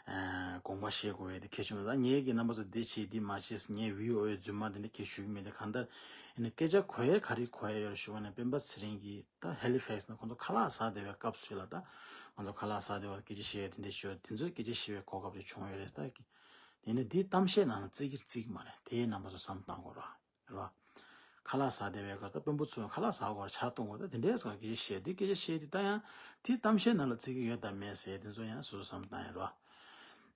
དགོངས་པ་བཞེས་དགོས་ཡ་དེ་གལ་ཆེན་པོ། ད་ངས་ཀྱི་རྣམ་པ་ཚོ་འདི་བྱེད་འདི་མ་བྱེད་ངས་བི་ཨོ་ཨེ་རྫུན་མ་འདི་འདྲ་ཁྱེད་ཞུ་གི་མེད། དེ་གང་ལྟར་ཡིན་ན་སྐད་ཆ་གོ་ཡ་ག་རེ་གོ་ཡ་ཡོད་རེད་ཞུ་བ་ན་སྤེན་པ་ཚེ་རིང་གིས་ད་ཧེ་ལི་ཕེག་སི་ན་ཁོང་ཚོ་ཁ་ལག་ཟ་བསྡད་པའི་སྐབས་སུ་ལ་ད་ང་ཚོ་ཁ་ལག་ཟ་བསྡད་པ་སྐད་ཆ་བཤད་ཡ་དེ་འདྲ་ཞུ་བ་དེ་ཚོའི་སྐད་ཆ་བཤད་པའི་གོ་སྐབས་དེ་བྱུང་ཡོད་རེད། ད་དེ་ནི་འདི་གཏམ་བཤད་ནང་ལ་བརྩི་གིར་བརྩི་གི་མ་རེད། དེའི་རྣམ་པ་ཚོ་བསམ་བཏང་དགོས་ར། རེད་བ། ཁ་ལག་ཟ་བསྡད་པའི་སྐབས་ད་དཔོན་པོ་ཚོས་ཁ་ལག་ཟ་དགོས་ར་ཇ་འཐུང་དགོས་ད་དེ་འདྲའི་སྐད་ཆ་བཤད་དེ་སྐད་ཆ་བཤད་དེ་ད་ཡང་དེ་གཏམ་བཤད་ནང་ལ་བརྩི་གི་ཡོད་དམ་མེད་ཟེར་དེ་ཚོ་ཡང་སོ་སོ་བསམ་བཏང་ཡ་རེད་བ།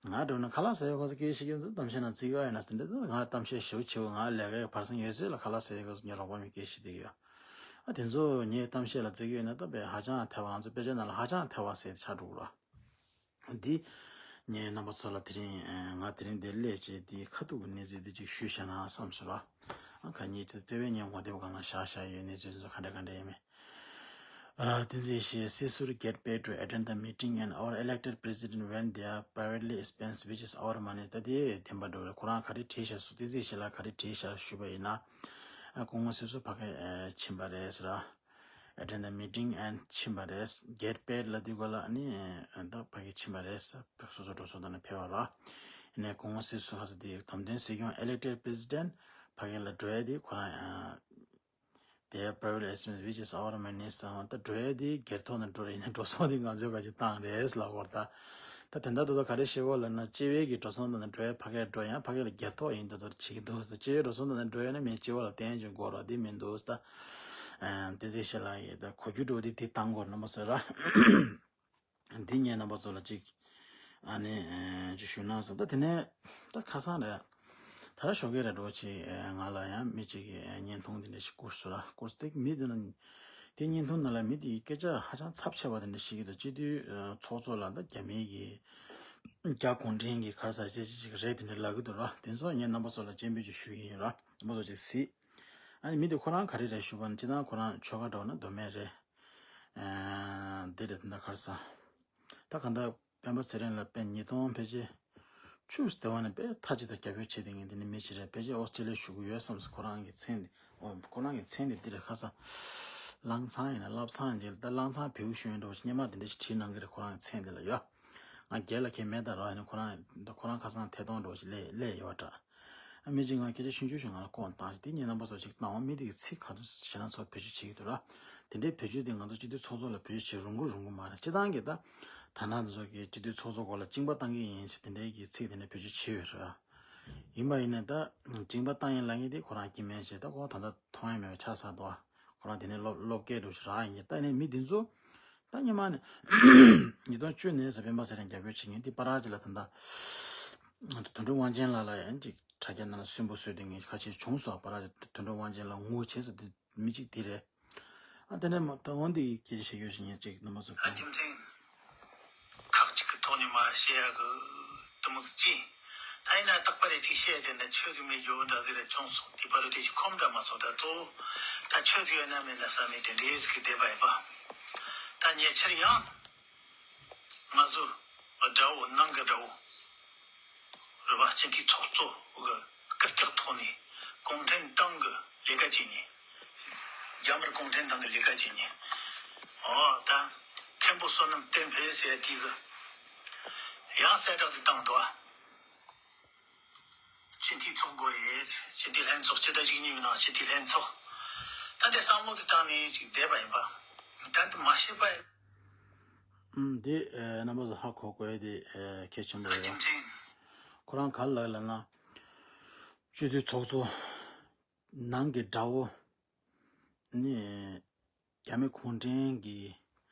ང་འགྲོ་ན་ཁ་ལག་ཟ་ཡོད་ཁོ་ཚོ་སྐད་ཆ་བཤད་ཀྱི་ཡོད་ཚོ་གཏམ་བཤད་ནང་བརྩི་གི་ཡོད་ན་དེ་འདྲ་ད་ང་གཏམ་བཤད་ཞེ་པོ་ཆེ་བོ་ང་ལས་ཀའི་བར་སེང་ཡོད་ཚད་ལ་ཁ་ལག་ཟ་ཡོད་ཁོ་ཚོ་ངའི་རོགས་པ་མི་སྐད་ཆ་བཤད་དེ་ཡོད། ཨ་དེ་ཚོ་ངའི་གཏམ་བཤད་ལ་བརྩི་གི་ཡོད་ན་ད་དཔེ་ཧ་ཅང་ཐལ་བ་ང་ཚོ་དཔེ་ཆ་ནང་ལ་ཧ་ཅང་ཐལ་བ་ཟེར་ཆགས་འགྲོ་གི་རེད་བ། འདི་ངས་རྣམ་པ་ཚོ་ལ་དེ་རིང་ང་དེ་རིང་འདིར་སླེབས་བྱས་འདི་ཁ་ཐུག་གི་གནས་ཚུལ་འདི་ཅིག་ཞུས་བཞག་ན་བསམ་སོང་ར། ཨ་ཁ་ཉིན་ཅིག་བརྩེ་བའི་ཉན་ངོ་དེབ་སྒང་ལ་བཞག་བཞག་ཡོད། གནས་ཚུལ་ཚོ་ག་འདྲ་ག་འདྲ་ཡིན་མིན། ཨ་བསྟན་འཛིན་ཡེ་ཤེས། སྲིད་ཟུར་get paid to attend the meeting and our elected president when they are privately expense, which is our money. ད་དེ་བདེན་པ་འགྲོ་རེད། ཁོ་རང་ག་རེ་བྲིས་བཞག་སོང་། བསྟན་འཛིན་ཡེ་ཤེས་ལགས་ག་རེ་བྲིས་བཞག་ཞུས་པ་ཡིན་ན། ཨ་སྐུ་ངོ་སྲིད་ཟུར་ཕ་གིར་ཕྱིན་པ་རེད་ཟེར་ར། Attend the meeting and ཕྱིན་པ་རེད། Get paid ལབ་དུས་སྒང་ལ་ནི་ད་ཕ་གིར་ཕྱིན་པ་རེད། སོ་སོ་འགྲོ་སོང་དང་ནི་ཕེབས་པ་ར། ནས་སྐུ་ངོ་སྲིད་ཟུར་ལྷ་ས་དེ་དམ་དོན་སྲིད་སྐྱོང་elected president ཕ་གི་ལ་འགྲོ་ཡ་དེ་ཁོ་རང་དེ་private expense, which is our money ཟེར་བ་ད་འགྲོ་ཡ་དེ་སྒེར་ཐོག་ནས་འགྲོ་རེད། ཡིན་ན་འགྲོ་སོང་དེ་ང་ཚོས་ག་ཅིག་བཏང་རེད་ལབ་པ་རེད། ད་ད་དོན་དག་ཏུ་ད་ག་རེ་ཞེས་པ་ལབ་ན་སྤྱི་པའི་གི་འགྲོ་སོང་དང་ནི་འགྲོ་ཡ་ཕ་གིར་འགྲོ་ཡང་ཕ་གི་ལ་སྒེར་ཐོག་ཡིན་དུ་དོར་བྱེད་ཀྱི་འདུག་ཟེར། སྤྱི་པའི་འགྲོ་སོང་དང་ནི་འགྲོ་ཡ་ན་མི་སྤྱི་པ་ལ་བརྟེན་ཅིང་དགོས་ར་དེ་མི་འདུག་ཟེར། ད་དེ་ཚེ་ཤེས་ལ་ཡིན་ད་གོ་རྒྱུ་འགྲོ་དེ་དེ་བཏང་དགོས་ར་མ་ཟེར་ར། འདི་ངས་རྣམ་པ་ཚོ་ལ་ཅིག་ཨ་ནི་ཅིག་ཞུ་ན་བསམ། ད་དེ་ནས་ད་ཁ་སང་རེད། ད་ར་ཞོགས་ཀས་རེད་འགྲོ་ཅིག་ང་ལ་ཡང་མི་ཅིག་གིས་བརྙན་ཐུང་དེ་འདྲ་ཞིག་བསྐུར་སོང་ར། བསྐུར་སྟེ་མི་དེ་ན་དེ་བརྙན་ཐུང་ནང་ལ་མི་དེའི་སྐད་ཆ་ཧ་ཅང་ཚབས་ཆེ་བ་དེ་འདྲ་ཞིག་གིས་ད་སྤྱི་འཐུས་ཚོགས་གཙོ་ལ་ད་རྒྱ་མིའི་གི་རྒྱ་གུང་ཁྲན་གི་ག་རེ་ཟེར་ཅིག་ཅིག་རེད་དེ་འདྲ་ལབ་གི་འདུག་ར། དེ་ཚོ་ངས་རྣམ་པ་ཚོ་ལ་སྤྱན་འབུལ་ཅིག་ཞུ་གི་ཡིན་ར། རྣམ་པ་ཚོ་ཅིག་གཟིགས། ཨ་ནི་མི་དེ་ཁོ་རང་ག་རེ་རེད་ཞུ་བ་ན་སྤྱིར་བཏང་ཁོ་རང་ཆོལ་ཁ་འདྲ་བ་ན་མདོ་སྨད་རེད། ཨ་འདི་རེད་ད་ག་རེ་ཟ། ད་གང་ལྟར་སྤེན་པ་ཚེ་རིང་ལ་དཔེ་ཉིས་སྟོང་ཕལ་ཆེར་བཅུ་ཙམ་དེ་བ་ནས་དཔེ་མཐའ་གཅིག་ཏུ་རྒྱབ་སྐྱོར་བྱེད་དེ་ངས་འདི་ནས་མི་ཞིག་རེད། ཕལ་ཆེར་ཨོ་སི་ཀྲི་ལི་ཡ་བཞུགས་ཀྱི་ཡོད་བསམ་སོང་། ཁོ་རང་གི་མཚན་འདི་ཨོ་ཁོ་རང་གི་མཚན་འདི་འདི་རེད་ཁ་སང་། ལང་ཚང་ཡིན་ན་བླ་བཟང་ཡིན་ཅིག་ད་བླ་བཟང་བེའུ་གཞོན་འདྲ་བོ་ཞིག་སྔོན་མ་འདི་འདྲ་ཞིག་བྲིས་གནང་གི་རེད། ཁོ་རང་གི་མཚན་འདི་ལ་ཡོད། ང་སྒེར་ལ་ཁྱེད་མེད་ད་རོགས་ཡིན་ན་ཁོ་རང་ཁོ་རང་ཁ་སང་ཐད་གཏོང་འདྲ་བོ་ཞིག་སླེབས་སླེབས་ཡོད་འདྲ། ཨ་མི་གཅིག་ང་སྐད་ཆ་ཆུང་ཆུང་ཞིག་ང་ལ་བསྐོར་བཏང་ཞིག་དེ་ངས་རྣམ་པ་ཚོ་ཞིག་བཏང་བ་མི་དེ་གི་ཚིག་ག་ཚོད་ཞེ་ན་ཚོ་བེད་སྤྱོད་བྱེད་ཀྱི་འདུག་ར། དེ་འདྲའི་བེད་སྤྱོད་དེ་ང་ཚོ་སྤྱི་འཐུས་ཚོགས་གཙོ་ལ་བེད་སྤྱོད་བྱེད་རུང་གི་རུང་གི་མ་རེད། སྤྱི་བཏང་གི་ད་ད་ནང་དེ་ཚོ་གི་སྤྱི་འཐུས་ཚོགས་གཙོ་སྐོར་ལ་གཅིན་པ་བཏང་གི་ཡིན་ཞེས་དེ་འདྲའི་གི་ཚིག་དེ་འདྲ་བེད་སྤྱོད་བྱེད་ཡོད་རེད། ཡིན་པ་ཡིན་ན་ད་གཅིན་པ་བཏང་ཡིན་ལབ་མཁན་དེ་ཁོ་རང་སྐྱེ་དམན་བྱས་ད་ཁོ་ད་ལྟ་མཐོང་ཡ་མེད་པ་ཆགས་ཚར་འདུག་ཁོ་རང་དེ་ནས་སློབ་སློབ་དགེ་འདྲ་བོ་ཞིག་རག་ཡིན་གྱི་ད་ནས་མི་འདི་ཚོ་ད་སྔོན་མ་ནས་ཉིས་སྟོང་བཅུ་ནས་ཟེར་སྤེན་པ་ཚེ་རིང་རྒྱབ་སྐྱོར་བྱེད་མཁན་དེ་པ་ར་ཅིག་ལ་ད་ལྟ་དོན་གྲུབ་དབང་ཆེན་ལགས་ལ་ཡང་ཅིག་དྲ་རྒྱ་ནང་ལ་སུན་པོ་བཟོས་ཏེ་ངས་ཁ་ཆེ་བྱུང་སོང་། པ་ར་ཅིག་དོན་གྲུབ་དབང་ཆེན་ལགས་ངོ་ཤེས་ས་དེ་མི་གཅིག་དེ་རེད། ཨ་དེ་ནས་མ་ད་འོན་ཏེ་སྐད་ཆ་བཤད་རྒྱུ་ཞིག་ངས་ཅིག་རྣམ་པ་ཚོ་ཨ་རྒྱུ་མཚན་ཁག་ཅིག་གི་ཐོག་ནས་མར་བཤད་ཡག་གི་དུ་མོ་ཅི། ད་ཡིན་ན་རྟག་པར་རེ་ཅིག་བཤད་དེ་འདྲ་ཆོས་རིག་མེད་རྒྱུ་འདྲ་ཟེར་རེ་བྱུང་སོང་། དེ་བར་དུ་དེ་ཞིག་ཁོམ་འདྲ་མ་སོང་འདྲ་ཏོ། ད་ཆོས་རིག་ཡོད་ན་མེད་ན་བསམ་མེད་དེ་འདྲའི་ཟིག་གི་བསྡད་པ་ཡིན་པ། ད་ཉེ་ཆར་ཡང་ང་ཚོ་དགྲ་བོ་ནང་གི་དགྲ་བོ་རེད་པ། སྤྱི་འཐུས་ཚོགས་གཙོ་གི་སྐུལ་ལྕག་ཐོག་ནས་གུང་ཁྲན་ཏང་གི་ལས་ཀ་བྱེད་ཉེ། རྒྱ་དམར་གུང་ཁྲན་ཏང་གི་ལས་ཀ་བྱེད་ཉེ། ཨོ་ད་མཁན་པོ་བསོད་ནམས་བསྟན་འཕེལ་ཟེར་དེ་གི་ཡང་གསལ་བསྒྲགས་དེ་བཏང་འདུག་སྤྱི་འཐུས་ཚོགས་དགོས་རེད། སྤྱི་འཐུས་ལྷན་ཚོགས་སྤྱི་ཟླ་བཅུ་གཉིས་ནང་སྤྱི་འཐུས་ལྷན་ཚོགས། ད་དེ་བསམ་བློ་དེ་བཏང་ནས་ཅིག་བསྡད་པ་ཡིན་པ། ད་དེ་མ་ཤེས་པ་ཡིན། ཨུམ། དེ་ཨེ་རྣམ་པ་ཚོ་ཧ་གོ་དགོས་དེ་ཨེ་གལ་ཆེན་པོ་རེད། རྒྱུ་མཚན། ཁོ་རང་ག་རེ་ལབ་ལབ་ན། སྤྱི་འཐུས་ཚོགས་གཙོ་ནང་གི་དགྲ་བོ་ནི་རྒྱ་མི་གུང་ཁྲན་གྱི་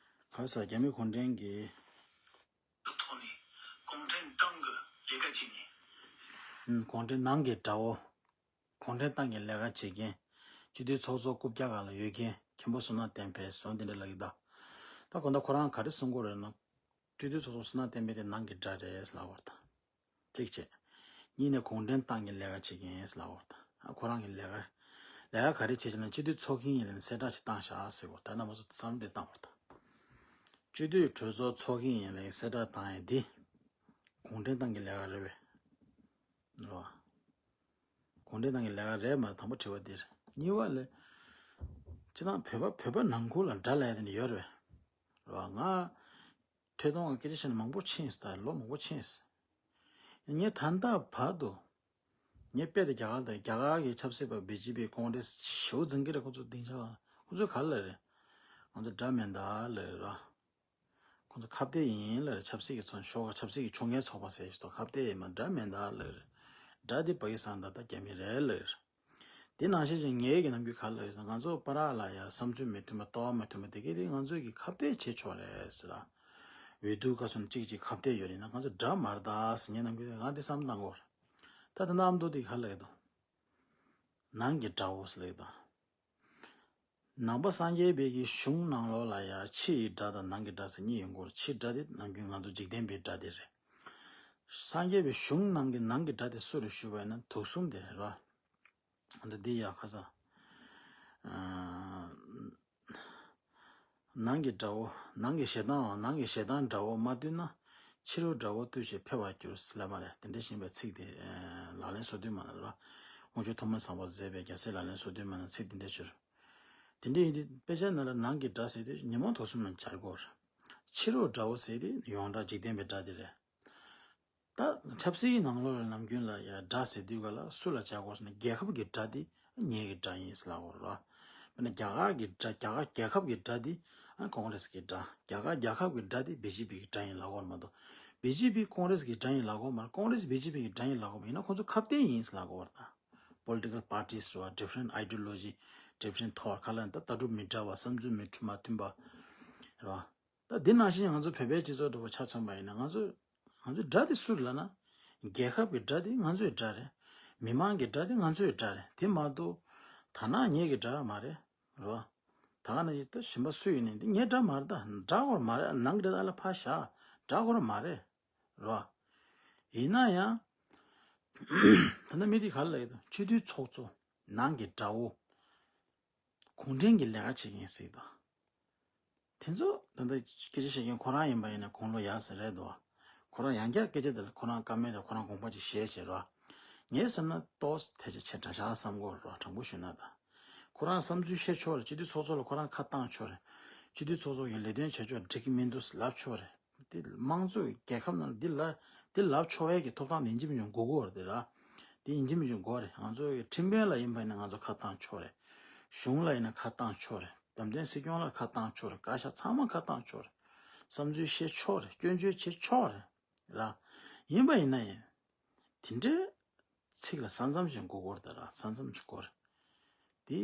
ག་ས་རྒྱ་མི་གུང་ཁྲན་གྱི་ཐོག་ནས་གུང་ཁྲན་ཏང་གི་ལས་ཀ་བྱེད་མཁན། གུང་ཁྲན་ནང་གི་དགྲ་བོ། གུང་ཁྲན་ཏང་གི་ལས་ཀ་བྱེད་མཁན། སྤྱི་འཐུས་ཚོགས་གཙོ་རྐུབ་བཀྱག་སྒང་ལ་ཡོད་མཁན་མཁན་པོ་བསོད་ནམས་བསྟན་འཕེལ་ཟེར་བ་འདི་འདྲ་ལབ་ཀྱི་ད། ད་གོ་ད་ཁོ་རང་ག་རེ་གསུང་གི་ཡོད་རེད་ན། སྤྱི་འཐུས་ཚོགས་གཙོ་བསོད་ནམས་བསྟན་འཕེལ་དེ་ནང་གི་དགྲ་རེད་ལབ་པ་རེད་ད། གཅིག་བྱས། གཉིས་ནས་གུང་ཁྲན་ཏང་གི་ལས་ཀ་བྱེད་མཁན་ལབ་པ་རེད་ད། ཨ་ཁོ་རང་གི་ལས་ཀ་ལས་ཀ་ག་རེ་བྱེད་ཅེ་ན་སྤྱི་འཐུས་ཚོགས་ཀྱིན་ཡིན་ལ་ནི་གསལ་བསྒྲགས་ཅིག་བཏང་བཞག་ཟེར་བ་ད་ན་མ་ཚོ་བསམ་བློ་དེ་བཏང་བ་རེད་ད། སྤྱི་འཐུས་གྲོས་ཚོགས་ཚོགས་ཀྱིན་ཡིན་ལ་གསལ་བསྒྲགས་བཏང་ཡས་འདི་གུང་ཁྲན་ཏང་གི་ལས་ཀ་རེད་པས། རེད་བ། གུང་ཁྲན་ཏང་གི་ལས་ཀ་རེད་མ་དང་པོ་དྲི་བ་འདི་རེད། གཉིས་པ་ལ། སྤྱི་བཏང་བོད་པ་བོད་པ་ནང་ཁུལ་ལ་དགྲ་ལབ་ཡ་དེ་འདྲ་ཡོད་རེད་པས། རེད་བ། ང་ཐོས་གཏོང་གི་སྐད་ཆ་བཤད་ན་མང་པོ་ཕྱིན་སོང་ད་ལོ་མང་པོ་ཕྱིན་སོང་། ངས་ད་ལྟ་བར་དུ། ངས་དཔེ་དེ་རྒྱ་གར་དང་རྒྱ་གར་གྱི་ཆབ་སྲིད་པ་བི་ཇེ་པི་ཀོང་རེ་སི་ཞེ་པོ་འཛིན་གྱི་རེད། ཁོ་ཚོ་སྡིངས་ཆ་ལ་ཁོ་ཚོས་ག་རེ་ལབ་རེད། ང་ཚོ་དགྲ་མིན་ད་ལབ་རེད་ར། ཁོ་ཚོ་ཁ་གཏད་ཡིན་ལབ་རེད། ཆབ་སྲིད་ཀྱི་ཚོགས་ཤོག་ཁག་ཆབ་སྲིད་ཀྱི་ཕྱོགས་འགལ་ཚོགས་པ་ཟེར་ཞིག་ཏུ་ཁ་གཏད་ཡིན་མ་དགྲ་མིན་ད་ལབ་རེད། དགྲ་དེ་པ་ཀི་སི་ཐན་དང་ད་རྒྱ་མི་རེད་ལབ་རེད། དེ་ནང་བཞིན་ཅིག་ངའི་གི་ནམ་རྒྱུན་ག་རེ་ལབ་ཡོད་ཟེར་ན་ང་ཚོ་བར་ལ་ཡ་བསམ་ཚུལ་མི་མཐུན་པ་ལྟ་བ་མི་མཐུན་པ་དེ་གས་དེ་ང་ཚོས་ཀྱི་ཁ་གཏད་བྱེད་ཆོག་རེད་ཟེར་ར། འོས་བསྡུ་སྐབས་སུ་ནི་གཅིག་གཅིག་ཁ་གཏད་ཡོད་རེད་ན་ང་ཚོ་དགྲ་མ་རེད་ད་ཟེར་ངའི་ནམ་རྒྱུན་ང་དེ་བསམ་བཏང་གི་ཡོད་རེད། ད་ད་ནམ་དུ་དེ་ག་རེ་ལབ་ཡོད་དོ། ནང་གི་དགྲ་བོ་ཟེར་ལབ་ཡོད་དོ། ནང་པ་སངས་རྒྱས་པའི་གི་གཞུང་ནང་ལོགས་ལ་ཡ་ཕྱི་ཡི་དགྲ་དང་ནང་གི་དགྲ་ཟེར་གཉིས་ཡོང་གི་ཡོད་རེད། ཕྱིའི་དགྲ་དེ་ནམ་རྒྱུན་ང་ཚོ་འཇིག་རྟེན་པའི་དགྲ་དེ་རེད། སངས་རྒྱས་པའི་གཞུང་ནང་གི་ནང་གི་དགྲ་དེ་སུ་རེད་ཞུས་པ་ཡིན་ན་དུག་གསུམ་དེ་རེད་ར། འདི་འདི་ཡ་ཁ་ས། ཨ། ནང་གི་དགྲ་བོ། ནང་གི་ཞེ་སྡང་། ནང་གི་ཞེ་སྡང་དགྲ་བོ་མ་བཏུལ་ན། ཕྱི་རོ་དགྲ་བོ་བཏུལ་ཞིང་འཕེལ་བར་འགྱུར་ཟེར་ལབ་པ་རེད། དེ་འདྲ་ཞིག་ཡིན་པའི་ཚིག་དེ་ལག་ལེན་སོ་བདུན་མ་ལ་ར། དབུ་ཆོས་ཐོགས་མེད་བཟང་པོ་མཛད་པའི་རྒྱལ་སྲས་ལག་ལེན་སོ་བདུན་མ་ན་ཚིག་དེ་འདྲ་ཞིག་རེད། དེ་འདྲ་ཡིན་དུས་དཔེ་ཆ་ནང་ལ་ནང་གི་དགྲ་ཟེར་དུས་ཉོན་མོངས་དུག་གསུམ་ལ་སྦྱར་དགོས་རེད། ཕྱི་རོ་དགྲ་བོ་ཟེར་དུས་ཡོངས་གྲགས་འཇིག་རྟེན་པའི་དགྲ་དེ་རེད། ད་ཆབ་སྲིད་ཀྱི་ནང་ལོགས་ལ་ནམ་རྒྱུན་ལ་ཡ་དགྲ་ཟེར་དུས་ག་ལ་སུ་ལ་བྱ་དགོས་ཟེར་ན་རྒྱལ་ཁབ་ཀྱི་དགྲ་དེ་ངེད་ཀྱི་དགྲ་ཡིན་ཟེར་ལབ་དགོས་རེད། དཔེར་ན་རྒྱ་གར་གྱི་དགྲ་རྒྱ་གར་རྒྱལ་ཁབ་ཀྱི་དགྲ་དེ་ཨ་ཀོང་རེས་ཀྱི་དགྲ། རྒྱ་གར་རྒྱལ་ཁབ་ཀྱི་དགྲ་དེ་བི་ཇེ་པི་གི་དགྲ་ཡིན་ལབ་དགོས་མ་གཏོགས། བི་ཇེ་པི་ཀོང་རེས་ཀྱི་དགྲ་ཡིན་ལབ་དགོས་མ་རེད། ཀོང་རེས་བི་ཇེ་པི་གི་དགྲ་ཡིན་ལབ་དགོས་མ་ཡིན་ན་ཁོང་ཚོ་ཁ་གཏད་ཡིན་ཟེར་ལབ་དགོས་རེད་ད། Political parties རེད་བ། Different ideology, different thought ཁ་ལ་ད་ལྟ་གྲུབ་མི་འདྲ་བ། བསམ་ཚུལ་མི་མཐུན་མ་མཐུན་པ་རེད་བ། ད་འདི་ནང་བཞིན་ང་ཚོ་བོད་པའི་སྤྱི་ཚོགས་འདྲ་བོ་ཆ་མཚོན་པ་ཡིན་ན་ང་ཚོ་ང་ཚོའི་དགྲ་དེ་སུ་རེད་ལབ་ན། རྒྱལ་ཁབ་ཀྱི་དགྲ་དེ་ང་ཚོའི་དགྲ་རེད། མི་མང་གི་དགྲ་དེ་ང་ཚོའི་དགྲ་རེད། དེ་མ་གཏོགས་ད་ནང་ངེད་ཀྱི་དགྲ་མ་རེད། རེད་བ། ད་ག་ནང་བཞིན་ད་གཞན་པ་སུ་ཡིན་ནའི་འདི་ངའི་དགྲ་མ་རེད། ད་དགྲ་ཁོ་རང་མ་རེད། ནང་གི་དགྲ་ད་ལ་ཕར་བཞག་དགྲ་ཁོ་རང་མ་རེད། རེད་བ། ཡིན་ན་ཡང་ད་ནི་མི་དེ་ག་རེ་ལབ་ཡོད་དོ། སྤྱི་འཐུས་ཚོགས་གཙོ་ནང་གི་དགྲ་བོ། གུང་ཁྲན་གྱི་ལས་ཀ་བྱེད་མཁན་ཟེར་དང་། དེ་ཚོ་ད་ལྟ་སྐད་ཆ་བཤད་མཁན་ཁོ་རང་ཡིན་པ་ཡིན་ན་དགུང་ལོ་ཡག་ས་རེད་དོ། ཁོ་རང་ཡང་བསྐྱར་སྐད་ཆ་དེ་ལ་ཁོ་རང་བཀའ་མོལ་དང་ཁོ་རང་དགོངས་པ་ཅིག་བཞེས་བྱས་རོ། ངས་བསམ་ན་ཏོག་ཙམ་ཐལ་ཆ་ཆེ་དྲགས་ཤག་བསམ་གྱི་ཡོད་རོ། དྲང་པོ་ཞུས་ན་ད། ཁོ་རང་བསམ་ཚུལ་བཤད་ཆོག་རེད། སྤྱི་འཐུས་ཚོགས་གཙོ་ལ་ཁོ་རང་ཁ་བཏང་ཆོག་རེད། སྤྱི་འཐུས་ཚོགས་གཙོ་གི་ལས་དོན་བྱེད་ཕྱོགས་འགྲིག་གི་མི་འདུག་ལབ་ཆོག་རེད། དེ་དམངས་གཙོའི་རྒྱལ་ཁབ་ནང་འདི་ལ་འདི་ལབ་ཆོག་ཡས་ཀྱི་ཐོབ་ཐང་དེ་ཡིན་གཅིག་མིན་གཅིག་དགོས་ཀྱི་ཡོད་རེད་དེ་ར། དེ་ཡིན་གཅིག་མིན་གཅིག་དགོས་རེད། ང་ཚོ་གི་ཁྲིམས་དཔོན་ལ་ཡིན་པ་ཡིན་ན་ང་ཚོ་ཁ་བཏང་ཆོག་རེད། གཞུང་ལ་ཡིན་ན་ཁ་བཏང་ཆོག་རེད། བདམས་ཐོན་སྲིད་སྐྱོང་ལ་ཁ་བཏང་ཆོག་རེད། བཀའ་ཤག་ཚང་མ་ཁ་བཏང་ཆོག་རེད། བསམ་ཚུལ་བཤད་ཆོག་རེད། སྐྱོན་བརྗོད་བྱེད་ཆོག་རེད། ར། ཡིན་པ་ཡིན་ན་ཡིན། དེ་འདྲའི་ཚིག་ལ་ས་མཚམས་ཤིག་དགོས་ཀྱི་ཡོད་རེད་ད་ར། ས་མཚམས་ཤིག་དགོས་རེད། དེ་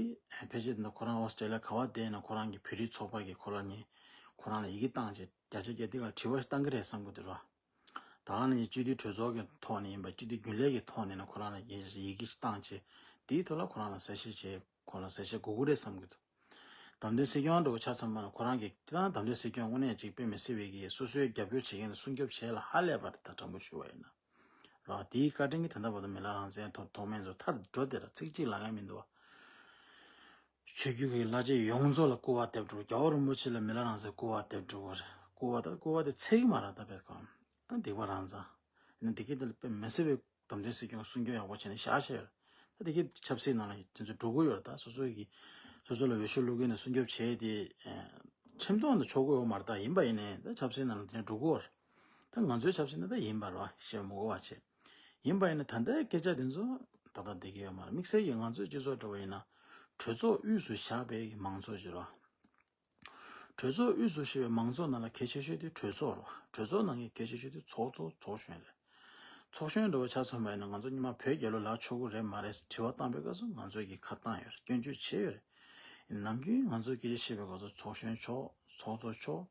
ཕལ་ཆེར་འདི་ཁོ་རང་ཨོ་སི་ཀྲེ་ལི་ཡ་ག་པར་བསྡད་ན་ཁོ་རང་གི་བོད་རིགས་ཚོགས་པ་གིས་ཁོ་རང་ཉིད་ཁོ་རང་ལ་ཡི་གེ་བཏང་བྱས་བརྒྱ་ཆ་བརྒྱ་འདི་ག་དྲི་བ་ཞིག་བཏང་གི་རེད་བསམ་གྱི་འདུག་ར། ད་ག་ནང་བཞིན་སྤྱི་འཐུས་གྲོས་ཚོགས་ཀྱི་ཐོག་ནས་ཡིན་པ་སྤྱི་འཐུས་རྒྱུན་ལས་ཀྱི་ཐོག་ནས་ན་ཁོ་རང་ལ་ཡི་ཡི་གེ་ཞིག་བཏང་བྱས་དེའི་ཐོག་ལ་ཁོ་རང་ལ་གསལ་བཤད་བྱས་ཁོ་ལ་གསལ་བཤད་དགོས་ཀྱི་རེད་བསམ་གྱི་འདུག་བདམས་ཐོན་སྲིད་སྐྱོང་འདྲ་བོ་ཆ་མཚོན་པ་ན་ཁོ་རང་གིས་ཁྱེད་རང་བདམས་ཐོན་སྲིད་སྐྱོང་དངོས་གནས་ཅིག་དཔེ་མི་སྲིད་པའི་གི་སོ་སོའི་རྒྱབ་སྐྱོར་བྱེད་མཁན་ལ་སྲུང་སྐྱོབ་བྱེད་ལ་ཧ་ལས་པ་རེད་ད། དྲང་པོ་ཞུ་བ་ཡིན་ན་རོ། དེའི་བཀའ་དྲིན་གྱིས་ད་ལྟ་བར་དུ་མི་ལ་རང་བཙན་ཐོབ་ཐོགས་མེད་ཚོ་མཐར་འགྲོ་དེ་ར་ཚིག་གཅིག་ལབ་མཁན་མི་འདུག་བ། ཆོས་བརྒྱུད་ཀྱི་བླ་ཆེན་ཡོངས་རྫོགས་ལ་སྐུར་བ་འདེབས་འགྲོ། རྒྱལ་བ་རིན་པོ་ཆེ་ལ་མི་ལ་རང་བཙན་སྐུར་བ་འདེབས་འགྲོ་བ་རེད། སྐུར་བ་ད་སྐུར་བ་དེ་ཚིག་མ་ར་ད་བས་ཁོ་ཨ་སྡིག་པ་རང་ཚ། ཡིན་ན་འདི་གི་དེ་ལ་དཔེ་མི་སྲིད་པའི་བདམས་ཐོན་སྲིད་སྐྱོང་སྲུང་སྐྱོབ་ཡག་པོ་བྱས་ནས་བཞག་བཞག་ཡོད་རེད། ད་དེ་གི་ཆབ་སྲིད་ནང་ལ་དེ་ཚོ་འགྲོ་གི་ཡོད་རེད། ད་སོ་སོ་གི་སོ་སོ་ལ་འོས་ཤོག་བླུག་མཁན་ནས་སྲུང་སྐྱོབ་བྱས་ཏེ་ཁྲིམས་ཐོག་ནས་ཆོག་གི་ཡོད་མ་རེད། ད་ཡིན་པ་ཡིན་ནའི་ད་ཆབ་སྲིད་ནང་ལ་དེ་འགྲོ་གི་ཡོད་རེད། ད་ང་ཚོའི་ཆབ་སྲིད་ནང་ད་ཡིན་པ་རེད་བ། བཤད་མི་དགོས་པ་བྱས། ཡིན་པ་ཡིན་ན་ད་ལྟའི་སྐད་ཆ་དེ་ཚོ་ཏག་ཏག་བསྡད་ཀྱི་ཡོད་མ་རེད། དམིགས་བསལ་གྱིས་ང་ཚོའི་སྤྱི་ཚོགས་འདྲ་བོ་ཡིན་ན་གྲོས་ཚོགས་དབུས་སུ་བཞག་པའི་མང་ཚོགས་ཅིག་རེད་བ། གྲོས་ཚོགས་དབུས་སུ་བཞུགས་པའི་མང་ཚོགས་ནང་ལ་གལ་ཆེ་ཤོས་དེ་གྲོས་ཚོགས་རེད། གྲོས་ཚོགས་ནང་གི་གལ་ཆེ་ཤོས་དེ་ཚོགས་གཙོ་ཚོགས་གཞོན་རེད། ཚོགས་གཞོན་འདྲ་བོ་ཆ་མཚོན་པ་ཡིན་ན་ང་ཚོ་སྔོན་མ་བོད་རྒྱལ་ལོ་ལག་ཆོག་གི་རེད་མ་རེད་དྲི་བ་བཏང་པའི་སྐབས་སུ་ང་ཚོས་ཀྱི་ཁ་བཏང་ཡོད་རེད། སྐྱོན་བརྗོད་བྱས་ཡོད་རེད། ནམ་རྒྱུན་ང་ཚོས་སྐད་ཆ་བཤད་པའི་སྐབས་སུ་ཚོགས་གཞོན་མཆོག་ཚོགས་གཙོ་མཆོག་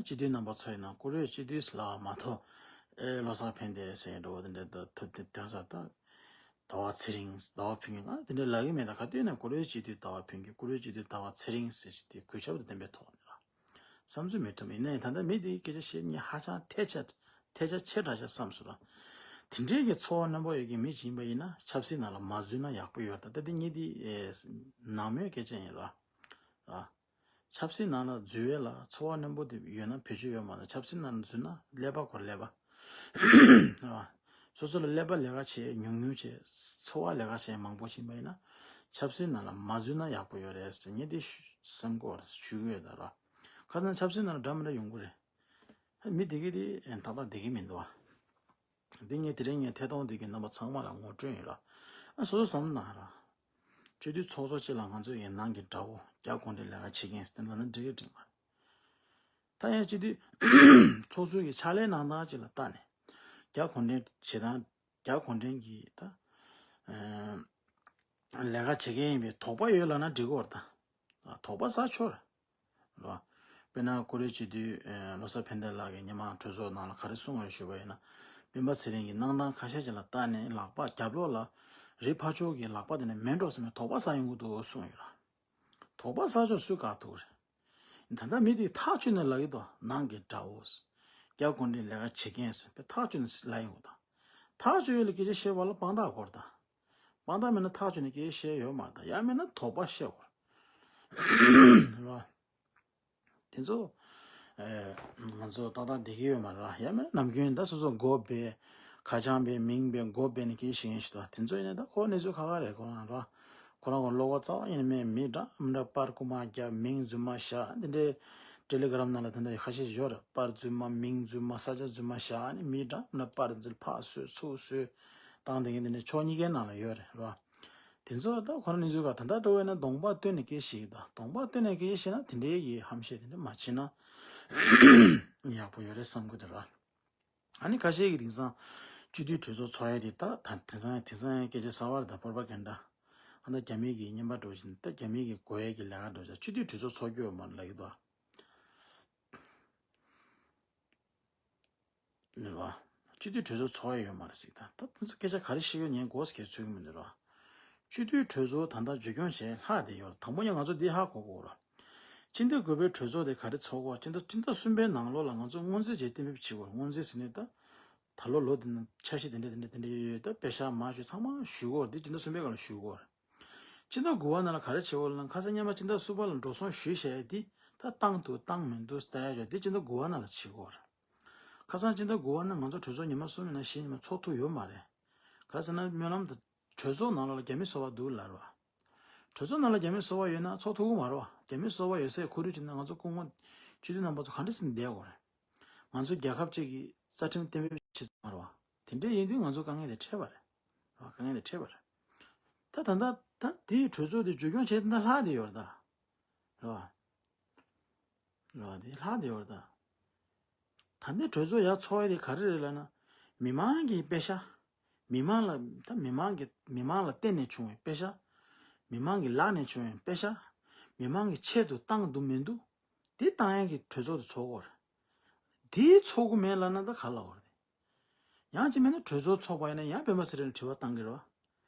སྤྱི་འཐུས་རྣམ་པ་ཚོ་ཡིན་ན་བཀུར་འོས་སྤྱི་འཐུས་ལ་མ་གཏོགས་ཨེ་བློ་བཟང་ཕན་བདེ་ཟེར་འགྲོ་བ་དེ་འདྲ་ད་ཐུབ་དེ་དེང་སང་ད་ཟླ་བ་ཚེ་རིང་ཟླ་བ་ཕུན་ཚོགས་ང་དེ་འདྲ་ལབ་ཀྱི་མེད། ད་ག་དུས་ན་བཀུར་འོས་སྤྱི་འཐུས་ཟླ་བ་ཕུན་ཚོགས་བཀུར་འོས་སྤྱི་འཐུས་ཟླ་བ་ཚེ་རིང་ཟེར་ཞིག་དེ་གུས་ཞབས་དང་ལྡན་པའི་ཐོག་ནས་ལ་བསམ་ཚུལ་མི་མཐུན་ཡིན་ནའི་ད་ལྟ་མི་དེའི་སྐད་ཆ་བཤད་ཉེ་ཧ་ཅང་ཐལ་ཆ་ཐལ་ཆ་ཆེ་དྲགས་ཤག་བསམ་སོང་ལ། དེ་འདྲའི་གི་ཚོར་བ་རྣོན་པོ་ཡོད་ཀྱི་མི་ཅིག་ཡིན་པ་ཡིན་ན་ཆབ་སྲིད་ནང་ལ་མ་འཛུལ་ན་ཡག་པོ་ཡོད། ད་ལྟ་དེ་ཉིད་དེ་ནང་མོལ་སྐད་ཆ་ཡིན་ར། ཆབ་སྲིད་ནང་ལ་འཛུལ་བའི་ལ་ཚོར་བ་རྣོན་པོ་དེ་ཡོད་ན་བེད་སྤྱོད་ཡོད་མ་རེད། ཆབ་སྲིད་ནང་ལ་འཛུལ་ན་ཀླད་པ་ཁོ་ཀླད་པ། སོ་སོ་ལ་ཀླད་པ་ལས་ཀ་བྱེད་ཉུང་ཉུང་བྱེད་ཚོར་བ་ལས་ཀ་བྱེད་མང་པོ་ཕྱིན་པ་ཡིན་ན་ཆབ་སྲིད་ནང་ལ་མ་འཛུལ་ན་ཡག་པོ་ཡོད་རེད་ཟེར་ངས་དེ་བསམ་གོ་ཞུ་གི་ཡོད་ད་ར། ཁ་སང་ཆབ་སྲིད་ནང་ལ་འདྲ་མི་འདྲ་ཡོང་གི་རེད། མི་དེ་གི་དེ་ཏག་ཏག་བསྡད་ཀྱི་མི་འདུག་ཨ། འདི་ངས་དེ་རིང་ངས་ཐད་གཏོང་འདི་གི་རྣམ་པ་ཚང་མ་ལ་ངོ་སྤྲོད་ཡིན་ལ། ཨ་སོ་སོ་བསམ་ན་ར། སྤྱི་འཐུས་ཚོགས་གཙོ་གཅིག་ལ་ང་ཚོ་ཡི་ནང་གི་དགྲ་བོ་རྒྱ་གུང་ཁྲན་ལས་ཀ་བྱེད་མཁན་ཟེར་ལབ་ན་འགྲིག་གི་འགྲིག་མ་རེད། ད་ཡང་སྤྱི་འཐུས་ཚོགས་གཙོ་གི་ཕྱག་ལས་གནང་སྟངས་གཅིག་ལ་བལྟས་ནས་རྒྱ་གུང་ཁྲན་བྱེད་སྟངས་རྒྱ་གུང་ཁྲན་གྱི་ད་ལས་ཀ་བྱེད་མཁན་ཡིན་པའི་དོགས་པ་ཡོད་ལབ་ན་འགྲིག་གི་རེད་ད། དོགས་པ་ཟ་ཆོག་རེད། རོ། དཔེར་ན་ཀུ་རེ་སྤྱི་འཐུས་བློ་བཟང་ཕན་བདེ་ལགས་ཀྱིས་ཉི་མ་གྲོས་ཚོགས་ནང་ལ་ག་རེ་གསུངས་པ་རེད་ཞུས་པ་ཡིན་ན། སྤེན་པ་ཚེ་རིང་གི་གནང་སྟངས་ཁ་ཤས་ཅིག་ལ་བལྟས་ནས་ལག་པ་རྒྱབ་ལོགས་ལ་རི་ཕར་ཕྱོགས་ཀྱི་ལག་པ་དེ་ནས་མེ་འགྲོ་ཟེར་ནས་དོགས་པ་ཟ་ཡོང་གི་འདུག་གསུངས་ཡོད་ར། དོགས་པ་ཟ་ཆོག་སུས་བཀག་ཐུབ་རེད། ད་ལྟ་མི་དེ་ཐག་ཆོད་ནས་ལབ་ཀྱི་འདུག་ནང་གི་དགྲ་བོ། རྒྱ་གུང་ཁྲན་ལས་ཀ་བྱེད་མཁན་ཟེར་པས་ཐག་ཆོད་ནས་ལབ་ཡོང་གི་འདུག་ཐག་ཆོད་ཡོད་ལ་སྐད་ཆ་བཤད་པ་ལ་དཔང་རྟགས་དགོས་རེད་ད། དཔང་རྟགས་མེད་ན་ཐག་ཆོད་ནས་སྐད་ཆ་བཤད་ཡོད་མ་རེད་ད། ཡང་མེད་ན་དོགས་པ་བཤད་དགོས་རེད། རོ། དེ་ཚོ། ཨེ། ང་ཚོ་ཏག་ཏག་བསྡད་ཀྱི་ཡོད་མ་རེད། ཡང་མིན་ན་ནམ་རྒྱུན་ད་སོ་སོ་མགོ་སྦས། ཁ་བྱང་སྦས་མིང་སྦས་མགོ་སྦས་ནས་སྐད་ཆ་བཤད་མཁན་ཞིག་འདུག་དེ་ཚོ་ཡིན་ན་ད་ཁོ་གནས་ཚུལ་ཁག་ཁག་རེད་ཁོ་རང་ར། ཁོ་རང་གི་བློ་ཁོག་རྩ་བ་ཡིན་ནི་མེད། མི་འདྲ་མི་འདྲ་པར་རྐུ་མ་རྒྱབ་མིང་རྫུན་མ་བཞག་འདི་འདྲའི་ཊེ་ལི་གྷི་རམ་ནང་ལ་དེ་འདྲ་ཁ་ཤས་ཡོད་རེད། པར་རྫུན་མ་མིང་རྫུན་མ་ས་ཆ་རྫུན་མ་བཞག་ནི་མི་འདྲ་མི་འདྲ་པར་འཛུལ་ཕག་གསོད་ཚུར་གསོད་བཏང་བསྡད་མཁན་འདི་འདྲ་ཕྱོགས་གཉིས་ཀའི་ནང་ལ་ཡོད་རེད་ར། དེ་ཚོ་ད་ཁོ་རང་གནས་ཚུལ་ག་ད་ལྟ་འགྲོ་བས་ན་གདོང་པ་སྟོན་ནས་སྐད་ཆ་བཤད་ཀྱི་འདུག་གདོང་པ་སྟོན་ནས་སྐད་ཆ་བཤད་ན་དེ་འདྲའི་ཡི་ཧམ་བཤད་དེ་འདྲ་མ་བྱེད་ན་ཡག་པོ་ཡོད་རེད་བསམ་གི་འདུག་ར། ཨ་ནི་ཁ་ཤས་ཀྱིས་དེང་སང་སྤྱི་འཐུས་གྲོས་ཚོགས་ཚོགས་ཡས་དེ་ད་ད་དེང་སང་དེང་སང་ཡང་སྐད་ཆ་གསར་བ་རེད་ད། པོར་པ་གན་ཌ། ཨ་ད་རྒྱ་མི་གི་རྔན་པ་འགྲོ་བཞིན་ད་རྒྱ་མི་གི་གོ་ཡས་ཀྱི་ལས་ཀ་འགྲོ་བཞིན་སྤྱི་འཐུས་གྲོས་ཚོགས་ཚོགས་རྒྱུ་ཡོད་མ་རེད་ལབ་ཀྱི་འདུག་ནི་རེད་བ། སྤྱི་འཐུས་གྲོས་ཚོགས་ཚོགས་ཡས་ཡོད་མ་རེད་ཟེར་ད། ད་དེ་ཚོ་སྐད་ཆ་ག་རེ་བཤད་ཡོད་ངས་མགོ་སྐྱེ་ཚོད་ཀྱི་མི་འདུག་ར། སྤྱི་འཐུས་གྲོས་ཚོགས་ད་ལྟ་བཅོས་སྐྱོང་བྱས་ལྷག་བསྡད་ཡོད་ར། དང་པོ་ཉིད་ང་ཚོ་འདི་ཧ་གོ་དགོས་ར། སྤྱི་ཟླ་དགུ་པའི་གྲོས་ཚོགས་དེ་ག་རེ་ཚོགས་དགོས། སྤྱི་ཟླ་སྤྱི་ཟླ་གསུམ་པའི་ནང་ལོགས་ལ་ང་ཚོ་སྔོན་རྩིས་བྱས་གཏན་འབེབས་བྱེད་དགོས་ར། སྔོན་རྩིས་ཟེར་ནས་ད། ད་ལོ་ལོ་འདི་ན་འཆར་གཞི་དེ་འདྲ་དེ་འདྲ་དེ་འདྲ་ཡོད་ད་པེ་ཤག་མ་ཞུ་ཚང་མ་ཞུ་དགོས་ར། འདི་སྤྱི་ཟླ་གསུམ་པའི་སྒང་ལ་ཞུ་དགོས་ར། སྤྱི་ཟླ་དགུ་པ་ནང་ལ་ག་རེ་བྱེད་དགོས་ལབ་ན་ཁ་སང་སྔོན་མ་སྤྱི་ཟླ་གསུམ་པ་ལ་འགྲོ་སོང་ཞུས་བཞག་ཡ་འདི་ད་བཏང་འདུག་བཏང་མི་འདུག་ལྟ་ཡ་ཡོད་འདི་སྤྱི་ཟླ་དགུ་པ་ནང་ལ་བྱེད་དགོས་རེད། ཁ་སང་སྤྱི་ཟླ་དགུ་པ་ནང་ང་ཚོ་གྲོས་ཚོགས་ཉི་མ་གསུམ་ཡིན་ན་བཞི་ཉི་མ་ཚོགས་ཐུབ་ཡོད་མ་རེད། ག་ཟེར་ན་སྨོན་ལམ་དང་གྲོས་ཚོགས་ནང་ལོགས་ལ་རྒྱ་མི་སོ་པ་འདུག་ལབ་རེད་བ། གྲོས་ཚོགས་ནང་ལ་རྒྱ་མི་སོ་པ་ཡོད་ན་ཚོགས་ཐུབ་ཀྱི་མ་རེད་བ། རྒྱ་མི་སོ་པ་ཡོད་སའི་ཁོར་ཡུག་ཅིག་ནང་ང་ཚོ་སྐུ་ངོ་སྤྱི་འཐུས་རྣམ་པ་ཚོ་ག་འདྲ་སེ་བསྡད་དགོས་རེད། ང་ཚོ་རྒྱལ་ཁབ་ཅིག་གི་རྩ་ཁྲིམས་གཏན་འབེབས་བྱེད་ས་མ་རེད་བ། དེ་འདྲ་ཡིན་དུས་ང་ཚོ་དཀའ་ངལ་དེ་འཕྲད་པ་རེད། རེད་བ། དཀའ་ངལ་དེ་འཕྲད་པ་རེད། ད་ད་ལྟ་ད་དེའི་གྲོས་ཚོགས་དེ་བཅོས་སྐྱོང་བྱས་ད་ལྷག་བསྡད་ཡོད་རེད་ད། རེད་བ། རེད་བ། དེ་ལྷག་བསྡད་ཡོད་རེད་ད། ད་ལྟའི་གྲོས་ཚོགས་ཡར་ཚོགས་ཡ་དེ་ག་རེ་རེད་ལབ་ན། མི་མང་གི་པེ་ཤ། མི་མང་ལ་ད་མི་མང་གི་མི་མང་ལ་བརྟེན་ནས་བྱུང་བའི་པེ་ཤ། མི་མང་གི་ལག་ནས་བྱུང་བའི་པེ་ཤ། མི་མང་གི་ཆེད་དུ་བཏང་འདུག་མི་འདུག་དེ་བཏང་ཡ་གི་གྲོས་ཚོགས་དེ་ཚོགས་དགོས་རེད། དེ་ཚོགས་ཀྱི་མེད་ལབ་ན་ད་ག་ལབ་དགོས་རེད། ཡང་ཅིག་མེད་ན་གྲོས་ཚོགས་ཚོགས་པ་ཡིན་ན་ཡང་སྤེན་པ་ཚེ་རིང་ལ་དྲི་བ་བཏང་གི་རེད་བ།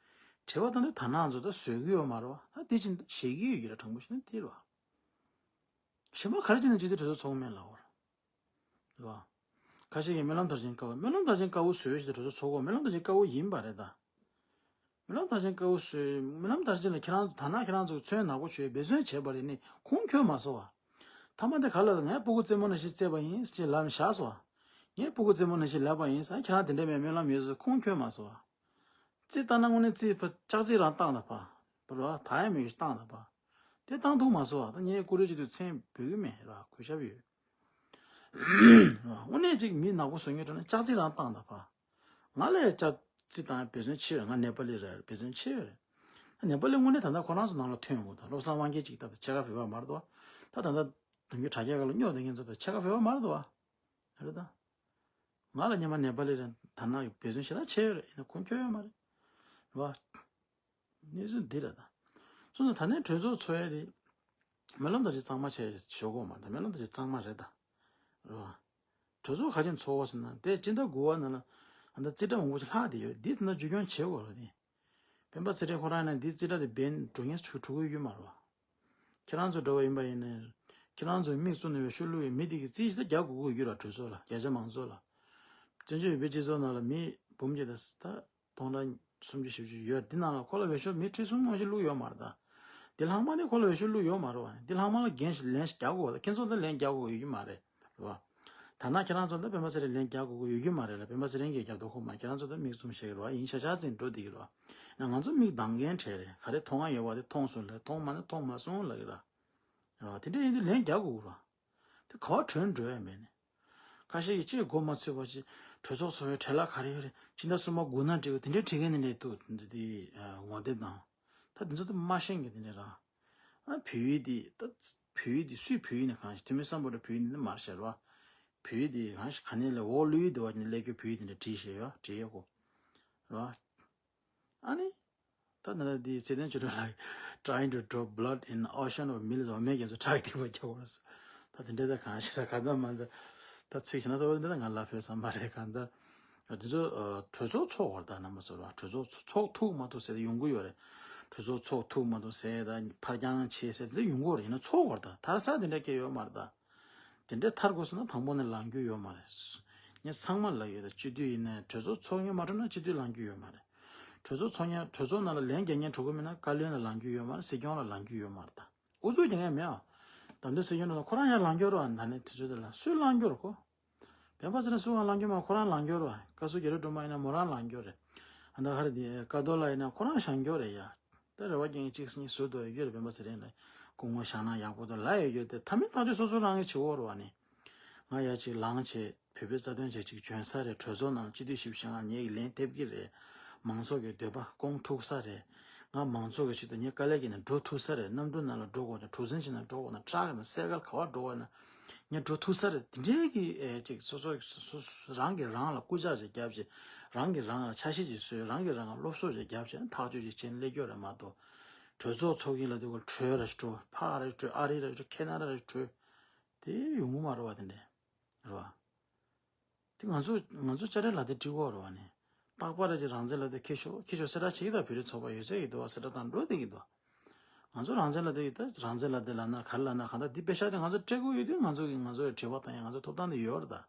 དྲི་བ་བཏང་དུས་ད་ནང་ཚོ་ད་བཟོད་ཀྱི་ཡོད་མ་རེད་བ། ད་དེ་ཅིག་ད་ཞེད་ཀྱི་ཡོད་ཀྱི་རེད། དྲང་པོ་བཤད་ན་དེ་རེད་བ། གཞན་པ་ག་རེ་བྱས་ན་སྤྱི་འཐུས་གྲོས་ཚོགས་ཚོགས་མེད་ལབ་བ་རེད་བ། ཁ་ཤས་ཀྱིས་སྨོན་ལམ་མཐར་ཕྱིན་དཀར་པོ་སྨོན་ལམ་མཐར་ཕྱིན་དཀར་པོ་བཟོས་ཞེས་གྲོས་ཚོགས་ཚོགས་དགོས། སྨོན་ལམ་མཐར་ཕྱིན་དཀར་པོ་ཡིན་པ་རེད་ད། སྨོན་ལམ་མཐར་ཕྱིན་དཀར་པོ་བཟོས། སྨོན་ལམ་མཐར་ཕྱིན་ལ་ཁྱེད་རང་ཚོ་ད་ན་ཁྱེད་རང་ཚོ་ཚོན་ནག་པོ་བྱོས་འབད་བརྩོན་བྱས་པ་རེད་ནི་ཁུངས་འཁྱོལ་མ་སོང་བ། ཐ་མ་དེ་ག་ལ་ངས་སྤུ་གུ་རྩེད་མོ་ནང་བཞིན་རྩེས་པ་ཡིན་ཅེས་ལབ་ནས་བཞག་སོང་བ། ངས་སྤུ་གུ་རྩེད་མོ་ནང་བཞིན་ལབ་པ་ཡིན་ཟེར་ཁྱེད་རང་དེ་འདྲ་མེད་སྨོན་ལམ་ཡོད་ཟེར་ཁུངས་འཁྱོལ་མ་སོང་བ། རྩིས་བཏང་ན་དངོས་གནས་རྩིས་ཕ་ལྕགས་རྩིས་རང་བཏང་ད་ཕ། པ་ར་ད་ཡང་མི་ཡོད་བཏང་ད་ཕ། དེ་བཏང་ཐུབ་མ་སོང་བ། ད་ངས་ཀུ་རེ་ཅི་དུས་མཚན་འབོད་གི་མེད་ར་གུས་ཞབས་ཡོད། དངོས་གནས་ཅིག་མི་ནག་པོ་བཟོ་མཁན་འགྲོ་ན་ལྕགས་རྩིས་རང་བཏང་ད་ཕ། ང་ལས་ལྕགས་རྩིས་བཏང་འབད་བརྩོན་ཆེ་བས། ང་ནེ་པ་ལི་རེད་འབད་བརྩོན་ཆེ་བས་རེད། ནེ་པ་ལི་དངོས་གནས་ད་ལྟ་ཁོ་རང་ཚོ་ནང་ལ་ཐོན་ཡོང་གི་འདུག་བློ་བཟང་དབང་རྒྱལ་ཅིག་ད་ལྟ་ཕྱེད་ཀ་བོད་པ་མ་རེད་དོ། ད་ད་ལྟ་དུང་གི་དྲ་རྒྱ་སྒང་ལ་སྨྱོ་བསྡད་མཁན་ཚོ་ད་ཕྱེད་ཀ་བོད་པ་མ་རེད་དོ། རེད་ད། ང་ལ་སྔོན་མ་ནེ་པ་ལི་རེད་ད་ན་འབད་བརྩོན་ཞེ་དྲག་ཆེ་བས་རེད། ཡིན་ན་ཁུངས་འཁྱོལ་ཡོད་མ་རེད། རེད་བ། གནས་ཚུལ་འདི་རེད་ད། སོང་ཙང་ད་ནས་གྲོས་ཚོགས་ཚོགས་ཡས་དེ། སྨོན་ལམ་དང་ཅིག་གཙང་མ་བྱས་ཞོག་གོ་མ་ད་སྨོན་ལམ་དང་ཅིག་གཙང་མ་རེད་ད། རེད་བ། གྲོས་ཚོགས་ག་ཅིག་ཚོགས་པ་ཟེར་ན་དེ་སྤྱི་ཟླ་དགུ་པ་ནང་ལ་ཨ་ད་རྩིས་ཁྲ་མང་པོ་ཞིག་ལྷག་བསྡད་ཡོད། འདི་ད་ལྟ་བཅོས་སྐྱོང་བྱེད་དགོས་རེད་དེ། སྤེན་པ་ཚེ་རིང་ཁོ་རང་ནས་འདི་རྩིས་ཁྲ་དེ་འབེན་འགྲོ་ཉེན་ཆུ་འགྲོ་གི་ཡོད་མ་རེད་བ། ཁྱེད་རང་ཚོ་འདྲ་བ་ཡིན་པ་ཡིན་ནའི། ཁྱེད་རང་ཚོའི་མིག་བཙུམ་ནས་ཡོད་ཤུགས་བླུག་ཡོད་མི་དེ་གི་རྩིས་ཞིག་ད་རྒྱག་དགོས་ཀྱི་ཡོད་ར། གྲོས་ཚོགས་ལ་བརྒྱ་ཆ་མང་ཚོགས་ལ། བཙན་བྱོལ་བོད་པའི་སྤྱི་ཚོགས་ནང་ལ་མི་འབུམ་གཅིག་དང་ད་སྟོང་ཕྲག་སུམ་ཅུ་བཞི་བཅུ་ཡོད། འདི་ནང་ལ་ཁོ་ལ་འོས་ཤོག་མི་ཁྲི་གསུམ་མང་ཤོས་བླུག་ཡོད་མ་རེད་ད། འདི་ལྷག་མ་དེ་ཁོ་ལ་འོས་ཤོག་བླུག་ཡོད་མ་རེད་བ། འདི་ལྷག་མ་ལ་འགན་ཞིག་ལན་ཞིག་རྒྱག་དགོས་བ། ད་ཁྱེད་ཚོ་ད་ལན་རྒྱག་དགོས་ཡོད་ཀྱི་མ་རེད། རེད་བ། ད་ནང་ཁྱེད་རང་ཚོ་ད་སྤེན་པ་ཚེ་རིང་ལན་རྒྱག་དགོས་ཀྱི་ཡོད་ཀྱི་མ་རེད་ལ། སྤེན་པ་ཚེ་རིང་གིས་རྒྱབ་ཏུ་ཁོ་མ་ཁྱེད་རང་ཚོ་ད་མིག་བཙུམ་བྱེད་ཀྱི་རེད་བ། ཡིན་ཤ་ཤ་ཟིན་འགྲོ་བསྡད་ཀྱི་རེད་བ། ན་ང་ཚོ་མིག་གདངས་མཁན་གྲས་རེད། ག་རེ་མཐོང་ང་ཡོད་བ་དེ་མཐོང་སོང་ལ། མཐོང་མ་ན་མཐོང་མ་སོང་ལ་གི་ར། རེད་བ། དེ་འདྲ་ཡིན་དུས་ལན་རྒྱག་དགོས་ཀྱི་རེད་བ། དེ་ག་བ་གྲོན་འགྲོ་ཡ་མེད་ནས། ཁ་ཤས་ཀྱིས་ཅིག་མགོ་མ་ཚོས་པ་ཅིག་གྲོས་ཚོགས་ཚོགས་པའི་གྲལ་ལ་ག་རེ་ཡོད་རེད། སྤྱི་ཟླ་གསུམ་པ་དགུ་ན་འགྲིག་གི་དེ་འདྲའི་བྲིས་མཁན་དེ་འདྲས་འདུག་འདི་དེ་ངོ་དེབ་དང་། ད་དེ་ཚོ་ད་མ་ཤེས་མཁན་དེ་འདྲས་ར། ཨ་བོད་ཡིག་འདི་ད་བོད་ཡིག་འདི་སུས་བོད་ཡིག་ནས་གང་ཞིག་ཐུ་མི་སམ་བྷོ་ཊ་བོད་ཡིག་འདི་མར་ཤར་བ། བོད་ཡིག་འདི་གང་ཞིག་ག་ནས་ལས་འོག་ལུས་འདི་བ་ནས་ཀླད་ཀོར་བོད་ཡིག་འདི་འདྲ་བྲིས་བཞག་ཡོད་བྲིས་ཡོད་གོ། ར། ཨ་ནི། ད་ནི་འདི་ཚེ་བརྟན་ཆོས་སྒྲོན་ལགས་trying to drop blood in ocean of millions of millions of try to get worse. ད་དེ་འདྲ་ད་གང་ཞིག་ལ་ག་ད་མ་ད་ད་ཚིག་ཞིག་ན་ས་བ་འདི་ད་ང་ལ་ཕོད་ས་མ་རེད་གང་ད། དེ་ཚོ་གྲོས་ཚོགས་ཚོགས་བར་ད་རྣམ་པ་ཚོ་ལ་གྲོས་ཚོགས་ཚོགས་ཐུབ་མ་ཐུབ་ཟེར་ཡོང་གི་ཡོད་རེད། གྲོས་ཚོགས་ཚོགས་ཐུབ་མ་ཐུབ་ཟེར་ད་ཕར་འགྱངས་བྱེད་ཟེར་ཚེ་ཡོང་གི་ཡོད་རེད། ཡིན་ན་ཚོགས་བར་ད་ཐར་ས་དེ་འདྲ་སྐྱེ་ཡོད་མ་རེད་ད། དེ་འདྲའི་ཐར་དགོས་ཟེར་ན་དང་པོ་ནས་ལངས་རྒྱུ་ཡོད་མ་རེད། ངས་ཚང་མ་ལ་ཡོད་ད། སྤྱི་འཐུས་ཡིན་ནའི་གྲོས་ཚོགས་ཚོགས་མཁན་མ་གྲུབ་ན་སྤྱི་འཐུས་ལངས་རྒྱུ་ཡོད་མ་རེད། གྲོས་ཚོགས་ཚོགས་མཁན་གྲོས་ཚོགས་ནང་ལ་ལན་རྒྱག་མཁན་གྲུབ་ཀྱི་མིན་ན་བཀའ་བློན་ལ་ལངས་རྒྱུ་ཡོད་མ་རེད། སྲིད་སྐྱོང་ལ་ལངས་རྒྱུ་ཡོད་མ་རེད་ད། ཨུ་ཚུགས་རྒྱག་མཁན་མེད་ཨ། ད་འདི་སྲིད་སྐྱོང་ནང་ཁོ་རང་ཡང་ལངས་རྒྱུ་རེད་བ། ད་ནི་དུས་ཚོད་དེ་ལ་སུས་ལངས་རྒྱུ་རེད་ཁོ། སྤེན་པ་ཚེ་རིང་སུ་གང་ལངས་རྒྱུ་མ་ཁོ་རང་ལངས་རྒྱུ་རེད་བ། བཀའ་ཟུར་རྒྱ་རི་སྒྲོལ་མ་ཡིན་ན་མོ་རང་ལངས་རྒྱུ་རེད། ཨ་ད་ག་རེ་དེ་ཀ་རྡོར་ལགས་ཡིན་ན་ཁོ་རང་བཞེངས་རྒྱུ་རེད་ཡ། ད་རེ་བ་རྒྱག་མཁན་གཅིག་གཉིས་ཟུར་དུ་ཡོད་རྒྱུ་རེད། སྤེན་པ་ཚེ་རིང་ལ་སྐུ་ངོ་བཞེངས་ན་ཡག་པོ་འདུག་ལབ་ཡོད་རྒྱུ་དེ་ཐ་མའི་ཐག་གཅོད་སོ་སོ་རང་གིས་བྱེད་དགོས་རེད་བ་ནི། ང་ཡ་གཅིག་ལངས་བྱས་བོད་པའི་རྩ་དོན་བྱས་གཅིག་བྱོན་ས་རེད། གྲོས་ཚོགས་ནང་སྤྱི་འཐུས་བཞི་བཅུ་ཞེ་ལྔ་ངེད་ཀྱི་ལན་ཐེབས་ཀྱི་རེད། མང་ཚོགས་ཀྱི་འདོད་པ་སྐོང་ཐུབ་ས་རེད། ང་མང་ཚོགས་ཀྱི་ཆེད་དུ་ངའི་དཀའ་ལས་ཀྱིས་ནས་འགྲོ་ཐུབ་ས་རེད། གནམ་གྲུ་ནང་ལ་འགྲོ་དགོས་ན་གྲུ་གཟིངས་ཆེན་ནང་འགྲོ་དགོས་ན་ཊ་རག་ནང་སའི་ཀལ་ག་བ་འགྲོ་དགོས་ན་ངས་འགྲོ་ཐུབ་ས་རེད། དེ་འདྲའི་གི་ཨེ་ཅིག་སོ་སོ་སོ་སོ་རང་གིས་རང་ལ་སྐུལ་ལྕག་ཅིག་བརྒྱབ་བྱས་རང་གིས་རང་ལ་འཆར་གཞི་ཅིག་བཟོས། རང་གིས་རང་ལ་སློབ་གསོ་ཅིག་བརྒྱབ་བྱས་ཐག་གཅོད་ཅིག་བྱས་ནས་སླེབས་རྒྱུ་རེད་མ་གཏོགས། གྲོས་ཚོགས་ཚོགས་ཀྱིན་ལབ་དུས་ཀ་བྲོས་ར་ཞིག་འགྲོ། ཕག་ར་ཞིག་བྲོས། ཨ་རི་ར་ཞིག་འགྲོ། ཁེ་ན་ཌ་ར་ཞིག་བྲོས། དེ་ཡོང་གི་མ་རེད་བ། དེ་འདྲས་རེད་བ། དེ་ང་ཚོ་ང་ཚོ་ཅ་རེ་ལ་དེ་འགྲིག་གོ་རེད་བ་ནི། རྟག་པར་ཅིག་རང་བཙན་ལ་དེ་ཁྱེར་ཤོག་ཁྱེར་ཤོག་གསལ་བསྒྲགས་བྱེད་ཀྱི་ད། བོད་རིགས་ཚོགས་པ་ཡོད་ཚད་ཀྱི་འདུག་བ། གསལ་བསྒྲགས་བཏང་འགྲོ་བསྡད་ཀྱི་འདུག་ང་ཚོ་རང་བཙན་ལ་དེ་ཡི་ད་རང་བཙན་ལ་དེ་ལབ་ན་ག་རེ་ལབ་ན་གང་ལྟར་འདི་པེ་ཤག་དེ་ང་ཚོ་སྤྲད་དགོས་ཡོད་དུས་ང་ཚོ་གི་ང་ཚོ་ཡི་དྲི་བ་བཏང་ཡ་ང་ཚོ་ཐོབ་ཐང་དེ་ཡོད་རེད་ད།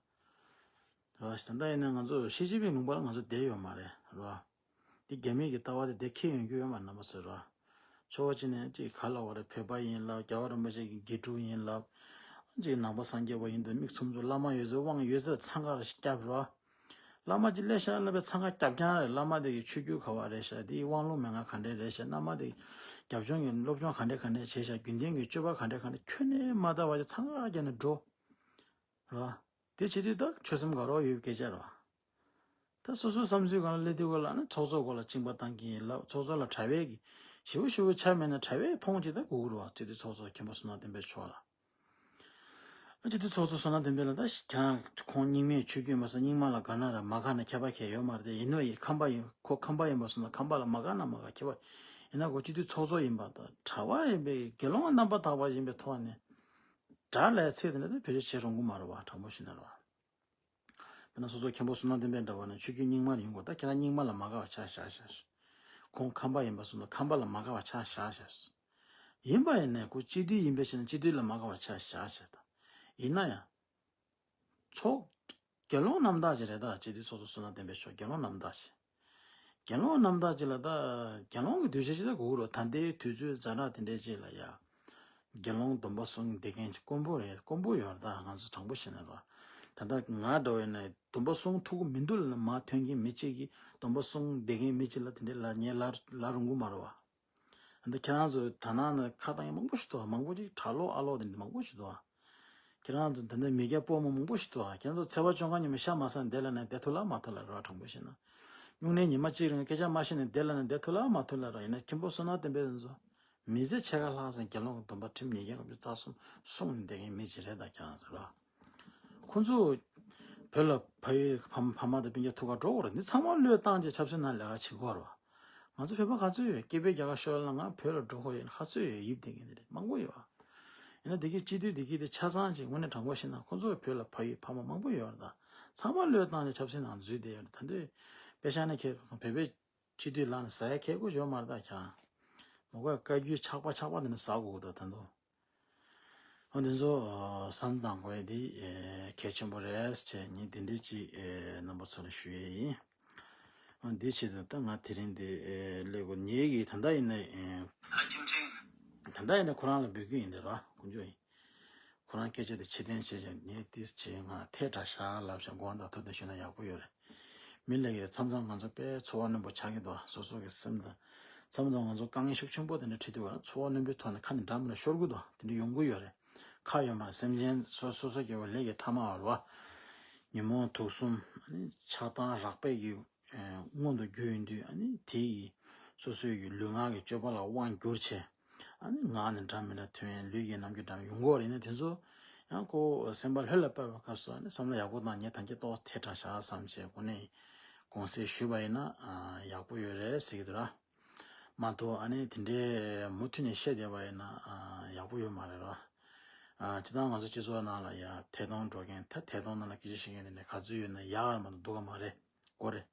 རེད་བ། ད་ལྟ་ཡིན་ན་ང་ཚོ་ཞི་ཅིན་ཕིང་ལུང་པ་ལ་ང་ཚོ་བསྡད་ཡོད་མ་རེད། རེད་བ། འདི་རྒྱ་མི་གི་ལྟ་བ་དེ་དེ་ཁྱེར་ཡོང་རྒྱུ་ཡོད་མ་རེད་རྣམ་པ་ཚོས་ར། ཕྱོགས་གཅིག་ནས་ཅིག་ག་ལབ་དགོས་རེད། བོད་པ་ཡིན་ལབ། རྒྱལ་བ་རིན་པོ་ཆེ་གི་དགེ་ཕྲུག་ཡིན་ལབ། ཅིག་ནང་པ་སངས་རྒྱས་པ་ཡིན་དུས་མིག་མཚུངས་མཚུངས་བླ་མ་ཡོད་ཚད་དབང་ཡོད་ཚད་འཚང་ཁ་ར་ཞིག་རྒྱབ་ར། བླ་མ་ཅིག་སླེབས་ཤག་ལབ་པའི་འཚང་ཁ་རྒྱབ་རྐྱང་རེད། བླ་མ་དེ་གི་ཆོས་བརྒྱུད་ག་བ་རེད་ཤག་དེའི་དབང་ལུང་མན་ངག་ག་འདྲས་རེད་ཤག་བླ་མ་དེ་གི་རྒྱབ་ལྗོངས་ཀྱི་སློབ་སྦྱོང་ག་འདྲས་ག་འདྲས་བྱས་ཤག་རྒྱུན་ལྡན་གྱི་སྤྱོད་པ་ག་འདྲས་ག་འདྲས་ཁྱོན་ནས་མ་བལྟ་བ་ཅིག་འཚང་ཁ་རྒྱབ་ནས་འགྲོ། ར། དེ་བྱེད་དུས་ད་ཆོལ་གསུམ་དགའ་རོགས་ཡོད་པའི་སྐད་ཆ་རེད་བ། ད་སོ་སོའི་བསམ་ཚུལ་སྒང་ལ་སླེབས་དུས་སྒང་ལ་ཨ་ནི་ཚོགས་གཙོ་སྐོར་ལ་གཅིན་པ་བཏང་གི་ཡིན་ལབ། ཚོགས་གཙོ་ལ་དྲ་བའི་གི་ཞེ་པོ་ཞེ་པོ་ཆ་མེད་ན་དྲ་བའི་མཐོང་ཅིག་ད་དགོས་ཀྱི་རེད་བ། སྤྱི་འཐུས་ཚོགས་གཙོ་མཁན་པོ་བསོད་ནམས་བསྟན་འཕེལ་མཆོག་ལ། ཨ་སྤྱི་འཐུས་ཚོགས་གཙོ་བསོད་ནམས་བསྟན་འཕེལ་ལ་ད་ཁྱེད་རང་ཁོང་རྙིང་མའི་ཆོས་བརྒྱུད་མ་སོང་རྙིང་མ་ལ་དགའ་ན་ར་མ་དགའ་ན་ཁྱད་པར་གང་ཡང་ཡོད་མ་རེད་དེ། ཡིན་ནོ་ཡིན་ཁམས་པ་ཡིན་ཁོ་ཁམས་པ་ཡིན་པ་སོང་ན་ཁམས་པ་ལ་མ་དགའ་ན་མ་དགའ་ཁྱད་པར་ཡིན་ན་ཁོ་སྤྱི་འཐུས་ཚོགས་གཙོ་ཡིན་པ་ད་གྲྭ་པ་ཡིན་པའི་དགེ་སློང་རྣམ་པ་དག་པ་ཡིན་པའི་ཐོག་ནས་དགྲ་ལས་ཚེ་དེ་འདྲ་ད་བེད་སྤྱོད་བྱེད་རུང་གི་མ་རེད་བ། དྲང་པོ་ཞུས་ན་རེད་བ། དཔེར་ན་སོ་སོ་མཁན་པོ་བསོད་ནམས་བསྟན་འཕེལ་འདྲ་བ་ན་ཆོས་བརྒྱུད་རྙིང་མ་ཡིན་དགོས། ད་ཁྱེད་རང་རྙིང་མ་ལ་མ་དགའ་བ་ཆ་བཞག་བཞག་ཁོང་ཁམས་པ་ཡིན་པ་སོང་ན་ཁམས་པ་ལ་མ་དགའ་བ་ཆ་བཞག་བཞག་ཡིན་པ་ཡིན་ནའི་ཁོ་སྤྱི་འཐུས་ཡིན་པའི་ཕྱིར་ན་སྤྱི་འཐུས་ལ་མ་དགའ་བ་ཆ་བཞག་བཞག་ད་ཡིན་ན་ཡང་། ཚོགས་དགེ་སློང་རྣམ་དག་ཅིག་རེད་ད། སྤྱི་འཐུས་ཚོགས་གཙོ་བསོད་ནམས་བསྟན་འཕེལ་མཆོག་དགེ་སློང་རྣམ་དག་ཅིག་དགེ་སློང་རྣམ་དག་ཅིག་ལ་ད་དགེ་སློང་གི་འདུ་ཤེས་ཅིག་ད་དགོས་ཀྱི་རེད། ད་ལྟའི་དུས་ཚོད་ཛ་དྲག་དེ་འདྲའི་ཅིག་ལ་ཡ། དགེ་སློང་སྡོམ་པ་སྲུང་བསྡད་མཁན་དཀོན་པོ་རེད། དཀོན་པོ་ཡོད་རེད་ད། ང་ཚོ་དྲང་པོ་བཤད་ན་ར། ད་ལྟ་ང་འདྲ་བོ་ཡིན་ན་སྡོམ་པ་སྲུང་ཐུབ་ཀྱི་མི་འདུག་ལབ་ན་མར་ཐོན་མཁན་མི་གཅིག་གིས་སྡོམ་པ་སྲུང་བསྡད་མཁན་མི་གཅིག་ལ་དེ་འདྲའི་ལབ་ངས་ལབ་ལབ་རུང་གི་མ་རེད་བ། ད་ལྟ་ཁྱེད་རང་ཚོ་དར་ནག་ནང་ཁ་བཏང་མཁན་མང་པོ་ཞིག་འདུག་བ། མང་པོ་ཅིག་གྲྭ་ལོག་ཨ་ལོག་དེ་འདྲ་མང་པོ་ཞིག་འདུག་བ། ཁྱེད་རང་ཚོ་ད་ལྟ་མི་སྐྱ་ཕོ་མོ་མང་པོ་ཞིག་འདུག་བ། ཁྱེད་ཚོ་ཚེས་པ་བཅོ་ལྔ་ཉིན་མོ་ཤ་མ་ཟ་ནས་བསྡད་ལབ་ན་བསྡད་ཐུབ་ལ་མ་ཐུབ་ལ་རེད་བ། དྲང་པོ་བཤད་ན། སྨྱུང་གནས་ཉི་མ་གཅིག་རིང་སྐད་ཆ་མ་བཤད་ནས་བསྡད་ལབ་ན་བསྡད་ཐུབ་ལ་མ་ཐུབ་ལ་རེད་བ། ཡིན་ན་མཁན་པོ་བསོད་ནམས་བསྟན་འཕེལ་ཚོ་མི་ཚེ་ཕྱེད་ཀ་ལྷག་ཙམ་དགེ་སློང་གི་སྡོམ་པ་ཁྲིམས་ཉེས་བརྒྱ་ལྔ་བཅུ་རྩ་གསུམ་སྲུང་ནས་བསྡད་མཁན་མི་ཅིག་རེད་ད། ཁྱེད་རང་ཚོ་རེད་བ། ཁོ་ཚོ་བོད་ལ་ཕ་ཡུལ་ཕ་ཕ་མ་དང་སྤུན་ཀྱག་ཐུག་ག་འགྲོ་དགོས་རེད། འདི་ཚང་མ་བློས་བཏང་བྱས་ཆབ་སྲིད་ནང་ལས་ཀ་བྱེད་དགོས་རེད་བ། ང་ཚོ་བོད་པ་ག་ཚོད་ཡོད། སྐྱིད་པའི་རྒྱ་གར་ཤོར་ལ་ང་བོད་ལ་འགྲོ་དགོས་ཡོད་ན་ག་ཚོད་ཡོད། ཡིབ་བསྡད་མཁན་དེ་རེད། མང་པོ་ཡོད་བ། ཡིན་ན་དེ་གི་སྤྱི་འཐུས་དེ་གི་དེ་ཆ་ཚང་ཅིག་དངོས་གནས་དྲང་པོ་བཤད་ན་ཁོང་ཚོ་བོད་ལ་ཕ་ཡུལ་ཕ་མ་མང་པོ་ཡོད་རེད་ད། ཚང་མ་བློས་བཏང་ནས་ཆབ་སྲིད་ནང་འཛུལ་བསྡད་ཡོད་རེད། ད་འདི་དཔེ་བཞག་ན་ཁྱེད་བོད་པའི་སྤྱི་འཐུས་ལངས་ནས་ཟ་ཡ་ཁེ་གོ་ཡོད་མ་རེད་ད་ཁྱེད་རང་། མ་གོ་བཀའ་བརྒྱུད་ཆག་པ་ཆག་པ་འདི་ནས་ཟ་དགོས་ད་ད་འདུག་འོ་འདི་ཚོ་བསམ་བཏང་དགོས་ཡ་འདི་གལ་ཆེན་པོ་རེད་ཅེས་ངས་འདི་འདྲས་ཅིག་རྣམ་པ་ཚོ་ལ་ཞུ་ཡས་ཡིན། འདི་བྱེད་དུས་ད་ང་དེ་རིང་འདི་སླེབས་དགོས་ངེད་ཀྱིས་ད་ལྟ་ཡིན་ན་ད་ལྟ་ཡིན་ན་ཁོ་རང་ལ་འབོད་སྐུལ་ཡིན་འདི་ར་དཀོན་མཆོག་ཡིན། ཁོ་རང་སྐད་ཆ་དེ་ཕྱིར་འཐེན་བྱེད་ཅིང་ངས་ཏིས་བྱེད་ང་ཐལ་དྲགས་ཤག་ལབ་ཅིང་དགོངས་དག་ཐུགས་དམ་ཞུས་ན་ཡག་པོ་ཡོད་རེད། མི་ལ་ཡིས་མཚམས་མཚམས་ང་ཚོ་དཔེ་ཚོར་བ་རྣོན་པོ་ཆགས་ཀྱི་འདུག་སོ་སོ་གི་སེམས་དང་། མཚམས་མཚམས་ང་ཚོ་དཀའ་ངལ་ཤུགས་ཆེན་པོ་དེ་འདྲ་འཕྲད་དུས་ཚོར་བ་རྣོན་པོའི་ཐོག་ནས་ཁ་ནས་འདྲ་མི་འདྲ་ཤོར་གི་འདུག་དེ་འདྲ་ཡོང་གི་ཡོད་རེད། ཁ་ཡོད་མ་རེད། སེམས་ཅན་སོ་སོ་སོ་སྐྱེ་བོ་ལས་ཀྱི་ཐ་མ་བར་བ། ཉོན་མོངས་དུག་གསུམ་ཆགས་སྡང་རགས་པས་ཀྱི་མངོན་དུ་གྱུར་ཡོང་དུས་ཨ་ནི་དེ་ཡིས་སོ་སོའི་གི་ལུས་ངག་གི་སྤྱོད་པ་ལ་དབང་བསྒྱུར་བྱས། ཨ་ནི་ངག་ནས་འདྲ་མི་འདྲ་ཐོན་ཡང་ལུས་ཀྱི་རྣམ་འགྱུར་འདྲ་མི་ཡོང་གི་ཡོད་རེད། ཡིན་ན་དེ་ཚོ་ཡང་ཁོ་སེམས་པ་ལྷོད་ལ་ཕེབས་པའི་སྐབས་སུ་ཨ་ནི་བསམ་བློ་ཡག་པོ་བཏང་ངས་ད་གིན་ཏོག་ཙམ་ཐལ་དྲགས་ཤག་བསམ་བྱས་གོ་ནས་དགོངས་སེལ་ཞུས་པ་ཡིན་ན་ཡག་པོ་ཡོད་རེད་ཟེར་གྱི་འདུག་ར། མ་གཏོགས་ཨ་ནི་དེ་འདྲའི་མུ་མཐུད་ནས་བཤད་བསྡད་པ་ཡིན་ན་ཡག་པོ་ཡོད་མ་རེད་ར། སྤྱིར་བཏང་ང་ཚོ་སྤྱི་ཚོགས་ནང་ལ་ཡ་ཐད་གཏོང་འགྲོ་མཁན་ད་ཐད་གཏོང་ནང་ལ་སྐད་ཆ་བཤད་མཁན་དེ་འདྲ་ག་ཚོད་ཡོད་ན་ཡག་མ་གཏོགས་སྡུག་ག་མ་རེད། གོ་རེད།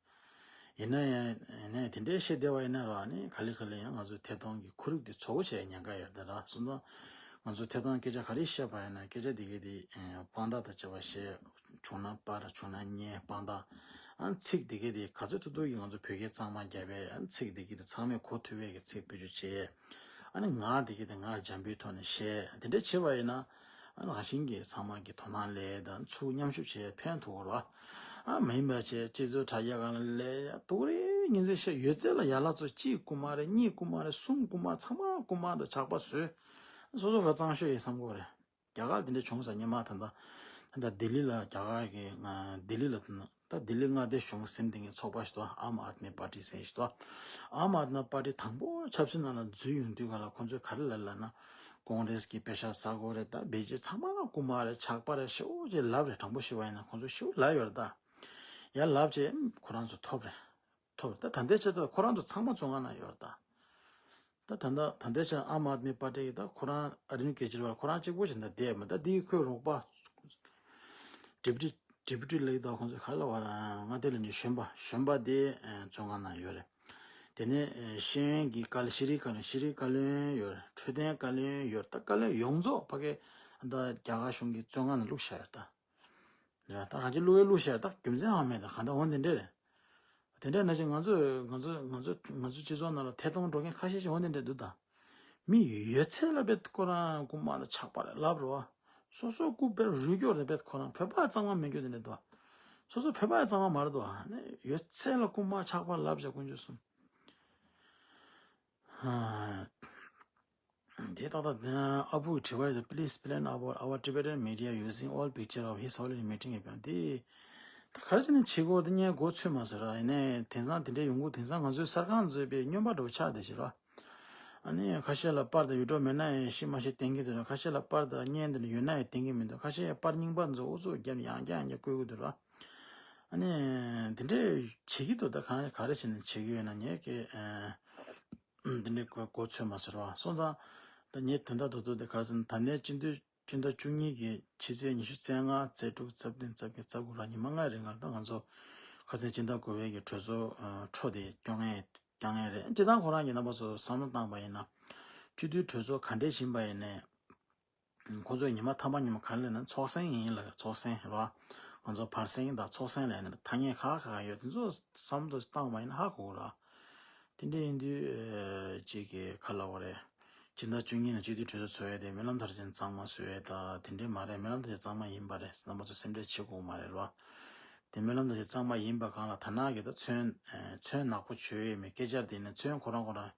ཡིན་ན་ཡང་ནས་དེ་འདྲའི་བཤད་བསྡད་པ་ཡིན་ན་ར་ནི་ག་ལེ་ག་ལེ་ཡང་ང་ཚོའི་ཐད་གཏོང་གི་ཁོར་ཡུག་དེ་བཙོག་པོ་བྱས་ཉེན་ཁ་ཡོད་རེད་ད་ར། སོང་ཙང་ང་ཚོ་ཐད་གཏོང་སྐད་ཆ་ག་རེ་བཤད་པ་ཡིན་ན་སྐད་ཆ་དེ་གའི་དེ་དཔང་རྟགས་དང་བཅས་པ་བཤད། བྱུང་ན་པར་བྱུང་ན་བརྙན་དཔང་རྟགས། ཨ་ཚིག་དེ་གའི་དེ་ག་ཚོད་ཐུབ་ཐུབ་ཀྱིས་ང་ཚོ་བོད་སྐད་གཙང་མ་རྒྱབ་པས་ཨ་ཚིག་དེ་གའི་དེ་ཚང་མས་གོ་ཐུབ་པའི་གི་ཚིག་བེད་སྤྱོད་བྱས། ཨ་ནི་ངག་དེ་གའི་དེ་ངག་འཇམ་པོའི་ཐོག་ནས་བཤད། དེ་འདྲ་བྱས་པ་ཡིན་ན། ཨ་ནི་རང་བཞིན་གྱིས་ཚང་མ་གི་དོ་སྣང་ལས་དང་ཚུར་མཉམ་ཞུགས་བྱས་ཕན་ཐོགས་རོགས། ཨ་མ་ཡིན་པ་བྱས་སྤྱི་ཚོགས་དྲ་རྒྱ་སྒང་ལ་ལས་ཡ་དུག་རེ་ཉིན་མཚན་བཤད་ཡོད་ཚད་ལ་ཡ་ལ་ཚོ་གཅིག་རྐུ་མ་རེད། གཉིས་རྐུ་མ་རེད། གསུམ་རྐུ་མ་ཚང་མ་རྐུ་མ་དང་ཇག་པ་བཟོས། སོ་སོ་ག་གཙང་ཤོས་ཡིན་བསམ་གྱི་རེད། རྒྱ་གར་དེ་འདྲ་བྱུང་ས་སྔོན་མ་ད་ལྟ་ད་ལྟ་ལྡི་ལི་ལ་རྒྱ་གར་གྱི་ང་ལྡི་ལི་ལ་ད་ལྟ་ལྡི་ལི་མངའ་སྡེ་གཞུང་ཟིན་དེ་ངའི་ཚོགས་པ་ཞིག་འདུག་ཨམ་ཨད་མི་པར་ཊི་ཟེར་ཞིག་འདུག་ཨམ་ཨད་མི་པར་ཊི་དང་པོ་ཆབ་སྲིད་ནང་ལ་འཛུལ་ཡོང་དུས་ག་ལ་ཁོང་ཚོས་ག་རེ་ལབ་ལབ་ན། ཀོང་རེས་ཀྱི་པེ་ཤ་ཟ་དགོས་རེད། ད་བེ་ཇེ་ཚང་མ་རྐུ་མ་རེད། ཇག་པ་རེད། ཤི་བོ་ཅེ་ལབ་རེད། དྲང་པོ་ཞུ་བ་ཡིན་ན་ཁོང་ཚོ་ཤི་བོ་ལབ་ཡོད་རེད་ད། ཡ་ལབ་ཅེ་ཁོ་རང་ཚོ་ཐོབ་རེད། ཐོབ་ད་ད་ལྟའི་ཆ་ད་ཁོ་རང་ཚོ་ཚང་མ་བཙོན་ཁང་ན་ཡོད་རེད་ད། ད་ད་ད་ད་ལྟའི་ཆ་ཨམ་ཨད་མི་པར་ཊི་ཡི་ད་ཁོ་རང་ཨ་རིན་ཀེ་ཇི་ར་ཝལ་ཁོ་རང་གཅིག་པོ་ཞིག་ད་བསྡད་མ་ད་འདི་ཁོའི་རོགས་པ་ཌེ་པུ་ཊི་ཌེ་པུ་ཊི་ལེགས་ད་ཁོང་ཚོ་ག་ལ་བ་ང་དེ་ལ་ནི་གཞོན་པ་གཞོན་པ་དེ་བཙོན་ཁང་ན་ཡོད་རེད། དེ་ནས་ཤེས་ཡོན་གྱི་བཀའ་བློན་ཤེས་རིག་བཀའ་བློན་ཤེས་རིག་བཀའ་བློན་ཡོད་རེད། འཕྲོད་བསྟེན་བཀའ་བློན་ཡོད་རེད། ད་བཀའ་བློན་ཡོངས་རྫོགས་ཕ་གི་ད་རྒྱ་གར་གཞུང་གི་བཙོན་ཁང་ན་བླུགས་བཞག་ཡོད་རེད་ད། ཡ་ད་གང་ཅི་བླུགས་ཡ་བླུགས་ཤག་ད་རྒྱུ་མཚན་ཧ་མེད་ད་གང་ད་འོ་དེ་འདྲས་རེད། དེ་འདྲས་ན་ཅི་ང་ཚོས་ང་ཚོས་ང་ཚོ་ང་ཚོ་སྤྱི་ཚོགས་ནང་ལ་ཐད་གཏོང་འགྲོ་མཁན་ཁ་ཤས་ཤིག་འོ་དེ་འདྲས་འདུག་ད། མི་ཡོད་ཚད་ལ་བེད་ཁོ་རང་རྐུ་མ་ལ་ཇག་པ་རེད་ལབ་རོ། སོ་སོ་རྐུ་བེད་རུལ་སྐྱོར་རེད་བེད་ཁོ་རང་བོད་པ་གཙང་མ་མེད་རྒྱུ་དེ་འདྲས་འདུག་སོ་སོ་བོད་པ་གཙང་མ་མ་རེད་འདུག་ཨ་ནི་ཡོད་ཚད་ལ་རྐུ་མ་ཇག་པ་ལབ་བྱ་དཀོན་མཆོག་གསུམ། དེ་ཏག་ཏག་དེ་ཨ་བུ་གི་དྲི་བ་is please explain about our Tibetan media using all picture of his holy meeting event དེ་ད་ག་རེ་བྱས་ནས་བྱེད་དགོས་དེ་ངས་མགོ་ཚོས་མ་ཟེར་ར། ཡིན་ནའི་དེང་སང་དེ་འདྲའི་ཡོང་གི་དེང་སང་ང་ཚོའི་གསར་ཁང་བཟོས་པའི་སྨྱོན་པ་འདྲ་བོ་ཆགས་བསྡད་ཤག་ར། ཨ་ནི་ཁ་ཤས་ལ་པར་དང་ཡུལ་གྲུ་མེད་ན་ཡང་ཤི་མ་ཤི་བསྟན་གྱི་འདུག་ན། ཁ་ཤས་ལ་པར་དང་བརྙན་དེ་འདྲ་ཡོད་ན་ཡང་བསྟན་གྱི་མི་འདུག་ཁ་ཤས་པར་རྙིང་པ་ཚོ་ཨུ་ཚུགས་བརྒྱབ་ནས་ཡང་བསྐྱར་ཡང་བསྐྱར་བཀོད་ཀྱི་འདུག་ར། ཨ་ནི་དེ་འདྲའི་བྱེད་ཀྱི་འདུག་ད་གང་ག་རེ་བྱས་ནས་བྱེད་ཀྱི་ཡོད་ན་ངས་ཀྱི། འདི་འདྲའི་སྐོར་མགོ་ཚོས་མ་ཟེར་བ་སོང་ཙང་། ད་ངས་དོན་དག་རྡོག་རྡོག་དེ་ག་རེ་ཟེར་ན། ད་ལྟའི་སྤྱི་ཟླ་སྤྱི་ཟླ་བཅུ་གཉིས་ཀྱི་ཕྱི་ཚེས་ཉི་ཤུ་རྩ་ལྔ་རྩ་དྲུག་རྩ་བདུན་རྩ་བརྒྱད་རྩ་དགུ་ར་ཉི་མ་ལྔའི་རིང་ལ་ད་ང་ཚོ་ཁ་སང་སྦྱིན་བདག་དགོས་པའི་གི་གྲོས་ཚོགས་འཕྲོ་དེ་སྐྱོང་ངེས་སྐྱོང་ངེས་རེད། སྤྱི་བཏང་ཁོ་རང་གི་རྣམ་པ་ཚོ་བསམ་བློ་བཏང་པ་ཡིན་ན། སྤྱི་འཐུས་གྲོས་ཚོགས་ག་འདྲས་ཕྱིན་པ་ཡིན་ནའི། ཁོ་ཚོས་ཉི་མ་ཐ་མ་ཉི་མ་ག་རེ་ལབ་ན་ཚོགས་གསེང་ཡིན་ལབ། ཚོགས་གསེང་རེད་བ། ང་ཚོ་བར་གསེང་དང་ཚོགས་གསེང་ལབ་ནས་ཐ་སྙད་ཁག་ཁག་ཡོད་དེ་ཚོ་བསམ་བློ་བཏང་བ་ཡིན་ན་ཧ་གོ་གི་རེད། དེ་འདྲ་ཡིན་དུས་ཅིག་གི་ག་ལབ་དགོས་རེད། སྤྱི་ཟླ་བཅུ་གཉིས་ནང་སྤྱི་འཐུས་གྲོས་ཚོགས་ཚོགས་ཡས་དེ་སྨོན་ལམ་མཐར་ཕྱིན་གཙང་མ་བཟོས་ཡས་ད་དེ་འདྲས་མ་རེད། སྨོན་ལམ་མཐར་ཕྱིན་གཙང་མ་ཡིན་པ་རེད། རྣམ་པ་ཚོ་སེམས་ཁྲལ་བྱེད་དགོས་མ་རེད་རེད་བ། དེ་སྨོན་ལམ་མཐར་ཕྱིན་གཙང་མ་ཡིན་པ་གང་ལ་ད་ནག་གི་ད་ཚོན་ཚོན་ནག་པོ་བྱོས་ཡས་མེད་སྐད་ཆ་དེ་ནི་ཚོན་ཁོ་རང་ཁོ་རང་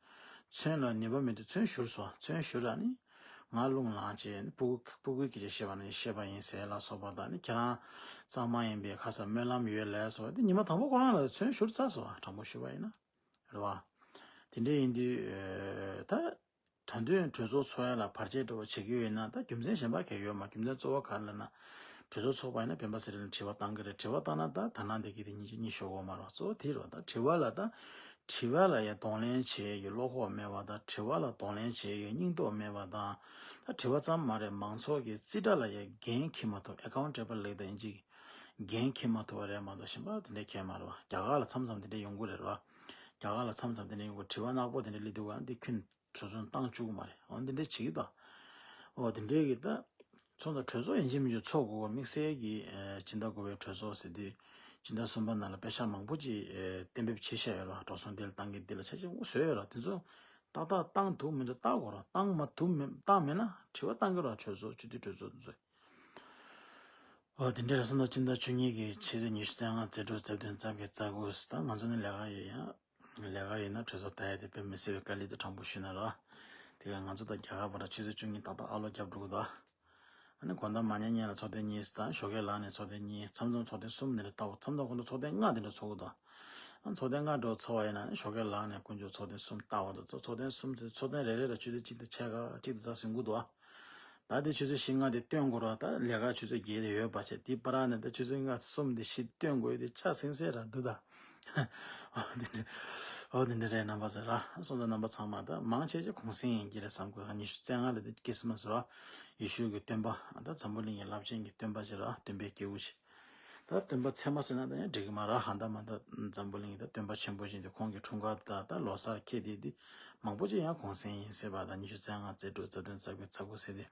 ཚོན་ལ་ནུས་པ་མེད་དུས་ཚོན་བཞུར་སོང་། ཚོན་བཞུར་ར་ནི། ང་རླུང་ལངས་བྱས་ནི་སྤུ་གུ་སྤུ་གུའི་སྐད་ཆ་བཤད་པ་ནི་བཤད་པ་ཡིན་ཟེར་ལ་སོགས་པ་དང་ནི་ཁྱེད་རང་གཙང་མ་ཡིན་པའི་ཁ་ས་སྨོན་ལམ་ཡོད་ལས་སོགས་དེ་ཉི་མ་དང་པོ་ཁོ་རང་ལ་ཚོན་བཞུར་ཚར་སོང་། དྲང་པོ་ཞུ་བ་ཡིན་ན་རེད་བ། དེ་འདྲ་ཡིན་དུས་ད་ད་དུང་གྲོས་ཚོགས་ཚོགས་ཡ་ལ་བར་ཆད་འདྲ་བོ་བྱེད་ཀྱི་ཡོད་ན་ད་རྒྱུ་མཚན་གཞན་པ་གང་ཡོད་མ། རྒྱུ་མཚན་གཙོ་བོ་ག་རེ་ལབ་ན་གྲོས་ཚོགས་ཚོགས་པ་ཡིན་ན་སྤེན་པ་ཚེ་རིང་ལ་དྲི་བ་བཏང་གི་རེད། དྲི་བ་བཏང་ན་ད་ད་ནང་འདི་གི་དེ་གཉིས་གཉིས་ཤོག་འོ་མ་རོ་གཙོ་བོ་དེ་རོ། ད་དྲི་བ་ལ་ད། དྲི་བ་ལ་ཡང་གདོང་ལེན་བྱེད་ཡ་གི་བློ་ཁོག་མེད་པ་དང་། དྲི་བ་ལ་གདོང་ལེན་བྱེད་ཡ་གི་སྙིང་སྟོབས་མེད་པ་དང་། ད་དྲི་བ་ཙམ་མ་རེད། མང་ཚོགས་ཀྱི་རྩིས་ཁྲ་ལ་ཡང་འགན་འཁྱེར་མ་ཐུབ། ཨེ་ཀའུན་ཊེ་བལ་ལབ་ཡ་ད་ཡིན་གཅིག་གི་འགན་འཁྱེར་མ་ཐུབ་པ་རེད་མ་གཏོགས་གཞན་པ་དེ་འདྲ་གང་ཡང་མ་རེད་བ། རྒྱ་གར་ལ་མཚམས་མཚམས་དེ་འདྲ་ཡོང་གི་རེད་བ། རྒྱ་གར་ལ་མཚམས་མཚམས་དེ་འདྲ་ཡོང་གི། དྲི་བ་ནག་པོ་དེ་འདྲ་སླེབས་དུས་ག་འདི་ཁྱོན་གྲོས་ཚོགས་བཏང་བཅུག་གི་མ་རེད། འོ་འདི་འདྲ་བྱེད་ཀྱི་ད། འོ་དེ་འདྲའི་གི་ད། ཚོགས་འདུ་གྲོས་ཚོགས་ཡིན་གཅིག་མིན་གཅིག་ཚོགས་དགོས་པ། དམིགས་བསལ་གྱི་ཨེ་སྤྱི་ཟླ་དགུ་པའི་གྲོས་ཚོགས་ཟེར་དུས་སྤྱི་ཟླ་གསུམ་པ་ནང་ལ་དཔེ་ཆ་མང་པོ་ཅིག་ཨེ་གཏན་འབེབས་བྱེད་བཞག་ཡོད་ར། འགྲོ་སོང་འདི་ལ་བཏང་གི་འདི་ལ་ཆ་ཆེ་བོ་བཟོས་ཡོད་ར། དེ་ཚོ་ཏག་ཏག་བཏང་ཐུབ་མི་འདུག་བལྟ་དགོས་ར། བཏང་མ་ཐུབ་མེད། བཏང་མེད་ན་དྲི་བ་བཏང་གི་ར། གྲོས་ཚོགས་སྤྱི་འཐུས་གྲོས་ཚོགས་དེ་ཚོས། འོ་དེ་འདྲ་རེད་སོང་ཙང་སྤྱི་ཟླ་བཅུ་གཉིས་ཀྱི་ཕྱི་ཚེས་ཉི་ཤུ་རྩ་ལྔ་རྩ་དྲུག་རྩ་བདུན་རྩ་བརྒྱད་རྩ་དགུ་ད་ང་ཚོ་ནི་ལས་ཀ་ཡོད་ཡང་། ལས་ཀ་ཡིན་ན་གྲོས་ཚོགས་ལྟ་ཡ་དེ་དཔེ་མི་སྲིད་པའི་དཀའ་ལས་དང་དྲང་པོ་ཞུས་ན་ར། དེ་ག་ང་ཚོ་དང་རྒྱ་གར་བར་ཆུ་ཚོད་བཅུ་གཉིས་ཏག་ཏག་ཨ་ལོ་བརྒྱབ་འགྲོ་གི་འདུག་ཨ་ནི་དགོང་དག་མ་ཉལ་སྔོན་ལ་ཚོགས་ཐེངས་གཉིས་དང་ཞོགས་ཀས་ལངས་ནས་ཚོགས་ཐེངས་གཉིས། མཚམས་མཚམས་ཚོགས་ཐེངས་གསུམ་དེ་འདྲ་ལྟ་བ། མཚམས་མཚམས་ཁོང་ཚོ་ཚོགས་ཐེངས་ལྔ་དེ་འདྲ་ཚོགས་གི་འདུག་ཨ་ཚོགས་ཐེངས་ལྔ་འགྲོ་ཚོགས་པ་ཡིན་ན་ནི་ཞོགས་ཀས་ལངས་ནས་དཀོན་མཆོག་ཚོགས་ཐེངས་གསུམ་ལྟ་བ་དང་ཚོགས་ཚོགས་ཐེངས་གསུམ་ཚེ་ཚོགས་ཐེངས་རེ་རེ་ལ་ཆུ་ཚོད་གཅིག་དང་ཕྱེད་ཀ་གཅིག་དང་ཙམ་ཟིན་གི་འདུག་ཨ། ད་དེ་ཆུ་ཚོད་བཞི་ལྔ་དེ་སྟོན་དགོས་ར། ད་ལས་ཀ་ཆུ་ཚོད་བརྒྱད་དེ་ཡོད་པ་བྱས། དེ་བར་ནས་ད་ཆུ་ཚོད་ལྔ་གསུམ་དེ་བཞི་སྟོན་དགོས་དེ་ཆ་སིང་སེ་ར་འདུག་ད། འོ་དེ་འདྲ། འོ་དེ་འདྲ་རེད་རྣམ་པ་ཚོ་ར། སོང་ཙང་རྣམ་པ་ཚང་མ་ད་མང་ཆེ་ཆེ་གུང་སེང་ཡིན་གྱི་རེད་བསམ་གི། ཉི་ཤུ་རྩ་ལྔ་ལ་དེ་ཁྲིས་མ་སི་ར། ཡེ་ཤུ་གི་སྟོན་པ། ད་འཛམ་བུ་གླིང་གི་རླབས་ཆེན་གྱི་སྟོན་པ་ཅིག་ར། སྟོན་པའི་སྐྱེས་བུ་ཅིག་ད་སྟོན་པ་ཚད་མ་ཟེར་ན་ད་ཡང་འགྲིག་གི་མ་ར། ཧ། ད་མ་ད་འཛམ་བུ་གླིང་གི་ད་སྟོན་པ་ཆེན་པོ་ཅིག་འདི་ཁོང་གི་འཁྲུངས་སྐར་ད་ད་ལོ་གསར་ཁེལ་དེ་དེ་མང་པོ་ཅིག་ཡང་གུང་སེང་ཡིན་ཟེར་བ། ད་ཉི་ཤུ་རྩ་ལྔ་རྩ་དྲུག་རྩ་བདུན་རྩ་བརྒྱད་རྩ་དགུ་ཟེར་དེ།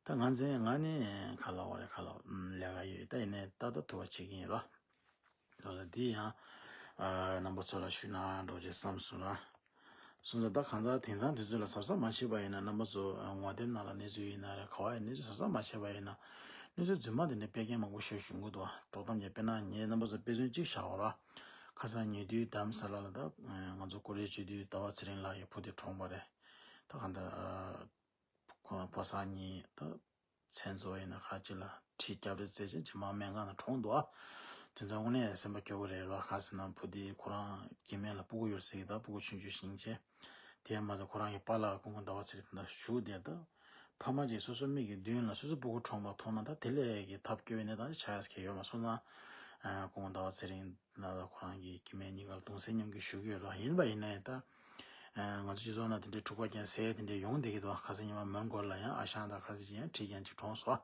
ད་ང་ཚོས་ང་ནི་ཁ་ལོ་བ་རེད། ཁ་ལོ་ལས་ཀ་ཡོད། ད་ཡིན་ནའི་ད་ད་ཐུབ་པ་བྱེད་ཀྱི་ཡིན་རོ། ད་ད་འདི་ཡང་རྣམ་པ་ཚོ་ལ་ཞུས་ན་འགྲོ་ཅེས་བསམ་སོང་ར། སོང་ཙང་ད་གང་ཟག་དེང་སང་དུས་ཚོད་ལ་གཟབ་གཟབ་མ་བྱས་པ་ཡིན་ན། རྣམ་པ་ཚོ་ངོ་དེབ་ནང་ལ་གནས་ཚུལ་ཡིན་ན་རེད། ག་བ་ཡིན་གནས་ཚུལ་གཟབ་གཟབ་མ་བྱས་པ་ཡིན་ན་གནས་ཚུལ་རྫུན་མ་དེ་འདྲ་སྤེལ་མཁན་མང་པོ་ཞིག་བྱུང་གི་འདུག་དཀྲོག་གཏམ་གྱི་དཔེར་ན་ངས་རྣམ་པ་ཚོ་དཔེ་མཚོན་གཅིག་བཞག་འོ་ར། ཁ་སང་ཉེ་དུས་རྡ་རམ་ས་ལ་ལ་ད་ང་ཚོ་ཀོ་རི་ཡའི་སྤྱི་འཐུས་ཟླ་བ་ཚེ་རིང་ལགས་ཀྱི་བུ་དེ་གྲོངས་པ་རེད། ད་གང་ལྟར། ཁོང་ཕོ་གསར་གཉིས་ད་མཚན་ཚོགས་ཡིན་ན་ཁ་ཅིག་ལ་གྲི་རྒྱབ་རེས་རྩེད་ཅིང་ཇེ་མང་སྨན་ཁང་ནང་གྲོངས་འདུག་ཨ། དེ་ཚོ་དངོས་གནས་སེམས་པ་སྐྱོ་པོ་རེད་རོ། ག་ཟེར་ན་བུ་དེ་ཁོ་རང་སྐྱེ་དམན་ལ་སྤུ་གུ་ཡོད་ཟེར་གི། ད་སྤུ་གུ་ཆུང་ཆུང་ཤིང་ཆེ། དེ་མ་ཟད་ཁོ་རང་གི་པཱ་ལགས་སྐུ་ངོ་ཟླ་བ་ཚེ་རིང་དེ་འདྲ་བཞུགས་བསྡད། ད་ཕ་མ་གཅིག་སོ་སོ་མིག་གི་མདུན་ལ་སོ་སོ་སྤུ་གུ་གྲོངས་པ་མཐོང་ན་ད་དེ་ལས་ཀྱི་ཐབས་སྐྱོ་བའི་གནས་སྟངས་ཆགས་ཡ་ཡོད་མ་སོང་ན། སྐུ་ངོ་ཟླ་བ་ཚེ་རིང་ལ་ཁོ་རང་གི་སྐྱེ་དམན་གཉིས་ཀ་ལ་གདུང་སེམས་མཉམ་སྐྱེད་ཞུ་གི་ཡོད་རོགས། ཡིན་པ་ཡིན་ནའི་ད། ང་ཚོ་སྤྱི་ཚོགས་ནང་དེ་འདྲའི་འཁྲུག་པ་རྐྱེན་སེལ་དེ་འདྲའི་ཡོང་བསྡད་ཀྱི་འདུག་ཁ་སང་ཉི་མ་མོན་གྷོ་ལ་ཡང་ཨ་ཞང་དང་ཁ་སང་ཅིག་ཡང་གྲི་རྐྱེན་ཅིག་གྲོངས་སོང་།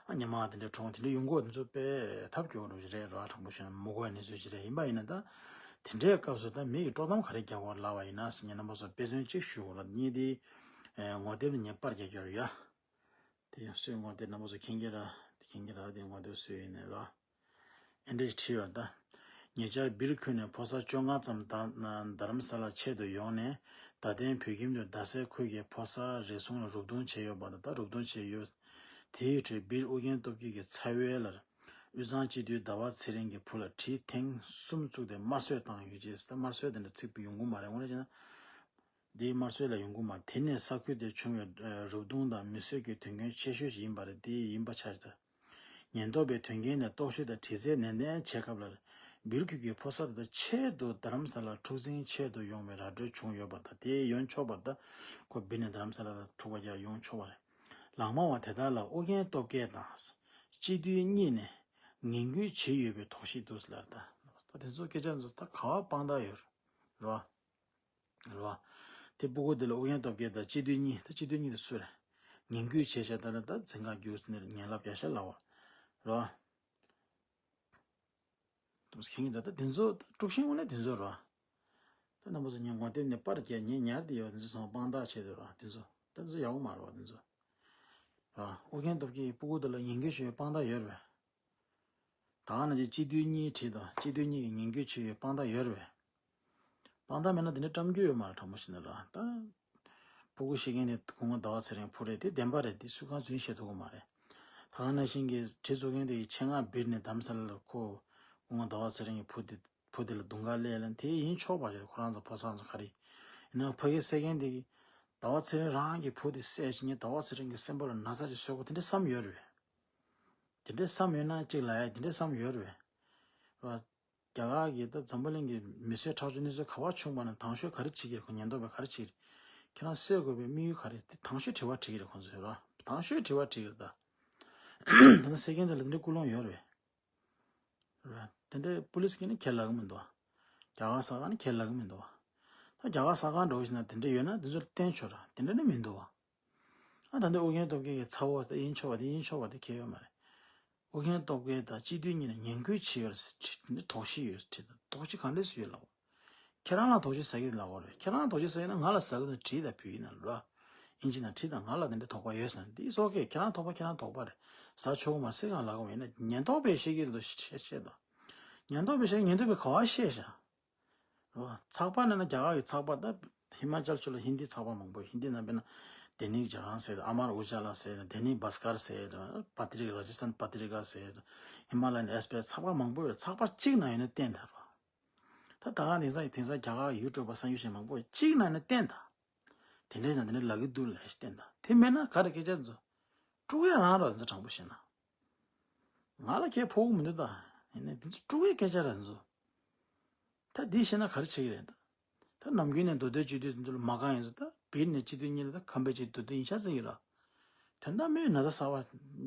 ཨ་ཉི་མ་དེ་འདྲའི་གྲོངས་དེ་འདྲའི་ཡོང་གི་ཡོད། དེ་ཚོ་དཔེ་ཐབས་སྐྱོ་བོ་རེད་རོགས། དྲང་པོ་བཤད་ན་མི་དགོས་གནས་ཚུལ་ཅིག་རེད། ཡིན་པ་ཡིན་ན་ད་དེ་འདྲའི་སྐབས་སུ་ད་མི་ཡིས་དཀྲོག་གཏམ་ག་རེ་རྒྱག་དགོས་ལབ་པ་ཡིན་ན་ཟེར་ནས་རྣམ་པ་ཚོ་དཔེ་མཚོན་གཅིག་ཞུ་དགོས་ར། གཉིས་དེ་ངོ་དེབ་ནས་པར་རྒྱག་རྒྱུ་རེད་ཡ། དེ་ཡང་སུའི་ངོ་དེབ་རྣམ་པ་ཚོ་མཁྱེན་གྱི་ར། དེ་མཁྱེན་གྱི་ར། དེ་ངོ་དེབ་སུའི་ཡིན་ནའི་ར། ཨེ་འདྲས་བྲིས་ཡོད་ད། ཉེ་ཆར་སྦིར་ཁུལ་ནས་ཕོ་གསར་བཅོ་ལྔ་ཙམ་རྡ་རྡ་རམ་ས་ལར་ཆེད་དུ་ཡོང་ནས། རྡ་སྟེང་བོད་ཁྱིམ་དུ་རྡ་སའི་ཁུལ་གྱི་ཕོ་གསར་རེ་ཟུང་ལ་རུབ་རྡུང་བྱས་ཡོད་པ་དང་། ད་རུབ་རྡུང་བྱས་ཡོད། དེའི་ཁྲོད་སྦིར་ཨུ་རྒྱན་སྟོབས་རྒྱས་ཀྱི་ཚ་བའི་ལར་དབུས་གཙང་སྤྱི་འཐུས་ཟླ་བ་ཚེ་རིང་གི་བུ་ལ་གྲི་ཐེངས་གསུམ་བཙུགས་ཏེ་དམར་གསོད་བཏང་ཡོད་ཅེས། ད་དམར་གསོད་དེ་འདྲ་ཚིག་ཡོང་གི་མ་རེད། དངོས་གནས་བྱས་ན། འདིའི་དམར་གསོད་ལ་ཡོང་གི་མ། དེ་ནས་ས་ཁུལ་དེར་བྱུང་བའི་རུབ་རྡུང་དང་མི་གསོད་ཀྱི་དོན་རྐྱེན་ཆེ་ཤོས་ཤིག་ཡིན་པ་རེད། དེ་ཡིན་པ་ཆགས་ཀྱི་འདུག་ཉེན་རྟོག་པས་དོན་རྐྱེན་དེ་རྟོག་ཞིབ་དང་དྲི་རྩད་ནན་ཏན་བྱས་སྐབས་ལ། སྦིར་ཁུལ་གྱི་ཕོ་གསར་དེ་དག་ཆེད་དུ་རྡ་རམ་ས་ལར་འཁྲུག་འཛིང་ཆེད་དུ་ཡོང་བའི་ར་སྤྲོད་བྱུང་ཡོད་པ་དང་། དེ་ཡོང་ཆོག་པར་ད་ཁོ་སྦིར་ནས་རྡ་རམ་ས་ལ་ལ་འཁྲུག་པ་རྒྱག་ཡོང་ཆོག་པ་རེད། ལག་མ་བ་དེ་དག་ལ་ཨུ་རྒྱན་སྟོབས་རྒྱས་དང་སྤྱི་འཐུས་གཉིས་ནས་ངན་སྐུལ་བྱས་ཡོད་པའི་དོགས་གཞི་འདུག་ལབ། ད་ད་དེ་ཚོ་སྐད་ཆ་ཚོ་ད་ག་བ་དཔང་རྟགས་ཡོད་རེད་བ། རེད་བ། དེ་སྤུ་གུ་དེ་ལ་ཨུ་རྒྱན་སྟོབས་རྒྱས་དང་སྤྱི་འཐུས་གཉིས། ད་སྤྱི་འཐུས་གཉིས་དེ་སུ་རེད། ངན་སྐུལ་བྱས་བྱས་ད་ལ་ད་འཛིན་བཀག་བརྒྱུད་ནས་ཉེན་ལབ་ཡ་ཤ་ལབ་པ་རེད་བ། ད་མཁྱེན་གྱི་འདུག་ད་དེ་ཚོ་དཀྲུག་ཤིང་དངོས་གནས་དེ་ཚོ་རེད་བ། ད་རྣམ་པ་ཚོ་ངའི་ངོ་དེབ་ནས་པར་རྒྱག་ངས་ཉར་བསྡད་ཡོད། དེ་ཚོ་ཚང་མ་དཔང་རྟགས་བྱས་དེ་རེད་བ། དེ་ཚོ་ད་དེ་ཚོ་ཡག་པོ་མ་རེད་བ། དེ་ཚོ་རེད་བ། ཨུ་རྒྱན་སྟོབས་རྒྱས་ཀྱི་སྤུ་གུ་དེ་ལ་ངན་སྐུལ་བྱས་པའི་དཔང་རྟགས་ཡོད་རེད་བས། ད་ག་ནང་བཞིན་སྤྱི་འཐུས་གཉིས་བྲིས་དང་། སྤྱི་འཐུས་གཉིས་ཀྱིས་ངན་སྐུལ་བྱས་ཡོད་དཔང་རྟགས་ཡོད་རེད་བས། དཔང་རྟགས་མེད་ན་དེ་འདྲ་བཀྲམ་རྒྱུ་ཡོད་མ་རེད། དྲང་པོ་བཤད་ན་ར། ད་སྤུ་གུ་བཤིག་མཁན་དེ་སྐུ་ངོ་ཟླ་བ་ཚེ་རིང་བུ་རེད། དེ་བདེན་པ་རེད། དེ་སུས་གང་རྫུན་བཤད་ཐུབ་ཀྱི་མ་རེད། ད་ག་ནང་བཞིན་གྱི་གྲི་འཛུགས་མཁན་དེ་ཡི་ཆེད་མངགས་སྦིར་ནས་རྡ་རམ་ས་ལ་ལ་ཁོ་སྐུ་ངོ་ཟླ་བ་ཚེ་རིང་གི་བུ་དེ་བུ་དེ་ལ་རྡུང་ག་སླེབས་ལ་དེ་ཡིན་ཆོག་པ་རེད། ཁོ་རང་ཚོ་ཕོ་གསར་ཚོ་ག་རེ་ཡིན་ན་ཕ་གི་བསད་མཁན་དེ་གི་ཟླ་བ་ཚེ་རིང་རང་གི་བུ་དེ་བསད་ཅིང་ངས་ཟླ་བ་ཚེ་རིང་གི་སེམས་པ་ལ་ན་ཚ་ཅིག་བཟོ་དགོས་དེ་འདྲ་བསམ་ཡོད་རེད་བས། དེ་འདྲའི་བསམ་ཡོད་ན་གཅིག་ལ་ཡ་དེ་འདྲའི་བསམ་ཡོད་རེད་བས། རྒྱ་གར་གྱི་ད་འཛམ་བུ་གླིང་གི་མི་གསོད་ཁྲག་སྦྱོར་གནས་ཚུལ་ག་པར་བྱུང་བ་ན་དང་ཤོས་ག་རེ་བྱེད་ཀྱི་རེད། ཁོ་ཉེན་རྟོག་པས་ག་རེ་བྱེད་ཀྱི་རེད། ཁྱེད་རང་གསོད་དགོས་པའི་དམིགས་ཡུལ་ག་རེ་རེད། དེ་དང་ཤོས་དྲི་བ་དྲི་གི་རེད། ཁོང་ཚོས་ར་དང་ཤོས་དྲི་བ་དྲི་གི་རེད་ད། ད་ནི་བསད་མཁན་དེ་ལ་དེ་འདྲའི་ཀུན་སློང་ཡོད་རེད། ར་དེ་འདྲའི་པུ་ལིས་ཀྱིས་ནི་ཁས་ལེན་གྱི་མི་འདུག་རྒྱ་གར་གསར་ཁང་ནི་ཁས་ལེན་གྱི་མི་འདུག་བ། ད་རྒྱ་གར་གསར་ཁང་འདྲ་བོ་ཞིག་ན་དེ་འདྲ་ཡོད་ན་དེ་ཚོར་བསྟན་ཆོག་ར། དེ་འདྲ་ནི་མི་འདུག་བ། ཨ་ད་འདི་ཨོ་རྒྱན་སྟོབས་རྒྱལ་གྱི་ཚ་བོ་དེ་ཡིན་ཆོག་པ་དེ་ཡིན་ཆོག་པ་དེ་ཁྱད་ཡོད་མ་རེད། ཨོ་རྒྱན་སྟོབས་རྒྱལ་དང་སྤྱི་འཐུས་གཉིས་ནས་ངན་སྐུལ་བྱས་ཡོད་རེད་ཟེར་བྲིས་འདི་དོགས་གཞི་ཡོད་ཟེར་བྲིས་དང་དོགས་གཞི་གང་འདྲས་སུ་ཡོད་ལབ། ཁྱེད་རང་ལ་དོགས་གཞི་ཟ་གི་ལབ་པ་རེད། ཁྱེད་རང་ལ་དོགས་གཞི་ཟ་གི་ན་ང་ལ་ཟ་གི་ན་བྲིས་དང་བོད་ཡིག་ནང་ལ་ར། ཨིན་ཇི་ནང་བྲིས་དང་ང་ལ་དེ་འདྲའི་དོགས་པ་ཡོད་ཟེར་ན་འདི་ཨིས་ཨོ་ཁེ། ཁྱེད་རང་དོགས་པ་ཁྱེད་རང་དོགས་པ་རེད། ཟ་ཆོག་གི་མ་རེད་ཟེར་གང་ལབ་གི་མ་ཡིན་ན་ཉེན་རྟོག་པས་བཤད་ཀྱི་འདུག་བཤད་བཤད་དང་། ཉེན་རྟོག་པས་བཤད་ཉེན་རྟོག་པས་ག་བ་བཤད་ཤག་རོ། ཚགས་པར་ནང་ན་རྒྱ་གར་གྱི་ཚགས་པར་ད་ཧི་མ་ཅལ་ཕྱོགས་ལ་ཧིན་དི་ཚགས་པར་མང་པོ་ཡོད། ཧིན་དི་ནང་དཔེར་ན་དེ་ནིག་ཇ་ག་རན་ཟེར་ཨ་མར་ཨུ་ཇ་ལ་ཟེར་དེ་ནིག་བྷ་སྐར་ཟེར་པ་ཏི་རི་ཀ་ར་ཇི་སི་ཐན་པ་ཏི་རི་ཀ་ཟེར་ཧི་མ་ལ་ཡན་ཨེག་སི་པི་རེ་སི་ཚགས་པར་མང་པོ་ཡོད། ཚགས་པར་གཅིག་ནང་ཡོད་ན་བསྟན་ད་རོ། ད་ད་ག་དེང་སང་དེང་སང་རྒྱ་གར་ཡུ་ཊུབ་པ་གསར་འགྱུར་ཞིག་མང་པོ་ཡོད། གཅིག་ནང་ཡོད་ན་བསྟན་ད། དེ་འདྲས་ཀྱང་དེ་འདྲས་ལབ་ཀྱི་འདུག་ལབ་བསྟན་ད། དེ་མེད་ན་ག་རེ་སྐད་ཆ་ཚོ། དཀྲུག་ཡ་རང་ར་ཚོ་དྲང་པོ་བཤད་ན། ང་ལ་ཁྱད་ཕོག་གི་མི་འདུག་ད། ཡིན་ནའི་དེ་ཚོ་དཀྲུག་ཡའི་སྐད་ཆ་ར་ཚོ། ད་འདི་བཤད་ན་ག་རེ་བྱེད་ཀྱི་རེད་ད། ད་ནམ་རྒྱུན་ནས་མདོ་སྟོད་སྤྱི་འཐུས་དེ་ཚོ་ལ་མ་དགའ་ཡིན་ཚོ་ད་བིར་ནས་སྤྱི་འཐུས་གཉིས་ལ་ད་ཁམས་པའི་སྤྱི་འཐུས་མདོ་སྟོད་ཡིན་ཤག་ཟེར་གྱི་ར། དོན་དག་མེད་ན་ཚ་ཟ་བ།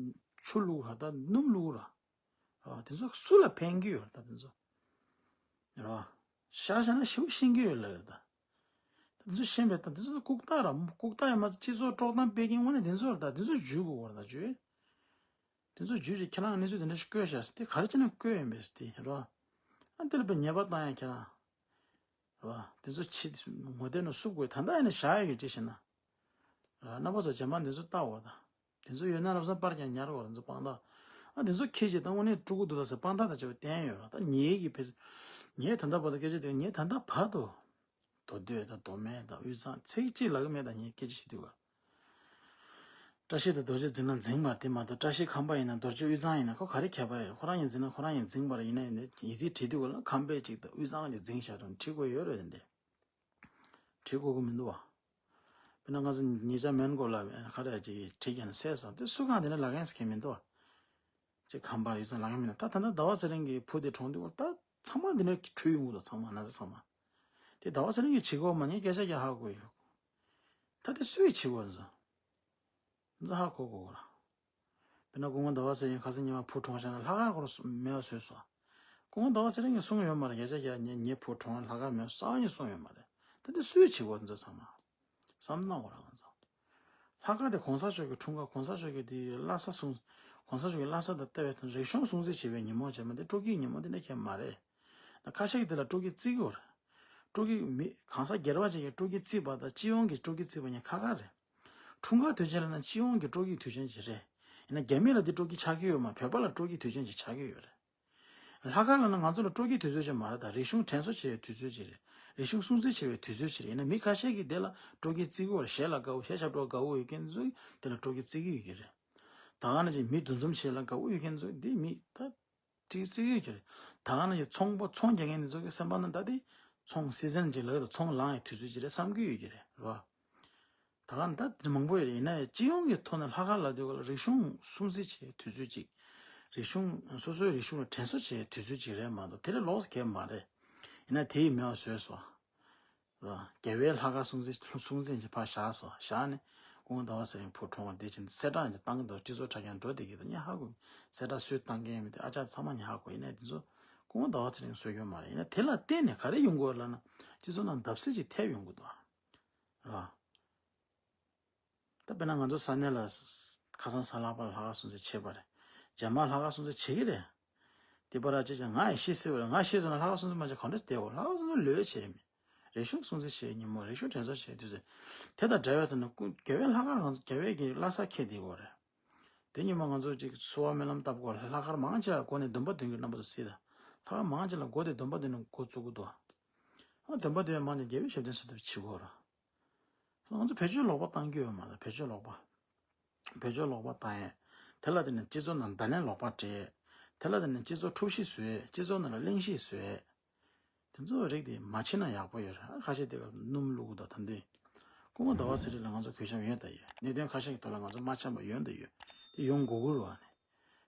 ཆུ་བླུགས་ར་ད་སྣུམ་བླུགས་ར། ར་དེ་ཚོ་སུ་ལ་ཕན་གྱི་ཡོད་ར་ད་དེ་ཚོ། ར། ཤ་ཤ་ན་ཤིའུ་ཤིང་གི་ཡོད་ལ་ཡོད་ད། དེ་ཚོ་ཤེས་པའི་ད་དེ་ཚོ་ལྐུགས་རྟགས་ར་ལྐུགས་རྟགས་ཡ་མ་ཚོ་སྤྱི་ཚོགས་དཀྲོག་གཏམ་སྤེལ་མཁན་དངོས་གནས་དེ་ཚོ་ར་ད་དེ་ཚོ་འཇུས་དགོས་བར་ད་འཇུས། དེ་ཚོ་འཇུས་རྗེས་ཁྱེད་རང་གནས་ཚུལ་དེ་འདྲ་ཞིག་བཀོད་བཞག་ཟེར་དེ་ག་རེ་བྱས་ན་བཀོད་ཡིན་པས་ཟེར་དེ་རོ། ཨ་འདི་ལ་དཔེ་ཉེས་པ་བཏང་ཡ་ཁྱེད་རང་། རོ། དེ་ཚོ་ཕྱི་ངོ་དེབ་ནང་བསུབ་དགོས་ད་ལྟ་ཡིན་ན་བཞག་ཡ་ཡོད་ཅེས་བྱས་ན། ར་རྣམ་པ་ཚོ་རྗེས་མ་འདི་ཚོ་ལྟ་འོ་ད། དེ་ཚོ་ཡོད་ན་ལབ་ས་པར་ཀྱང་ཉར་འོ་ར་ཚོ་སྤང་ད། ཨ་དེ་ཚོ་ཁྱེད་ཀྱིས་ད་དངོས་གནས་དཀྲུག་གི་འདུག་ད་ཟེར་སྤང་ཐང་ད་བྱས་པ་བསྟན་ཡོད་ར་ད་ངེད་ཀྱི་ཕེ། ངས་ད་ལྟ་བར་དུ་སྐད་ཆ་དེ་ངས་ད་ལྟ་བར་དུ། མདོ་སྟོད་དང་མདོ་སྨད་དང་དབུས་གཙང་ཚིག་གཅིག་ལབ་གི་མེད་ད་ངས་སྐད་ཆ་བཤད་དུས་ག་བཀྲ་ཤིས་དང་རྡོ་རྗེ་འཛིང་ན་འཛིང་མ་རེད་དེ་མ་གཏོགས་བཀྲ་ཤིས་ཁམས་པ་ཡིན་ན་རྡོ་རྗེ་དབུས་གཙང་ཡིན་ན་ཁོ་ག་རེ་ཁྱད་པར་ཡོད། ཁོ་རང་ཡིན་འཛིང་ན་ཁོ་རང་ཡིན་འཛིང་པ་རེད། ཡིན་ན་ཡིན་ན་ཡིན་ཚིག་བྲིས་དུས་ག་ལ་ཁམས་པས་གཅིག་དང་དབུས་གཙང་གཅིག་འཛིང་བཞག་རུང་བྲིས་དགོས་ཡོད་རེད་དེ་འདྲས། བྲིས་དགོས་ཀྱི་མི་འདུག་བ། དཔེར་ན་ང་ཚོ་ཉེ་ཆར་མོན་གྷོ་ལ་ག་རེ་ཅིག་བྲིས་ཀྱང་བསད་སོང་དེ་སུ་གང་དེ་འདྲ་ལབ་མཁན་ཟེར་མཁན་མི་འདུག་བ། ཅིག་ཁམས་པ་དབུས་གཙང་ལབ་མཁན་མི་འདུག་ད་ད་ལྟ་ཟླ་བ་ཚེ་རིང་གི་བུ་དེ་གྲོངས་དུས་ད་ཚང་མ་འདི་འདྲ་བྲོས་ཡོང་གི་འདུག་ཚང་མ་ན་ཚ་ཚང་མ། དེ་ཟླ་བ་ཚེ་རིང་གིས་བྱེད་དགོས་མ་ཉེས་སྐད་ཆ་རྒྱག་ཧ་གོ་ཡོད། ད་དེ་སུས་བྱེད་དགོས་འདུག་འདི་ཧ་གོ་དགོས་ར། དཔེར་ན་སྐུ་ངོ་ཟླ་བ་ཚེ་རིང་ཁ་སང་ཉི་མ་བུ་གྲོངས་བཞག་ན་ལྷག་དཀར་སྐོར་མེད་པ་བཟོས་སོང་། སྐུ་ངོ་ཟླ་བ་ཚེ་རིང་གིས་གསུངས་ཡོད་མ་རེད། སྐད་ཆ་རྒྱག་ཉེ་ཉེ་བུ་གྲོངས་ལྷག་དཀར་མེད་རྩ་བ་ཉིད་གསུངས་ཡོད་མ་རེད། ད་དེ་སུས་བྱེད་དགོས་འདུག་ཚང་མ། བསམ་གནང་བ་རང་ཚོ། ལྷག་དཀར་དེ་གོང་ས་མཆོག་གི་འཁྲུངས་སྐར་གོང་ས་མཆོག་གི་དེ་བླ་གཟའ་སྲུང་། གོང་ས་མཆོག་གི་བླ་གཟའ་དང་བལྟ་བའི་དོན་རིག་གཞུང་སྲུང་བརྩི་བྱེད་པའི་ཉིན་མོ་བྱས་མ་དེ་སྤྲོ་སྐྱིད་ཉིན་མོ་དེ་འདྲ་ཁྱད་མ་རེད། ད་ཁ་ཤས་ཀྱིས་དེ་ལ་སྤྲོ་སྐྱིད་བརྩི་གི་ཡོད་རེད། སྤྲོ་སྐྱིད་མི་གང་ཟག་སྒེར་བ་ཅིག་གིས་སྤྲོ་སྐྱིད་བརྩིས་པ་དང་སྤྱི་ཡོངས་ཀྱིས་སྤྲོ་སྐྱིད་བརྩིས་པ་གཉིས་ཁ་ཁ་རེད། འཁྲུངས་སྐར་དུས་ཆེན་ལབ་ན་སྤྱི་ཡོངས་ཀྱི་སྤྲོ་སྐྱིད་དུས་ཆེན་ཅིག་རེད། ཡིན་ན་རྒྱ་མི་ལ་དེ་སྤྲོ་སྐྱིད་ཆགས་ཀྱི་ཡོད་མ་བོད་པ་ལ་སྤྲོ་སྐྱིད་དུས་ཆེན་ཅིག་ཆགས་ཀྱི་ཡོད་རེད། ལྷག་དཀར་ལབ་ན་ང་ཚོ་ལ་སྤྲོ་སྐྱིད་དུས་ཚོད་ཅིག་མ་རེད་ད་རིག་གཞུང་དྲན་གསོ་བྱེད་པའི་དུས་ཚོད་ཅིག་རེད། རིག་གཞུང་སྲུང་བརྩི་བྱེད་པའི་དུས་ཚོད་ཅིག་རེད། ཡིན་ན་མི་ཁ་ཤས་ཀྱིས་དེ་ལ་སྤྲོ་སྐྱིད་བརྩི་གི་ཡོད་རེད། གཞས་ལ་དགའ་བོ་གཞས་ཆབ་བྲོ་དགའ་བོ་ཡོད་མཁན་ཚོས་དེ་ལ་སྤྲོ་སྐྱིད་བརྩི་གི་ཡོད་ཀྱི་རེད། ད་ག་ནང་བཞིན་མི་འདུ་འཛོམས་བྱེད་ལ་དགའ་བོ་ཡོད་མཁན་ཚོས་འདི་མི་ད་སྤྲོ་སྐྱིད་བརྩི་གི་ཡོད་ཀྱི་རེད། ད་ག་ནང་བཞིན་ཚོང་པ་ཚོང་རྒྱག་མཁན་འདི་ཚོ་གི་སེམས་པ་ནང་ད་དེ་ཚོང་སི་ཛན་ཅིག་ལ་ད་ཚོང་ལངས་ཡའི་དུས་ཚོད་ཅིག་རེད་བསམ་གི་ཡོད་ཀྱི་རེད་རོ། ད་ག་ནི་ད་དེ་མང་པོ་ཡོད་རེད། ཡིན་ན་ཡང་སྤྱི་ཡོངས་ཀྱི་ཐོག་ནས་ལྷག་དཀར་ལབ་དུས་སྐབས་ལ་རིག་གཞུང་སྲུང་བརྩི་བྱེད་དུས་ཚོད་ཅིག་རིག་གཞུང་སོ་སོའི་རིག་གཞུང་ལ་དྲན་གསོ་བྱེད་དུས་ཚོད་ཅིག་རེད་མ་གཏོགས་དེ་ལས་ལོགས་སུ་གང་ཡང་མ་རེད། ཡིན་ན་དེ་ཡིས་མེད་པ་བཟོས་སོང་། ར། རྒྱལ་བའི་ལྷག་དཀར་སྲུང་བརྩི་སྲུང་བརྩི་ཅིག་ཕར་བཞག་སོང་། བཞག་ནས་སྐུ་ངོ་ཟླ་བ་ཚེ་རིང་བུ་གྲོངས་པ་དེ་བྱས་ནས་གསལ་བསྒྲགས་ཅིག་བཏང་གི་འདུག་སྤྱི་ཚོགས་དྲ་རྒྱ་འགྲོ་བསྡད་ཀྱི་འདུག་ངས་ཧ་གོ། གསལ་བསྒྲགས་སུས་བཏང་མཁན་མིན་དེ་ཨ་ཅག་ཚང་མ་ངས་ཧ་གོ། ཡིན་ནའི་དེ་ཚོ་སྐུ་ངོ་ཟླ་བ་ཚེ་རིང་བཟོས་ཡོད་མ་རེད། ཡིན་ན་དེ་ལ་བརྟེན་ནས་ག་རེ་ཡོང་གི་ཡོད་ལབ་ན་སྤྱི་ཚོགས་ནང་བརྡབ་གསིག་ཅིག་ཐེབས་ཡོང་གི་འདུག་ར། ད་དཔེར་ན་ང་ཚོ་ས་གནས་ལ་ཁ་སང་གཟའ་ལྷག་པ་ལ་ལྷག་དཀར་སྲུང་བརྩི་བྱེད་པ་རེད། རྗེས་མ་ལྷག་དཀར་སྲུང་བརྩི་བྱེད་ཀྱི་རེད། དེ་པར་ཅི་ཅང་ང་ཡང་ཤེས་སྲིད་པ་རེད། ང་ཤེས་སོང་ན་ལྷག་དཀར་སྲུང་བརྩི་མ་བྱེད་གོ་འདྲ་སྟེ་འོ་ལྷག་དཀར་སྲུང་བརྩི་ལོས་བྱེད་མི། རིག་གཞུང་སྲུང་བརྩི་བྱེད་ཉིན་མོ་རིག་གཞུང་དྲན་གསོ་བྱེད་དུས་ཚོད། དེ་དང་འབྲེལ་བའི་ཐོག་ནས་སྐུ་རྒྱལ་བའི་ལྷག་དཀར་ང་ཚོ་རྒྱལ་བའི་གི་བླ་གཟའ་འཁེལ་དེ་གོ་རེད། དེ་ཉིན་མོ་ང་ཚོ་ཅིག་བསུ་བ་སྨོན་ལམ་བཏབ་གོ་ལྷག་དཀར་མང་ཆེ་བ་སྒོ་ནས་འདོན་པ་འདོན་རྒྱུ་རྣམ་པ་ཚོ་སྲིད་ད། ལྷག་དཀར་མང་ཆེ་ལ་སྒོ་དེ་འདོན་པ་འདོན་ནས་འགོ་བཙུགས་གི་འདུག་ཨ་འདོན་པ་འདོན་ཡ་མང་ཆེ་རྒྱལ་བའི་ཞབས་བརྟན་གསོལ་ཐབ་བྱེད་གོ་ར། ང་ཚོ་བེད་སྤྱོད་ལོག་པ་བཏང་གི་ཡོད་མ་རེད། བེད་སྤྱོད་ལོག་པ། བེད་སྤྱོད་ལོག་པ་བཏང་ཡས། དེ་ལ་བརྟེན་ནས་སྤྱི་ཚོགས་ནང་བརྡ་ལན་ལོག་པ་སྤྲད། དེ་ལ་བརྟེན་ནས་སྤྱི་ཚོགས་འཁྲུག་གཞི་བཟོས། སྤྱི་ཚོགས་ནང་ལ་གླེང་གཞི་བཟོས། དེ་ཚོ་རིགས་དེ་མ་བྱེད་ན་ཡག་པོ་ཡོད་རེད། ཁ་ཤས་དེ་ག་སྣུམ་བླུགས་དང་ད་འདི། སྐུ་ངོ་ཟླ་བ་ཚེ་རིང་ལ་ང་ཚོ་གུས་ཞབས་ཡོད་ད་ཡོད། གནད་དོན་ཁ་ཤས་ཀྱི་ཐོག་ལ་ང་ཚོ་མ་འཆམ་པ་ཡོད་ད་ཡོད། དེ་ཡོང་དགོས་ཀྱི་རེད་བ་ནི།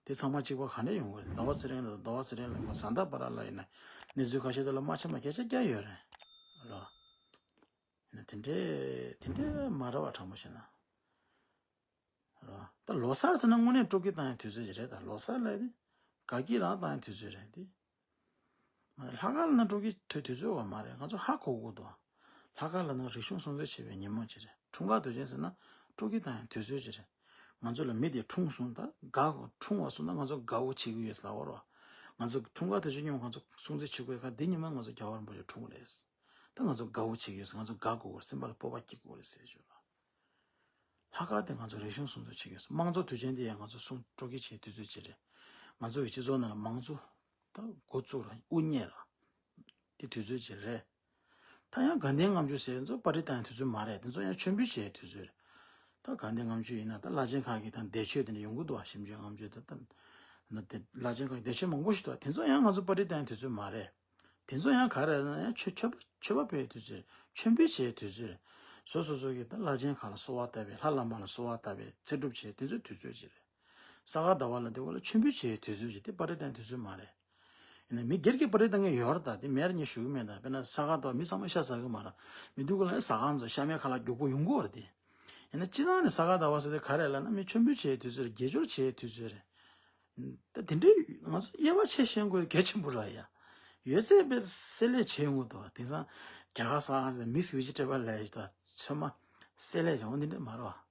དེ་ཚང་མ་གཅིག་པ་ག་འདྲས་ཡོང་གི་རེད། ཟླ་བ་ཚེ་རིང་ལ་ཟླ་བ་ཚེ་རིང་ལ་ང་བཟའ་ཟླ་བར་ལ་ཡིན་ན་གནས་ཚུལ་ཁ་ཤས་ཐོག་ལ་མ་འཆམ་པ་སྐད་ཆ་རྒྱག་ཡོད་རེད། རོ། ཡིན་ན་དེ་འདྲས་དེ་འདྲས་མ་རེད་བ། དྲང་པོ་བཤད་ན། རོ། ད་ལོ་གསར་ཟེར་ན་དངོས་གནས་སྤྲོ་སྐྱིད་བཏང་ཡའི་དུས་ཚོད་ཅིག་རེད། ད་ལོ་གསར་ལབ་དེ་དགའ་སྐྱིད་རང་བཏང་ཡའི་དུས་ཚོད་རེད་དེ། ལྷག་དཀར་ལབ་ན་སྤྲོ་སྐྱིད་ཐོས་དུས་ཚོད་བ་མ་རེད། ང་ཚོ་ཧ་གོ་དགོས་འདུག་ལྷག་དཀར་ལབ་ན་རིག་གཞུང་སྲུང་བརྩི་བྱེད་པའི་ཉིན་མོ་ཅིག་རེད། འཁྲུངས་སྐར་དུས་ཆེན་ཟེར་ན་སྤྲོ་སྐྱིད་བཏང་ཡང་དུས་ཚོད་ཅིག་རེད། ང་ཚོ་ལ་མི་དེ་འཁྲུངས་སོང་ད་དགའ་འཁྲུངས་བ་སོང་ན་ང་ཚོ་དགའ་བོ་བྱེད་ཀྱི་ཡོད་ལབ་པ་རེད། ང་ཚོ་འཁྲུངས་སྐར་དུས་ཆེན་ཉིན་མོ་ང་ཚོ་སྲུང་བརྩི་བྱེད་དགོས་ཁ་འདི་ཉིན་མོ་ང་ཚོ་རྒྱལ་བ་རིན་པོ་ཆེ་འཁྲུངས་རེད། ད་ང་ཚོ་དགའ་བོ་བྱེད་ཀྱི་ཡོད། ང་ཚོ་དགའ་དགོས་སེམས་པ་ལ་སྤོབས་པ་སྐྱེ་དགོས་རེད་ཟེར་ཞུ་ལ། ལྷག་དཀར་དེ་ང་ཚོ་རིག་གཞུང་སྲུང་བརྩི་བྱེད་ཀྱི་ཡོད། དམངས་གཙོ་དུས་ཆེན་དེ་ཡང་ང་ཚོ་སྲུང་སྤྲོ་སྐྱིད་བྱེད་དུས་ཚོད་ཅིག་རེད། ང་ཚོ་ཡི་སྤྱི་ཚོགས་ནང་ལ་དམངས་གཙོ་ད་འགོ་བཙུགས་ར་དབུ་བརྙེས་ར་དེ་དུས་ཚོད་ཅིག་རེད། ད་ཡང་དགའ་ལྡན་ལྔ་མཆོད་ཟེར་ཚོ་པར་རི་བཏང་དུས་ཚོད་མ་རེད། དེ་ཚོ་ཡང་མཆོད་འབུལ་བྱེད་དུས་ཚོད་རེད། ད་དགའ་ལྡན་ལྔ་མཆོད་ཡིན་ན་ད་བླ་ཆེན་ཁག་གི་ད་འདས་མཆོད་དེ་འདྲ་ཡོང་གི་འདུག་བ། ཞིབ་མཆོད་ལྔ་མཆོད་ད་ད་ད་བླ་ཆེན་ཁག་གི་འདས་མཆོད་མང་པོ་ཞིག་འདུག་དེ་ཚོ་ཡང་ང་ཚོ་པར་རི་བཏང་དུས་ཚོད་མ་རེད། དེ་ཚོ་ཡང་ག་རེ་ལབ་ན་ཡང་མཆོད་མཆོད་པ་མཆོད་པ་ཕུལ་དུས་ཚོད་རེད། མཆོད་འབུལ་བྱེད་དུས་ཚོད་རེད། སོ་སོ་སོ་གི་ད་བླ་ཆེན་ཁག་ལ་གསོལ་བ་བཏབ་པའི་ལྷ་བླ་མ་ལ་གསོལ་བ་བཏབ་པའི་ཚེ་སྒྲུབ་བྱེད་དེ་ཚོ་དུས་ཚོད་ཅིག་རེད། ས་ག་ཟླ་བ་ལ་དེ་བ་ལ་མཆོད་འབུལ་བྱེད་དུས་ཚོད་ཅིག་དེ་པར་རི་བཏང་དུས་ཚོད་མ་རེད། ཡིན་ན་མི་སྒེར་གྱི་པར་རི་བཏང་གི་ཡོད་རེད། ད་དེ་མེད་ངས་ཞུ་གི་མེད། ད་དཔེར་ན་ས་ག་ཟླ་བ་མི་ཚང་མ་ཤ་ཟ་གི་མ་རེད། མི་འདུག་ག་ལ་ས་ག་ཚོ་ཤ་མེད་ཁ་ལག་རྒྱུག་པོ་ཡོང་གི་ཡོད་རེད་དེ། ཡིན་ན་སྤྱི་བཏང་ནས་ས་ག་ཟླ་བ་ཟེར་དེ་ག་རེ་ལབ་ན་མི་མཆོད་འབུལ་བྱེད་དུས་ཚོད་རེད། དགེ་སྦྱོར་བྱེད་དུས་ཚོད་རེད། ད་དེ་འདྲའི་ང་ཚོ་དབྱེ་བ་ཕྱེ་ཤེས་དགོས་གལ་ཆེན་པོ་རེད་ཡ། ཡོད་ཚད་དཔེ་བསྲེ་ལྷད་བྱེད་ཡོང་གི་འདུག་དེང་སང་རྒྱ་གར་ས་ཁང་ཟེར་མིག་སི་ཝེ་ཇི་ཊེ་བལ་ལབ་ཡ་ཞིག་ད་ཚོད་མ་བསྲེ་ལྷད་བྱུང་འདི་འདྲ་མ་རེད་བ།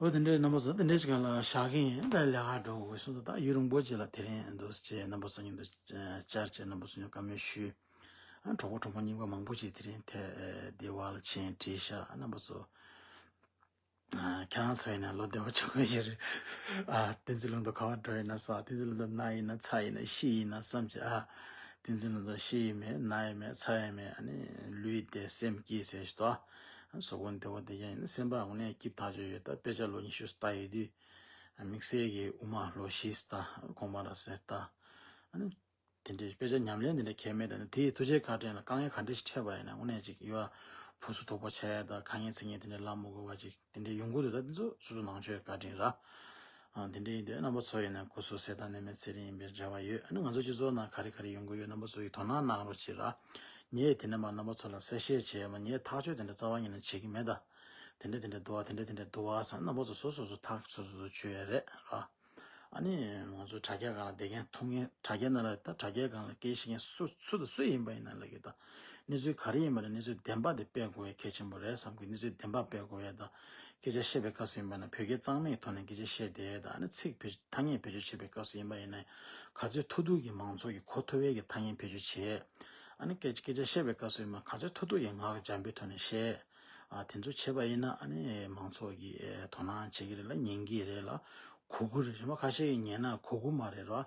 འོ་དེ་འདྲའི་རྣམ་པ་ཚོ་དེ་འདྲའི་ཅིག་ལ་བཞག་གི་ཡིན། ད་ལས་ཀ་འགྲོ་དགོས་སོང་ཙང་ད་ཡུན་རིང་པོ་ཅིག་ལ་དེ་རིང་འདུག་ཅེས་རྣམ་པ་ཚོ་མཉམ་དུ་བཅར་བྱས་རྣམ་པ་ཚོ་མཉམ་བཀའ་མོལ་ཞུས། ཨ་གྲོགས་པོ་གྲོགས་མོ་རྙིང་པ་མང་པོ་ཅིག་དེ་རིང་ཐད་བདེ་བ་ལ་ཕྱིན་བྲིས་ཤག་རྣམ་པ་ཚོ། ཨ་ཁྱེད་རང་ཚོ་ཡིན་ན་ལོ་བདེ་བ་ཅིག་དགོས་ཀྱི་རེད། ཨ་བསྟན་འཛིན་ལུང་རྟོགས་ག་པར་འགྲོ་ཡིན་ན་ས། བསྟན་འཛིན་ལུང་རྟོགས་ན་ཡིན་ན་ཚ་ཡིན་ན་ཤི་ཡིན་ན་བསམ་བྱས། ཨ་བསྟན་འཛིན་ལུང་རྟོགས་ཤི་ཡི་མེད་ན་ཡི་མེད་ཚ་ཡི་མེད། ཨ་ནི་ལུས་བདེ་སེམས་སྐྱིད་ཟེར་ཞིག་ཏོ། ཨ་གཟུགས་པོ་བདེ་བོ་བདེ་རྐྱང་ཡིན་ན་སེམས་པ་དངོས་གནས་སྐྱིད་ཐག་ཆོད་ཡོད། ད་དཔེ་ཆ་ལོ་ཉི་ཤུ་ལྟ་ཡོད་དུས། ཨ་དམིགས་བསལ་གྱི་དབུ་མ་ལོ་བཞི་ལྟ་དགོངས་པ་རབ་གསལ་ལྟ། ཨ་ནི་དེ་འདྲའི་དཔེ་ཆ་ཉམས་ལེན་དེ་འདྲ་གལ་མེད། ད་ནི་དེའི་ཐུགས་རྗེ་བཀའ་དྲིན་ལ་དཀའ་ངལ་ག་འདྲ་ཞིག་འཕྲད་པ་ཡིན་ན་དངོས་གནས་ཅིག་ཡོད། ཨ་ཕུ་སུ་དོགས་པ་ཆགས་ཡ་ད་ཁ་ངན་ཚིག་ངན་དེ་འདྲ་ལབ་མ་དགོས་པ་ཅིག་དེ་འདྲའི་ཡོང་གི་འདུག་ད་དེ་ཚོ་སོ་སོ་ནང་ཆོས་བཀའ་དྲིན་ར། ཨ་དེ་འདྲ་ཡིན་དུས་རྣམ་པ་ཚོ་ཡིན་ན་སྐུ་གཟུགས་གསལ་ཐང་ནད་མེད་ཚེ་རིང་ཡིན་པའི་རེ་བ་ཡོད། ཨ་ནི་ང་ཚོ་སྤྱི་ཚོགས་ནང་ག་རེ་ག་རེ་ཡོང་གི་ཡོད་རྣམ་པ་ཚོ་ཡིས་དོ་སྣང་གནང་རོགས་བྱེད་ར། ངས་དེ་འདྲ་མ་རྣམ་པ་ཚོ་ལ་གསལ་བཤད་བྱས་མ་ངས་ཐག་གཅོད་དེ་འདྲ་རྩ་བ་ཉིད་ནས་བྱེད་ཀྱི་མེད་ད། དེ་འདྲ་དེ་འདྲ་འདུག་ཨ་དེ་འདྲ་དེ་འདྲ་འདུག་ཨ་ཟེར་རྣམ་པ་ཚོ་སོ་སོ་སོ་ཐག་སོ་སོ་སོ་གཅོད་ཡ་རེད་ར། ཨ་ནི་ང་ཚོ་དྲ་རྒྱ་སྒང་ལ་བསྡད་མཁན་མཐོང་མཁན་དྲ་རྒྱ་ནང་ལ་ད་དྲ་རྒྱའི་སྒང་ལ་སྐད་ཤེས་མཁན་སུ་སུ་དང་སུ་ཡིན་པ་ཡིན་ན་ལ་གི་ད་གནས་ཚུལ་ག་རེ་ཡིན་པ་ན་གནས་ཚུལ་བདེན་པ་དེ་སྤེལ་དགོས་ཡ་གལ་ཆེན་པོ་རེད་བསམ་གི། གནས་ཚུལ་བདེན་པ་སྤེལ་དགོས་ཡ་ད་སྐད་ཆ་བཤད་པའི་སྐབས་སུ་ཡིན་པ་ན་བོད་སྐད་གཙང་མའི་ཐོག་ནས་སྐད་ཆ་བཤད་བསྡད་ཡ་ད་ཨ་ནི་ཚིག་བེད་ཐ་སྙད་བེད་སྤྱོད་བྱེད་པའི་སྐབས་སུ་ཡིན་པ་ཡིན་ན་ག་ཚོད་ཐུབ་ཐུབ་ཀྱི་མང་ཚོགས་ཀྱི་གོ་ཐུབ་པའི་གི་ཐ་སྙད་བེད་སྤྱོད་བྱེད། ཨ་ནི་སྐད་སྐད་ཆ་བཤད་པའི་སྐབས་སུ་ཡིན་པ་ག་ཚོད་ཐུབ་ཐུབ་ཀྱི་ངག་གི་འཇམ་པོའི་ཐོག་ནས་བཤད། ཨ་དེ་ཚོ་བྱས་པ་ཡིན་ན་ཨ་ནི་མང་ཚོགས་ཀྱིས་ཨེ་དོ་སྣང་བྱེད་ཀྱི་རེད་ལ་ཉན་གྱི་རེད་ལ་གོ་གི་རེད། རེད་མ། ཁ་ཤས་ཀྱིས་ཉན་ན་གོ་གི་མ་རེད་ར།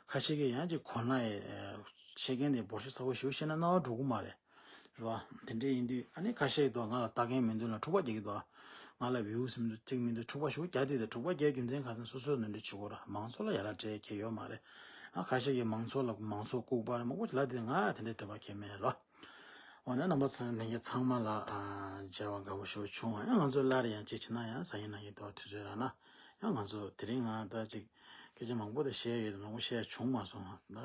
ཁ་ཤས་ཀྱིས་ཡང་ཅིག་གོ་ན་ཨེ་ཨེ་བཤད་མཁན་དེ་འབོར་ཤོག་ཚ་བོ་ཞིག་བཤད་ན་རྣ་བ་འགྲོ་གི་མ་རེད། རེད་བ། དེ་འདྲ་ཡིན་དུས་ཨ་ནི་ཁ་ཤས་ཀྱིས་ང་ལ་ལྟ་མཁན་མི་འདུག་ལ་འཁྲུག་པ་རྒྱག་གི་འདུག་ང་ལ་བིའུ་ཟེར་མི་འདུག་ཚིག་མི་འདུག་འཁྲུག་པ་ཞིག་རྒྱག་དུས་དེ་འཁྲུག་པ་རྒྱག་རྒྱུ་མཚན་ག་ཚོད་སོ་སོས་ནོར་འཁྲུལ་བྱེད་དགོས་ར། མང་ཚོགས་ལ་ཡ་ར་སྤྲད་ཁྱེད་ཡོད་མ་རེད། ཨ་ཁ་ཤས་ཀྱིས་མང་ཚོགས་ལ་མང་ཚོགས་ལྐུགས་པ་རེད་མང་པོ་ལབ་དུས་ང་དེ་འདྲའི་འདོད་པ་ཁྱེད་མེད་ར། འོ་ན་རྣམ་པ་ཚོ་ལྷན་རྒྱས་ཚང་མ་ལ་ཨ་མཇལ་བ་དགའ་པོ་ཞེ་པོ་བྱུང་བ། ཡང་ང་ཚོ་སླར་ཡང་གཅིག་བྱས་ན་ཡང་ས་ཡིན་ན་ཡིན་དུས་དུས་ཚོད་རག་ན་ཡང་ང་ཚོ་དེ་རིང་ང་ད་ཅིག་སྐད་ཆ་མང་པོ་དེ་བཤད་ཡོད་དེ་མང་པོ་བཤད་བྱུང་མ་སོང་། ད་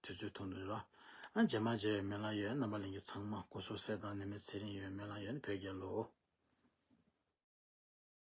དུས་ཚོད་ཐུང་དུས་ར། ཨ་རྗེས་མ་མཇལ་བའི་སྨོན་ལམ་ཡོད། རྣམ་པ་ལྷན་རྒྱས་ཚང་མ་སྐུ་གཟུགས་གསལ་ཐང་ནད་མེད་ཚེ་རིང་ཡོད་སྨོན་ལམ་ཡོད། བོད་རྒྱལ་ལོ།